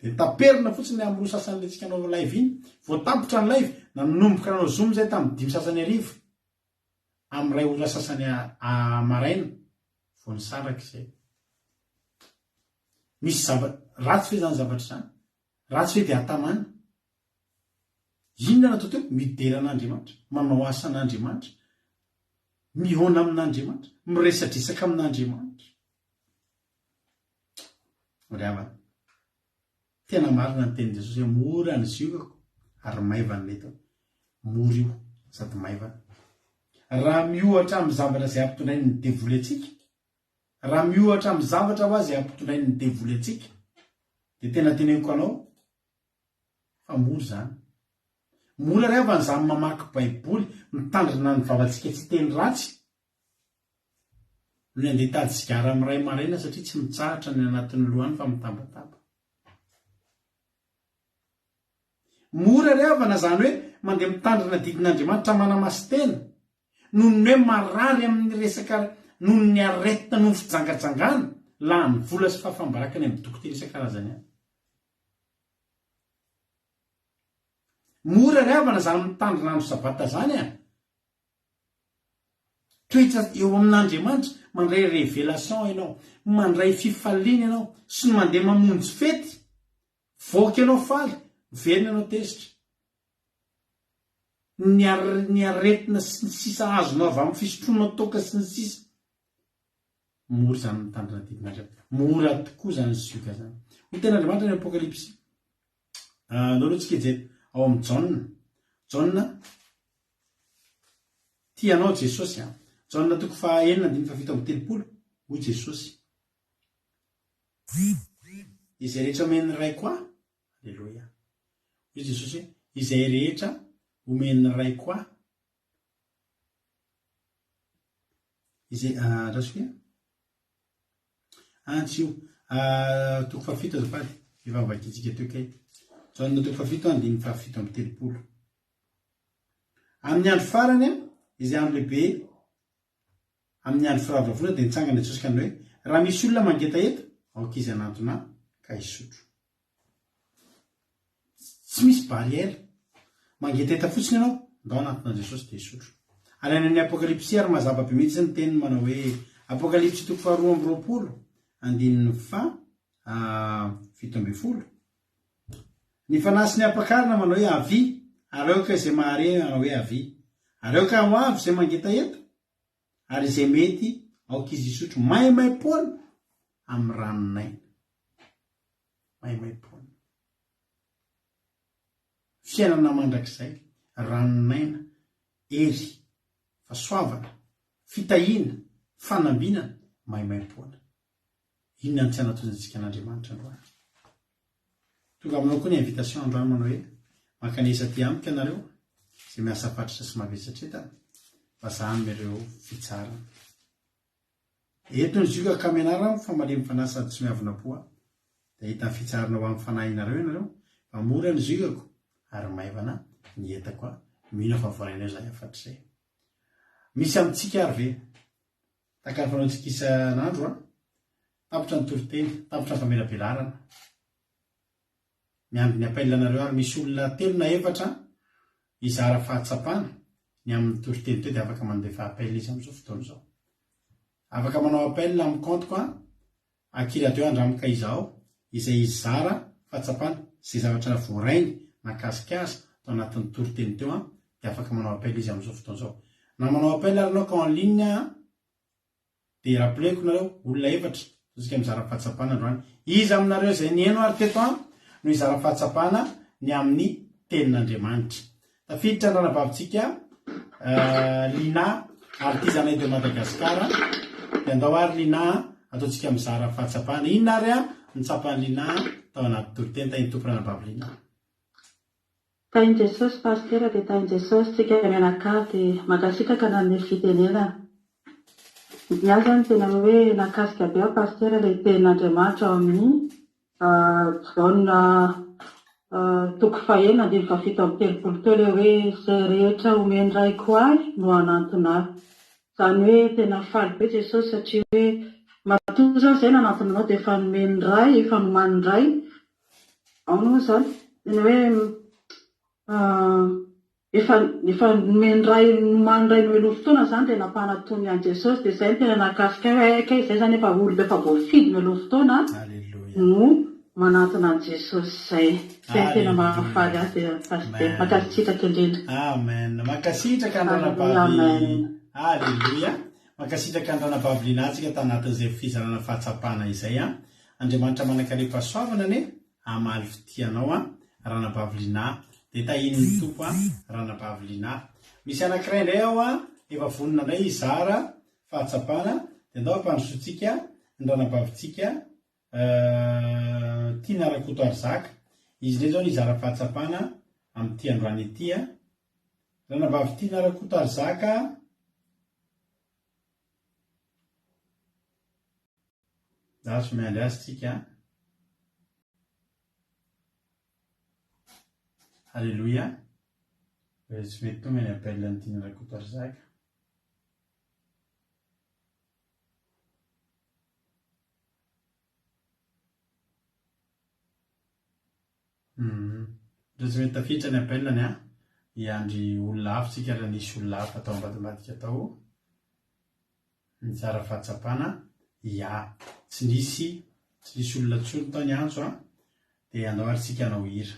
Dia taperina fotsiny amin'ny roa sasany ilay tsika nanao live iny. Vao tapitra ny live, nanomboka nanao zoom izay tamin'ny dimy sasany hariva. Amin'ny iray ora sasany maraina vao nisaraka izay. Misy zava ratsy ve izany zavatra izany? Ratsy ve dia atamana? Inona no atao teo? Midera an'Andriamanitra, manao asa an'Andriamanitra. Mihaona amin'Andriamanitra, miresadresaka amin'Andriamanitra. Ry havana, tena marina ny tenin'i Jesosy hoe mora ny ziogako ary maivana ny entako. Mora io sady maivana. Raha miohatra amin'ny zavatra izay ampitondrain'ny devoly antsika, raha miohatra amin'ny zavatra hoa izay ampitondrain'ny devoly antsika, dia tena teneniko anao fa mora izany. Mora ry havana izany mamaky baiboly, mitandrina ny vavantsika tsy hiteny ratsy, no ny handeha hitady sigara amin'ny iray maraina satria tsy mitsahatra ny anatin'ny lohany fa mitabataba. Mora ry havana izany hoe mandeha mitandrina didin'Andriamanitra manamasin-tena noho ny hoe marary amin'ny resaka noho ny aretina noho ny fijangajangana, lany vola sy fahafaham-baraka any amin'ny dokotera isan-karazany any. Mora ry havana izany mitandrina andro sabata izany a! Toetra eo amin'Andriamanitra, mandray révélation ianao, mandray fifaliana ianao, sy ny mandeha mamonjy fety, voaka ianao faly, miverina ianao tezitra. Ny ny aretina sy ny sisa azonao avy amin'ny fisotroana toaka sy ny sisa. Mora izany mitandrina didin'Andriamanitra. Mora tokoa izany zioga izany. Hoy tenin'Andriamanitra any Apokalypsy. Andao aloha tsika hijery ao amin'ny Jaona. Jaona, tia anao Jesosy a. Jaona toko faha enina andininy faha 37, hoy Jesosy. Izay rehetra omen'ny Raiko ahy, Aleloia. Hoy Jesosy hoe, izay rehetra omen'ny Raiko ahy, izay, andraso kely. Antso io. Toko fahafito azafady. Efa novakintsika teo kay. Jaona toko fahafito andininy fahafito amby telopolo. Amin'ny andro farany, izay andro lehibe amin'ny andro firavoravoana dia nitsangana Jesosy ka nanao hoe, Raha misy olona mangetaheta, aoka izy hanantona ahy ka hisotro. Tsy misy barrière. Mangetaheta fotsiny ianao, ndao hanantona an'i Jesosy dia hisotro. Ary any amin'ny Apokalypsy ary mazava be mihitsy ny teniny manao hoe, Apokalypsy toko faha 22, andininy faha 17. Ny fanahy sy ny ampakarina manao hoe avia, ary aoka izay mahare hanao hoe avia. Ary aoka ho avy izay mangetaheta, ary izay mety aoka izy hisotro maimaimpoana amin'ny ranon'aina. Maimaimpoana. Fiainana mandrakizay, ranon'aina, hery, fahasoavana, fitahiana, fanambinana, maimaimpoana. Inona no tsy hanatozantsika an'Andriamanitra androany? Tonga aminao koa ny invitation androany manao hoe mankanesa aty amiko ianareo izay miasa fatratra sy mavesatra entana fa za hanome ireo fitsarana. Eto ny zioga ka mianara aho fa malemy fanahy sady tsy miavona po aho. Dia hahita ny fitsaharana ho amin'ny fanahinareo ianareo fa mora ny ziogako ary maivana ny entako aho. Mino aho fa voarainao izay hafatra izay. Misy amintsika ary ve tahaka ny fanaontsika isan'andro an? Tapitra ny toriteny, tapitra ny famelabelarana. Miandry ny appel anareo ary misy olona telo na efatra hizara fahatsapana ny amin'ny toriteny teo dia afaka mandefa appel izy amin'izao fotoana izao. Afaka manao appel amin'ny compte-ko an, Akiradio Andramoka izaho izay hizara fahatsapana izay zavatra voarainy nahakasika azy tao anatin'ny toriteny teo an, dia afaka manao appel izy amin'izao fotoana izao. Na manao appel ary ianao ka en ligne an, Dia rappeleko nareo, olona efatra tosika mizara fahatsapana androany. Iza aminareo izay niheno ary teto an no hizara fahatsapana ny amin'ny tenin'Andriamanitra? Tafiditra ny ranabavintsika Lina artisanat de Madagascar. Dia andao ary Lina ataontsika mizara fahatsapana. Inona ary ny tsapan'i Lina tao anaty toriteny? Tahin'ny Tompo ranabavy Lina. Tahin'i Jesosy Pasitera dia tahin'i Jesosy tsika mianakavy dia mankasitraka nanome fitenenana. Ny ahy zany tena hoe nakasika be aho Pasitera ilay tenin'Andriamanitra ao amin'ny Jaona toko fahenina andininy fahafito amby telopolo teo ilay hoe izay rehetra omen'ny Raiko ahy no hanantona ahy. Izany hoe tena faly be Jesosy satria hoe matoa izany izay nanantona anao dia efa nomen'ny Ray, efa nomanin'ny Ray Ahoana moa izany? Ny hoe efa efa nomen'ny Ray nomanin'ny Ray nomeloha fotoana izany dia nampanatony an'i Jesosy dia izay no tena nahakasika ahy hoe hay kay izay izany efa olona efa voafidy mialoha fotoana no Alléluia. manantona an'i Jesosy izay. Izay no tena mahafaly ahy dia Pasitera. Mankasitraka indrindra. Amen. Mankasitraka ny ranabavy. Alléluia. Mankasitraka ny ranabavy Lina tsika tanatin'izay fizarana fahatsapana izay an. Andriamanitra manankarem-pahasoavana anie hamaly fitia anao an ranabavy Lina. Dia tahian'ny Tompo an ranabavy Lina. Misy anankiray indray ao an, efa vonona indray hizara fahatsapana, dia andao hampandrosoantsika ny ranabavintsika Tiana Rakotoarizaka. Izy indray izao no hizara fahatsapana amin'ity androany ity an. Ranabavy Tiana Rakotoarizaka. Azo miandry azy tsika. Alléluia. Tsy mety tonga ny appel an'i Tiana Rakotoarizaka. Raha tsy mety tafiditra ny appel-ny an, hiandry olona hafa tsika raha nisy olona hafa tao ambadimbadika tao. Nizara fahatsapana, ya, tsy nisy, tsy nisy olona intsony tao niantso an, dia andao ary tsika hanao hira.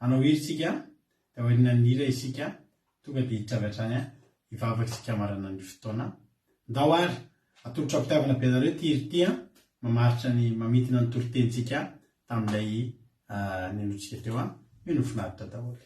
Hanao hira isika, dia aorianan'ny hira isika tonga dia hiditra avy hatrany hivavaka isika hamarana ny fotoana. Ndao ary, atolotro am-pitiavana be anareo ity hira ity an, mamaritra ny, mamintina ny toritenintsika tamin'ilay ninoantsika teo an, mino ho finaritra daholo.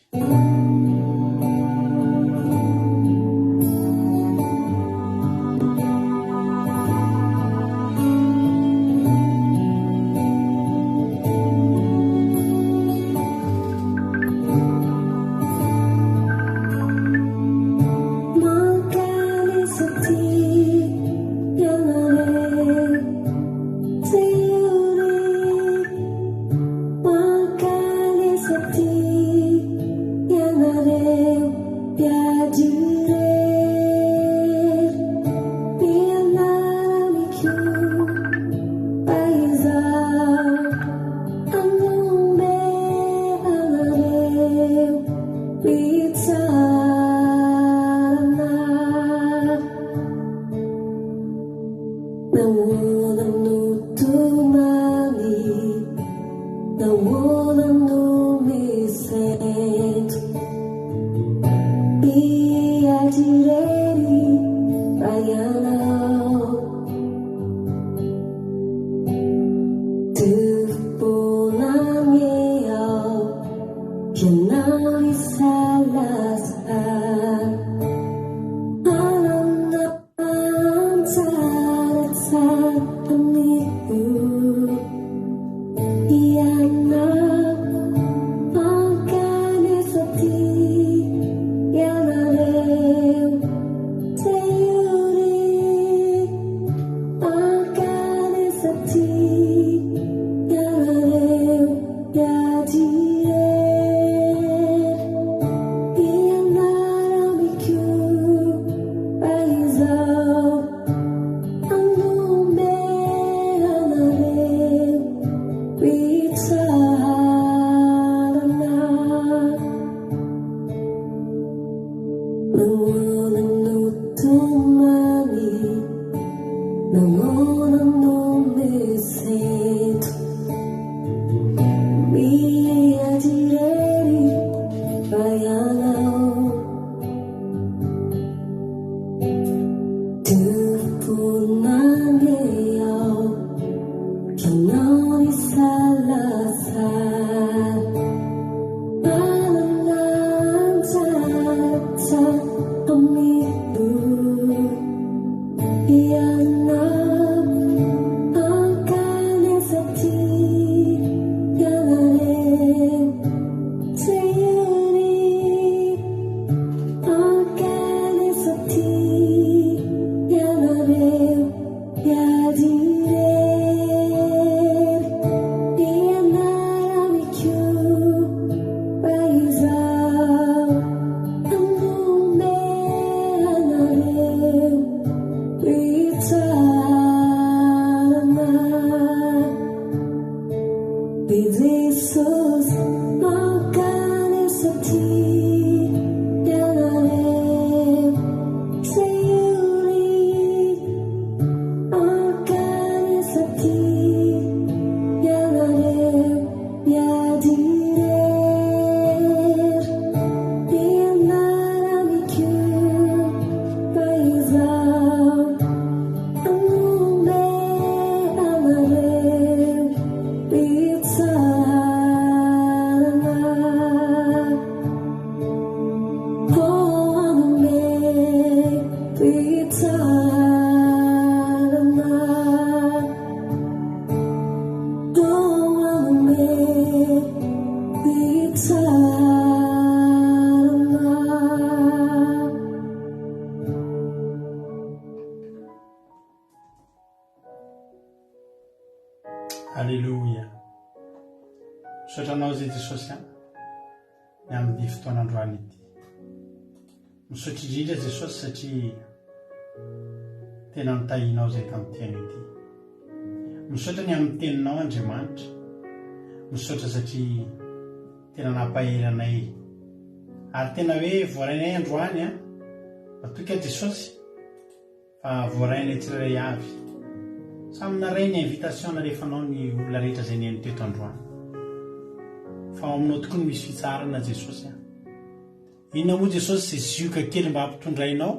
Fitsarana Toa hanome fitsarana. Aleloia. Misaotra anao izay Jesosy an. Ny amin'ny fotoana androany ity. Misaotra indrindra Jesosy satria tena nitahianao izay tamin'ity anio ity. Misaotra ny amin'ny teninao Andriamanitra. Misaotra satria tena nampahery anay. Ary tena hoe voarainay androany an. Matoky aho Jesosy. Fa voarainay tsirairay avy. Samy naray ny invitation nalefanao ny olona rehetra izay nihaino teto androany. Fa ao aminao tokoa no misy fitsaharana Jesosy a. Inona moa Jesosy izay zioga kely mba hampitondrainao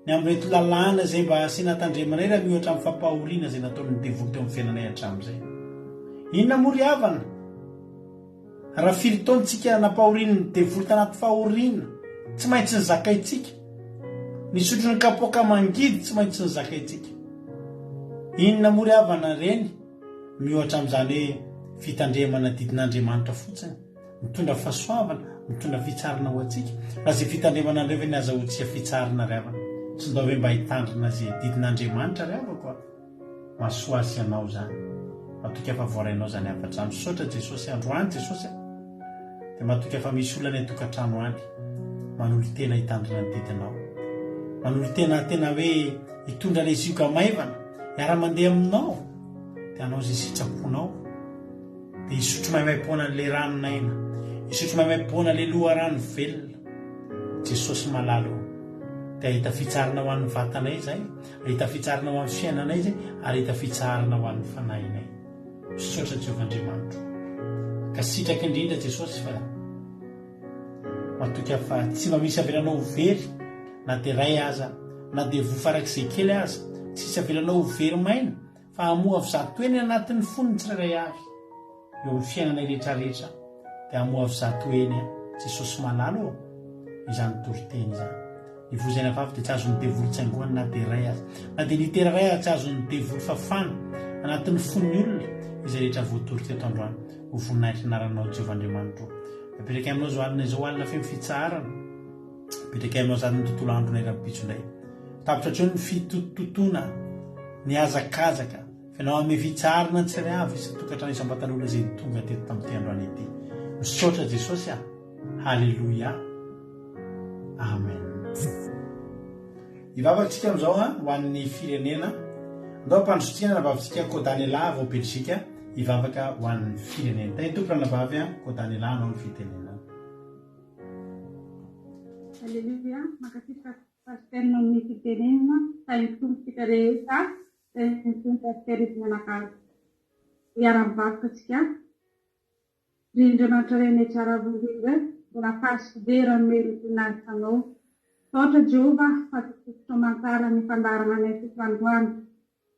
ny amin'ireto lalàna izay mba asiana tandremanay raha miohatra amin'ny fampahoriana izay nataon'ny devoly teo amin'ny fiainanay hatramin'izay. Inona moa ry havana? Raha firy taona tsika nampahorian'ny devoly tanaty fahoriana, tsy maintsy nozakaintsika. Nisotro ny kapoaka mangidy tsy maintsy nozakaintsika. Inona moa ry havana ireny miohatra amin'izany hoe fitandremana didin'Andriamanitra fotsiny, mitondra fahasoavana, mitondra fitsarana ho antsika. Raha izay fitandremana an'ireo ve ny azahoantsika fitsarana ry havana? Tsy ndao ve mba hitandrina izay didin'Andriamanitra ry havako a? Mahasoa azy ianao izany. Matoky aho fa voarainao izany hafatra izany. Misaotra Jesosy androany Jesosy a. Dia matoky aho fa misy olona any an-tokantrano any manolo-tena hitandrina ny didinao. Manolo-tena tena hoe hitondra ilay zioga maivana, hiara-mandeha aminao, dia hanao izay sitraponao. Dia hisotro maimaim-poana an'ilay ranon'aina, hisotro maimaim-poana ilay loharano velona. Jesosy malala ô, dia hahita fitsaharana ho an'ny vatanay izahay. Hahita fitsaharana ho an'ny fiainanay izy ary hahita fitsaharana ho an'ny fanahinay. Misaotra Jehovah Andriamanitro. Ankasitraka indrindra Jesosy fa matoky aho fa tsy mba misy avelanao ho very na dia iray aza, na dia voa farak'izay kely aza. Tsisy avelanao ho very maina fa hamoha avy zatoeny anatin'ny fony ny tsirairay avy. Eo amin'ny fiainanay rehetra rehetra dia hamoha avy zatoeny Jesosy malala ô izany toriteny izany. Ny vozaina vavy dia tsy azon'ny devoly tsaingohana na dia iray aza. Na dia litera iray aza tsy azon'ny devoly fafana anatin'ny fon'ny olona izay rehetra voatory teto androany. Ho voninahitry ny anaranao Jehovah Andriamanitro. Apetraka aminao izao alina izao alina feno fitsaharana. Apetraka aminao sady ny tontolo andronay rahampitso indray. Tapitra hatreo ny fitotototoana, ny hazakazaka. Fa ianao hanome fitsaharana ny tsirairay avy isan-tokantrano isam-batan'olona izay tonga teto tamin'ity androany ity. Misaotra Jesosy a! Haleloia! Amen. Hivavaka isika amin'izao ho an'ny firenena. Andao hampandrosotsika ny anabavintsika Kodanela avy ao Belgique hivavaka ho an'ny firenena. Tahin'ny Tompo ranabavy Kodanela anao ny fitenenana. Aleloia, mankasitraka Pasteur noho ny fitenenana, tahin'ny Tompo tsika rehetra, tahin'ny Tompo Pasteur izy mianakavy. Hiara-mivavaka tsika. Ry Andriamanitra Rainay tsara indrindra, mbola faly sy dera no voninahitra Anao. Misaotra Jehovah fa tototra aman-tsara ny fandaharana anay teto androany.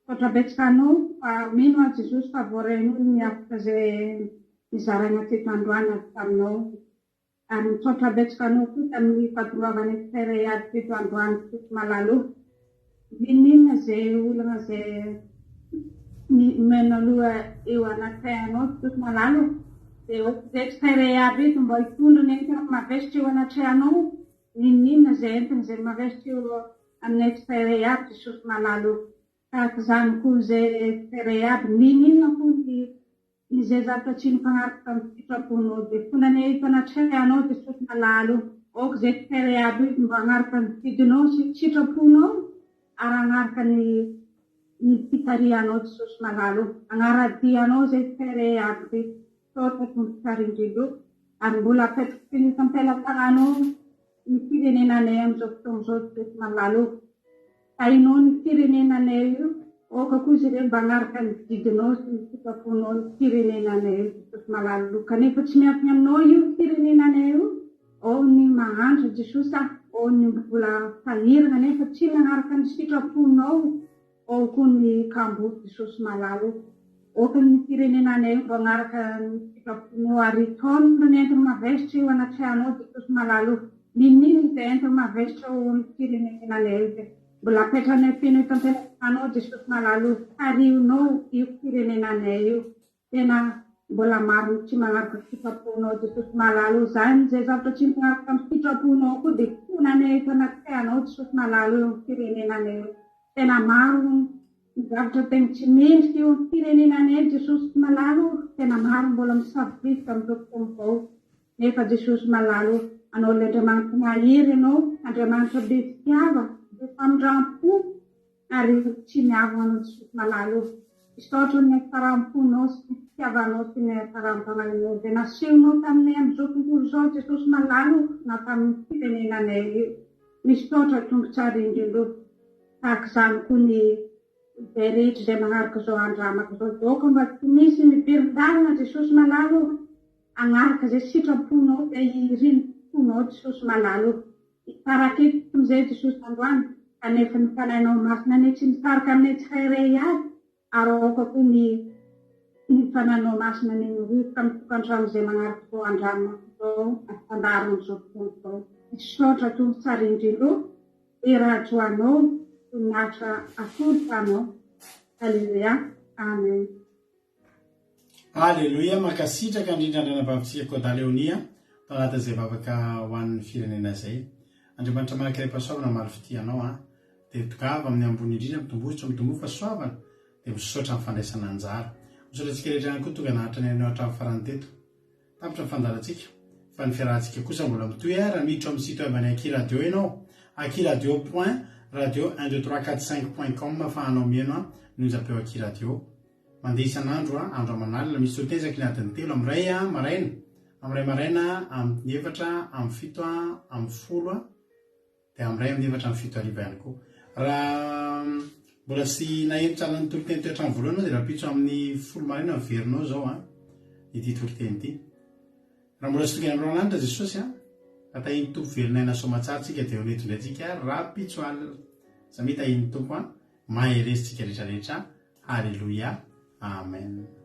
Misaotra betsaka Anao fa mino aho Jesosy fa voarainao ny hafatra izay nizaraina teto androany avy taminao. Ary misaotra betsaka anao koa tamin'ny fahatongavanay tsirairay avy teto androany Tompo malala o. N'inon'inona izay olana izay mianaloha eo anatrehanao Tompo malala o. Dia aoka izay tsirairay avy eto mba hitondra ny entana mavesatra eo anatrehanao. N'inon'inona izay entana izay mavesatra eo aminay tsirairay avy Jesosy malala o. Tahaka izany koa izay tsirairay avy. N'inon'inona koa ny Izay zavatra tsy nifanaraka tamin'ny sitraponao dia fonanay eto anatrehanao Jesosy malala o. Aoka izay tsirairay aby mba hanaraka ny didinao sy ny sitraponao ary hanaraka ny ny fitarihanao Jesosy malala o. Hanara-dia anao izay tsirairay aby ry Misaotra Tompo tsara indrindra o. Ary mbola apetrako teny am-pelatananao ny firenenanay amin'izao fotoana izao Jesosy malala o. Tahinao ny firenenanay io, aoka koa izy ireo mba hanaraka ny didinao sy ny sitraponao ny firenenanay io Jesosy malala o, kanefa tsy miankina aminao io firenenanay io, ao ny mahantra Jesosy a, ao ny mbola sahirana nefa tsy manaraka ny sitraponao, ao koa ny kamboty Jesosy malala o, aoka ny firenenanay io mba hanaraka ny sitraponao ary taonina ny entana mavesatra eo anatrehanao Jesosy malala o. N'inon'inona izay enta-mavesatra ho an'ny firenenanay izay mbola apetranay feno eto am-pelatananao Jesosy malala o, tarihonao io firenenanay io. Tena mbola maro ny tsy magnaraka sitraponao Jesosy malala o, zany izay zavatra tsy mifanaraka amin'ny sitraponao koa dia fonanay eto anatrehanao Jesosy malala o eo amin'ny firenenanay eo. Tena maro ny zavatra tena tsy mendrika eo amin'ny firenenanay Jesosy malala o, tena maro mbola misavoritaka amin'izao fotoana izao. Nefa Jesosy malala o, Anao ilay Andriamanitra mahery Ianao, Andriamanitra be fitiavana, be famindram-po ary tsy miavona Anao Jesosy malala o. Misaotra ny hatsaram-ponao sy ny fitiavanao sy ny hatsaram-panahinao izay nasehonao taminay amin'izao tontolo izao Jesosy malala o, na tamin'ny firenenanay io. Misaotra Tompo tsara indrindra o. Tahaka izany koa ny izay rehetra izay magnaraka izao andramako izao. Aoka mba tsy misy miverin-dalana Jesosy malala o. Hagnaraka izay sitraponao izay irin'ny fonao Jesosy malala o. Hitaraka eto amin'izay Jesosy androany kanefa ny Fanahinao Masina anie tsy misaraka aminay tsirairay avy ary aoka koa ny ny Fanahinao Masina anie miroboka amin'ny tokantrano izay magnaraka izao andranomasina izao ary fandaharana amin'izao fotoana izao. Misaotra Tompo tsara indrindra o. Herajo anao voninahitra atolotra anao. Haleloia. Amen. Aleloia, mankasitraka indrindra ny ranabavitsika Koda Leonie tao anatin'izay vavaka ho an'ny firenena izay. Andriamanitra Mahakiray-pahasoavana hamaly fitia anao an. Dia tongava amin'ny ambony indrindra, mitomboa tsy mitomboa fahasoavana, dia misaotra amin'ny fandraisana anjara. Misaotra antsika rehetra ihany koa tonga naharitra nihaino hatramin'ny farany teto. Tapitra ny fandaharantsika, fa ny fiarahantsika kosa mbola mitohy a, raha miditra ao amin'ny site web an'i Aky Radio ianao, akiradio point radio un deux trois quatre cinq point com afahanao mihaino a, ny onjam-peo Aky Radio. Mandeha isan'andro a, andro aman'alina, misy toriteny isaky ny adiny telo, amin'ny iray a, maraina, amin'ny iray maraina, amin'ny efatra, amin'ny fito a, amin'ny folo a, Dia amin'ny iray amin'ny efatra amin'ny fito hariva ihany koa. Raha mbola tsy naheno tsara ny toriteny teo hatramin'ny voalohany ianao dia rahampitso amin'ny folo maraina miverina ao izao an, ity toriteny ity. Raha mbola tsy tonga any amin'ny lanitra Jesosy an, ka tahin'ny Tompo velon'aina soamatsara tsika dia ho eto indray tsika rahampitso alina. Samia tahin'ny Tompo an, mahereza tsika rehetra rehetra. Haleloia. Amen.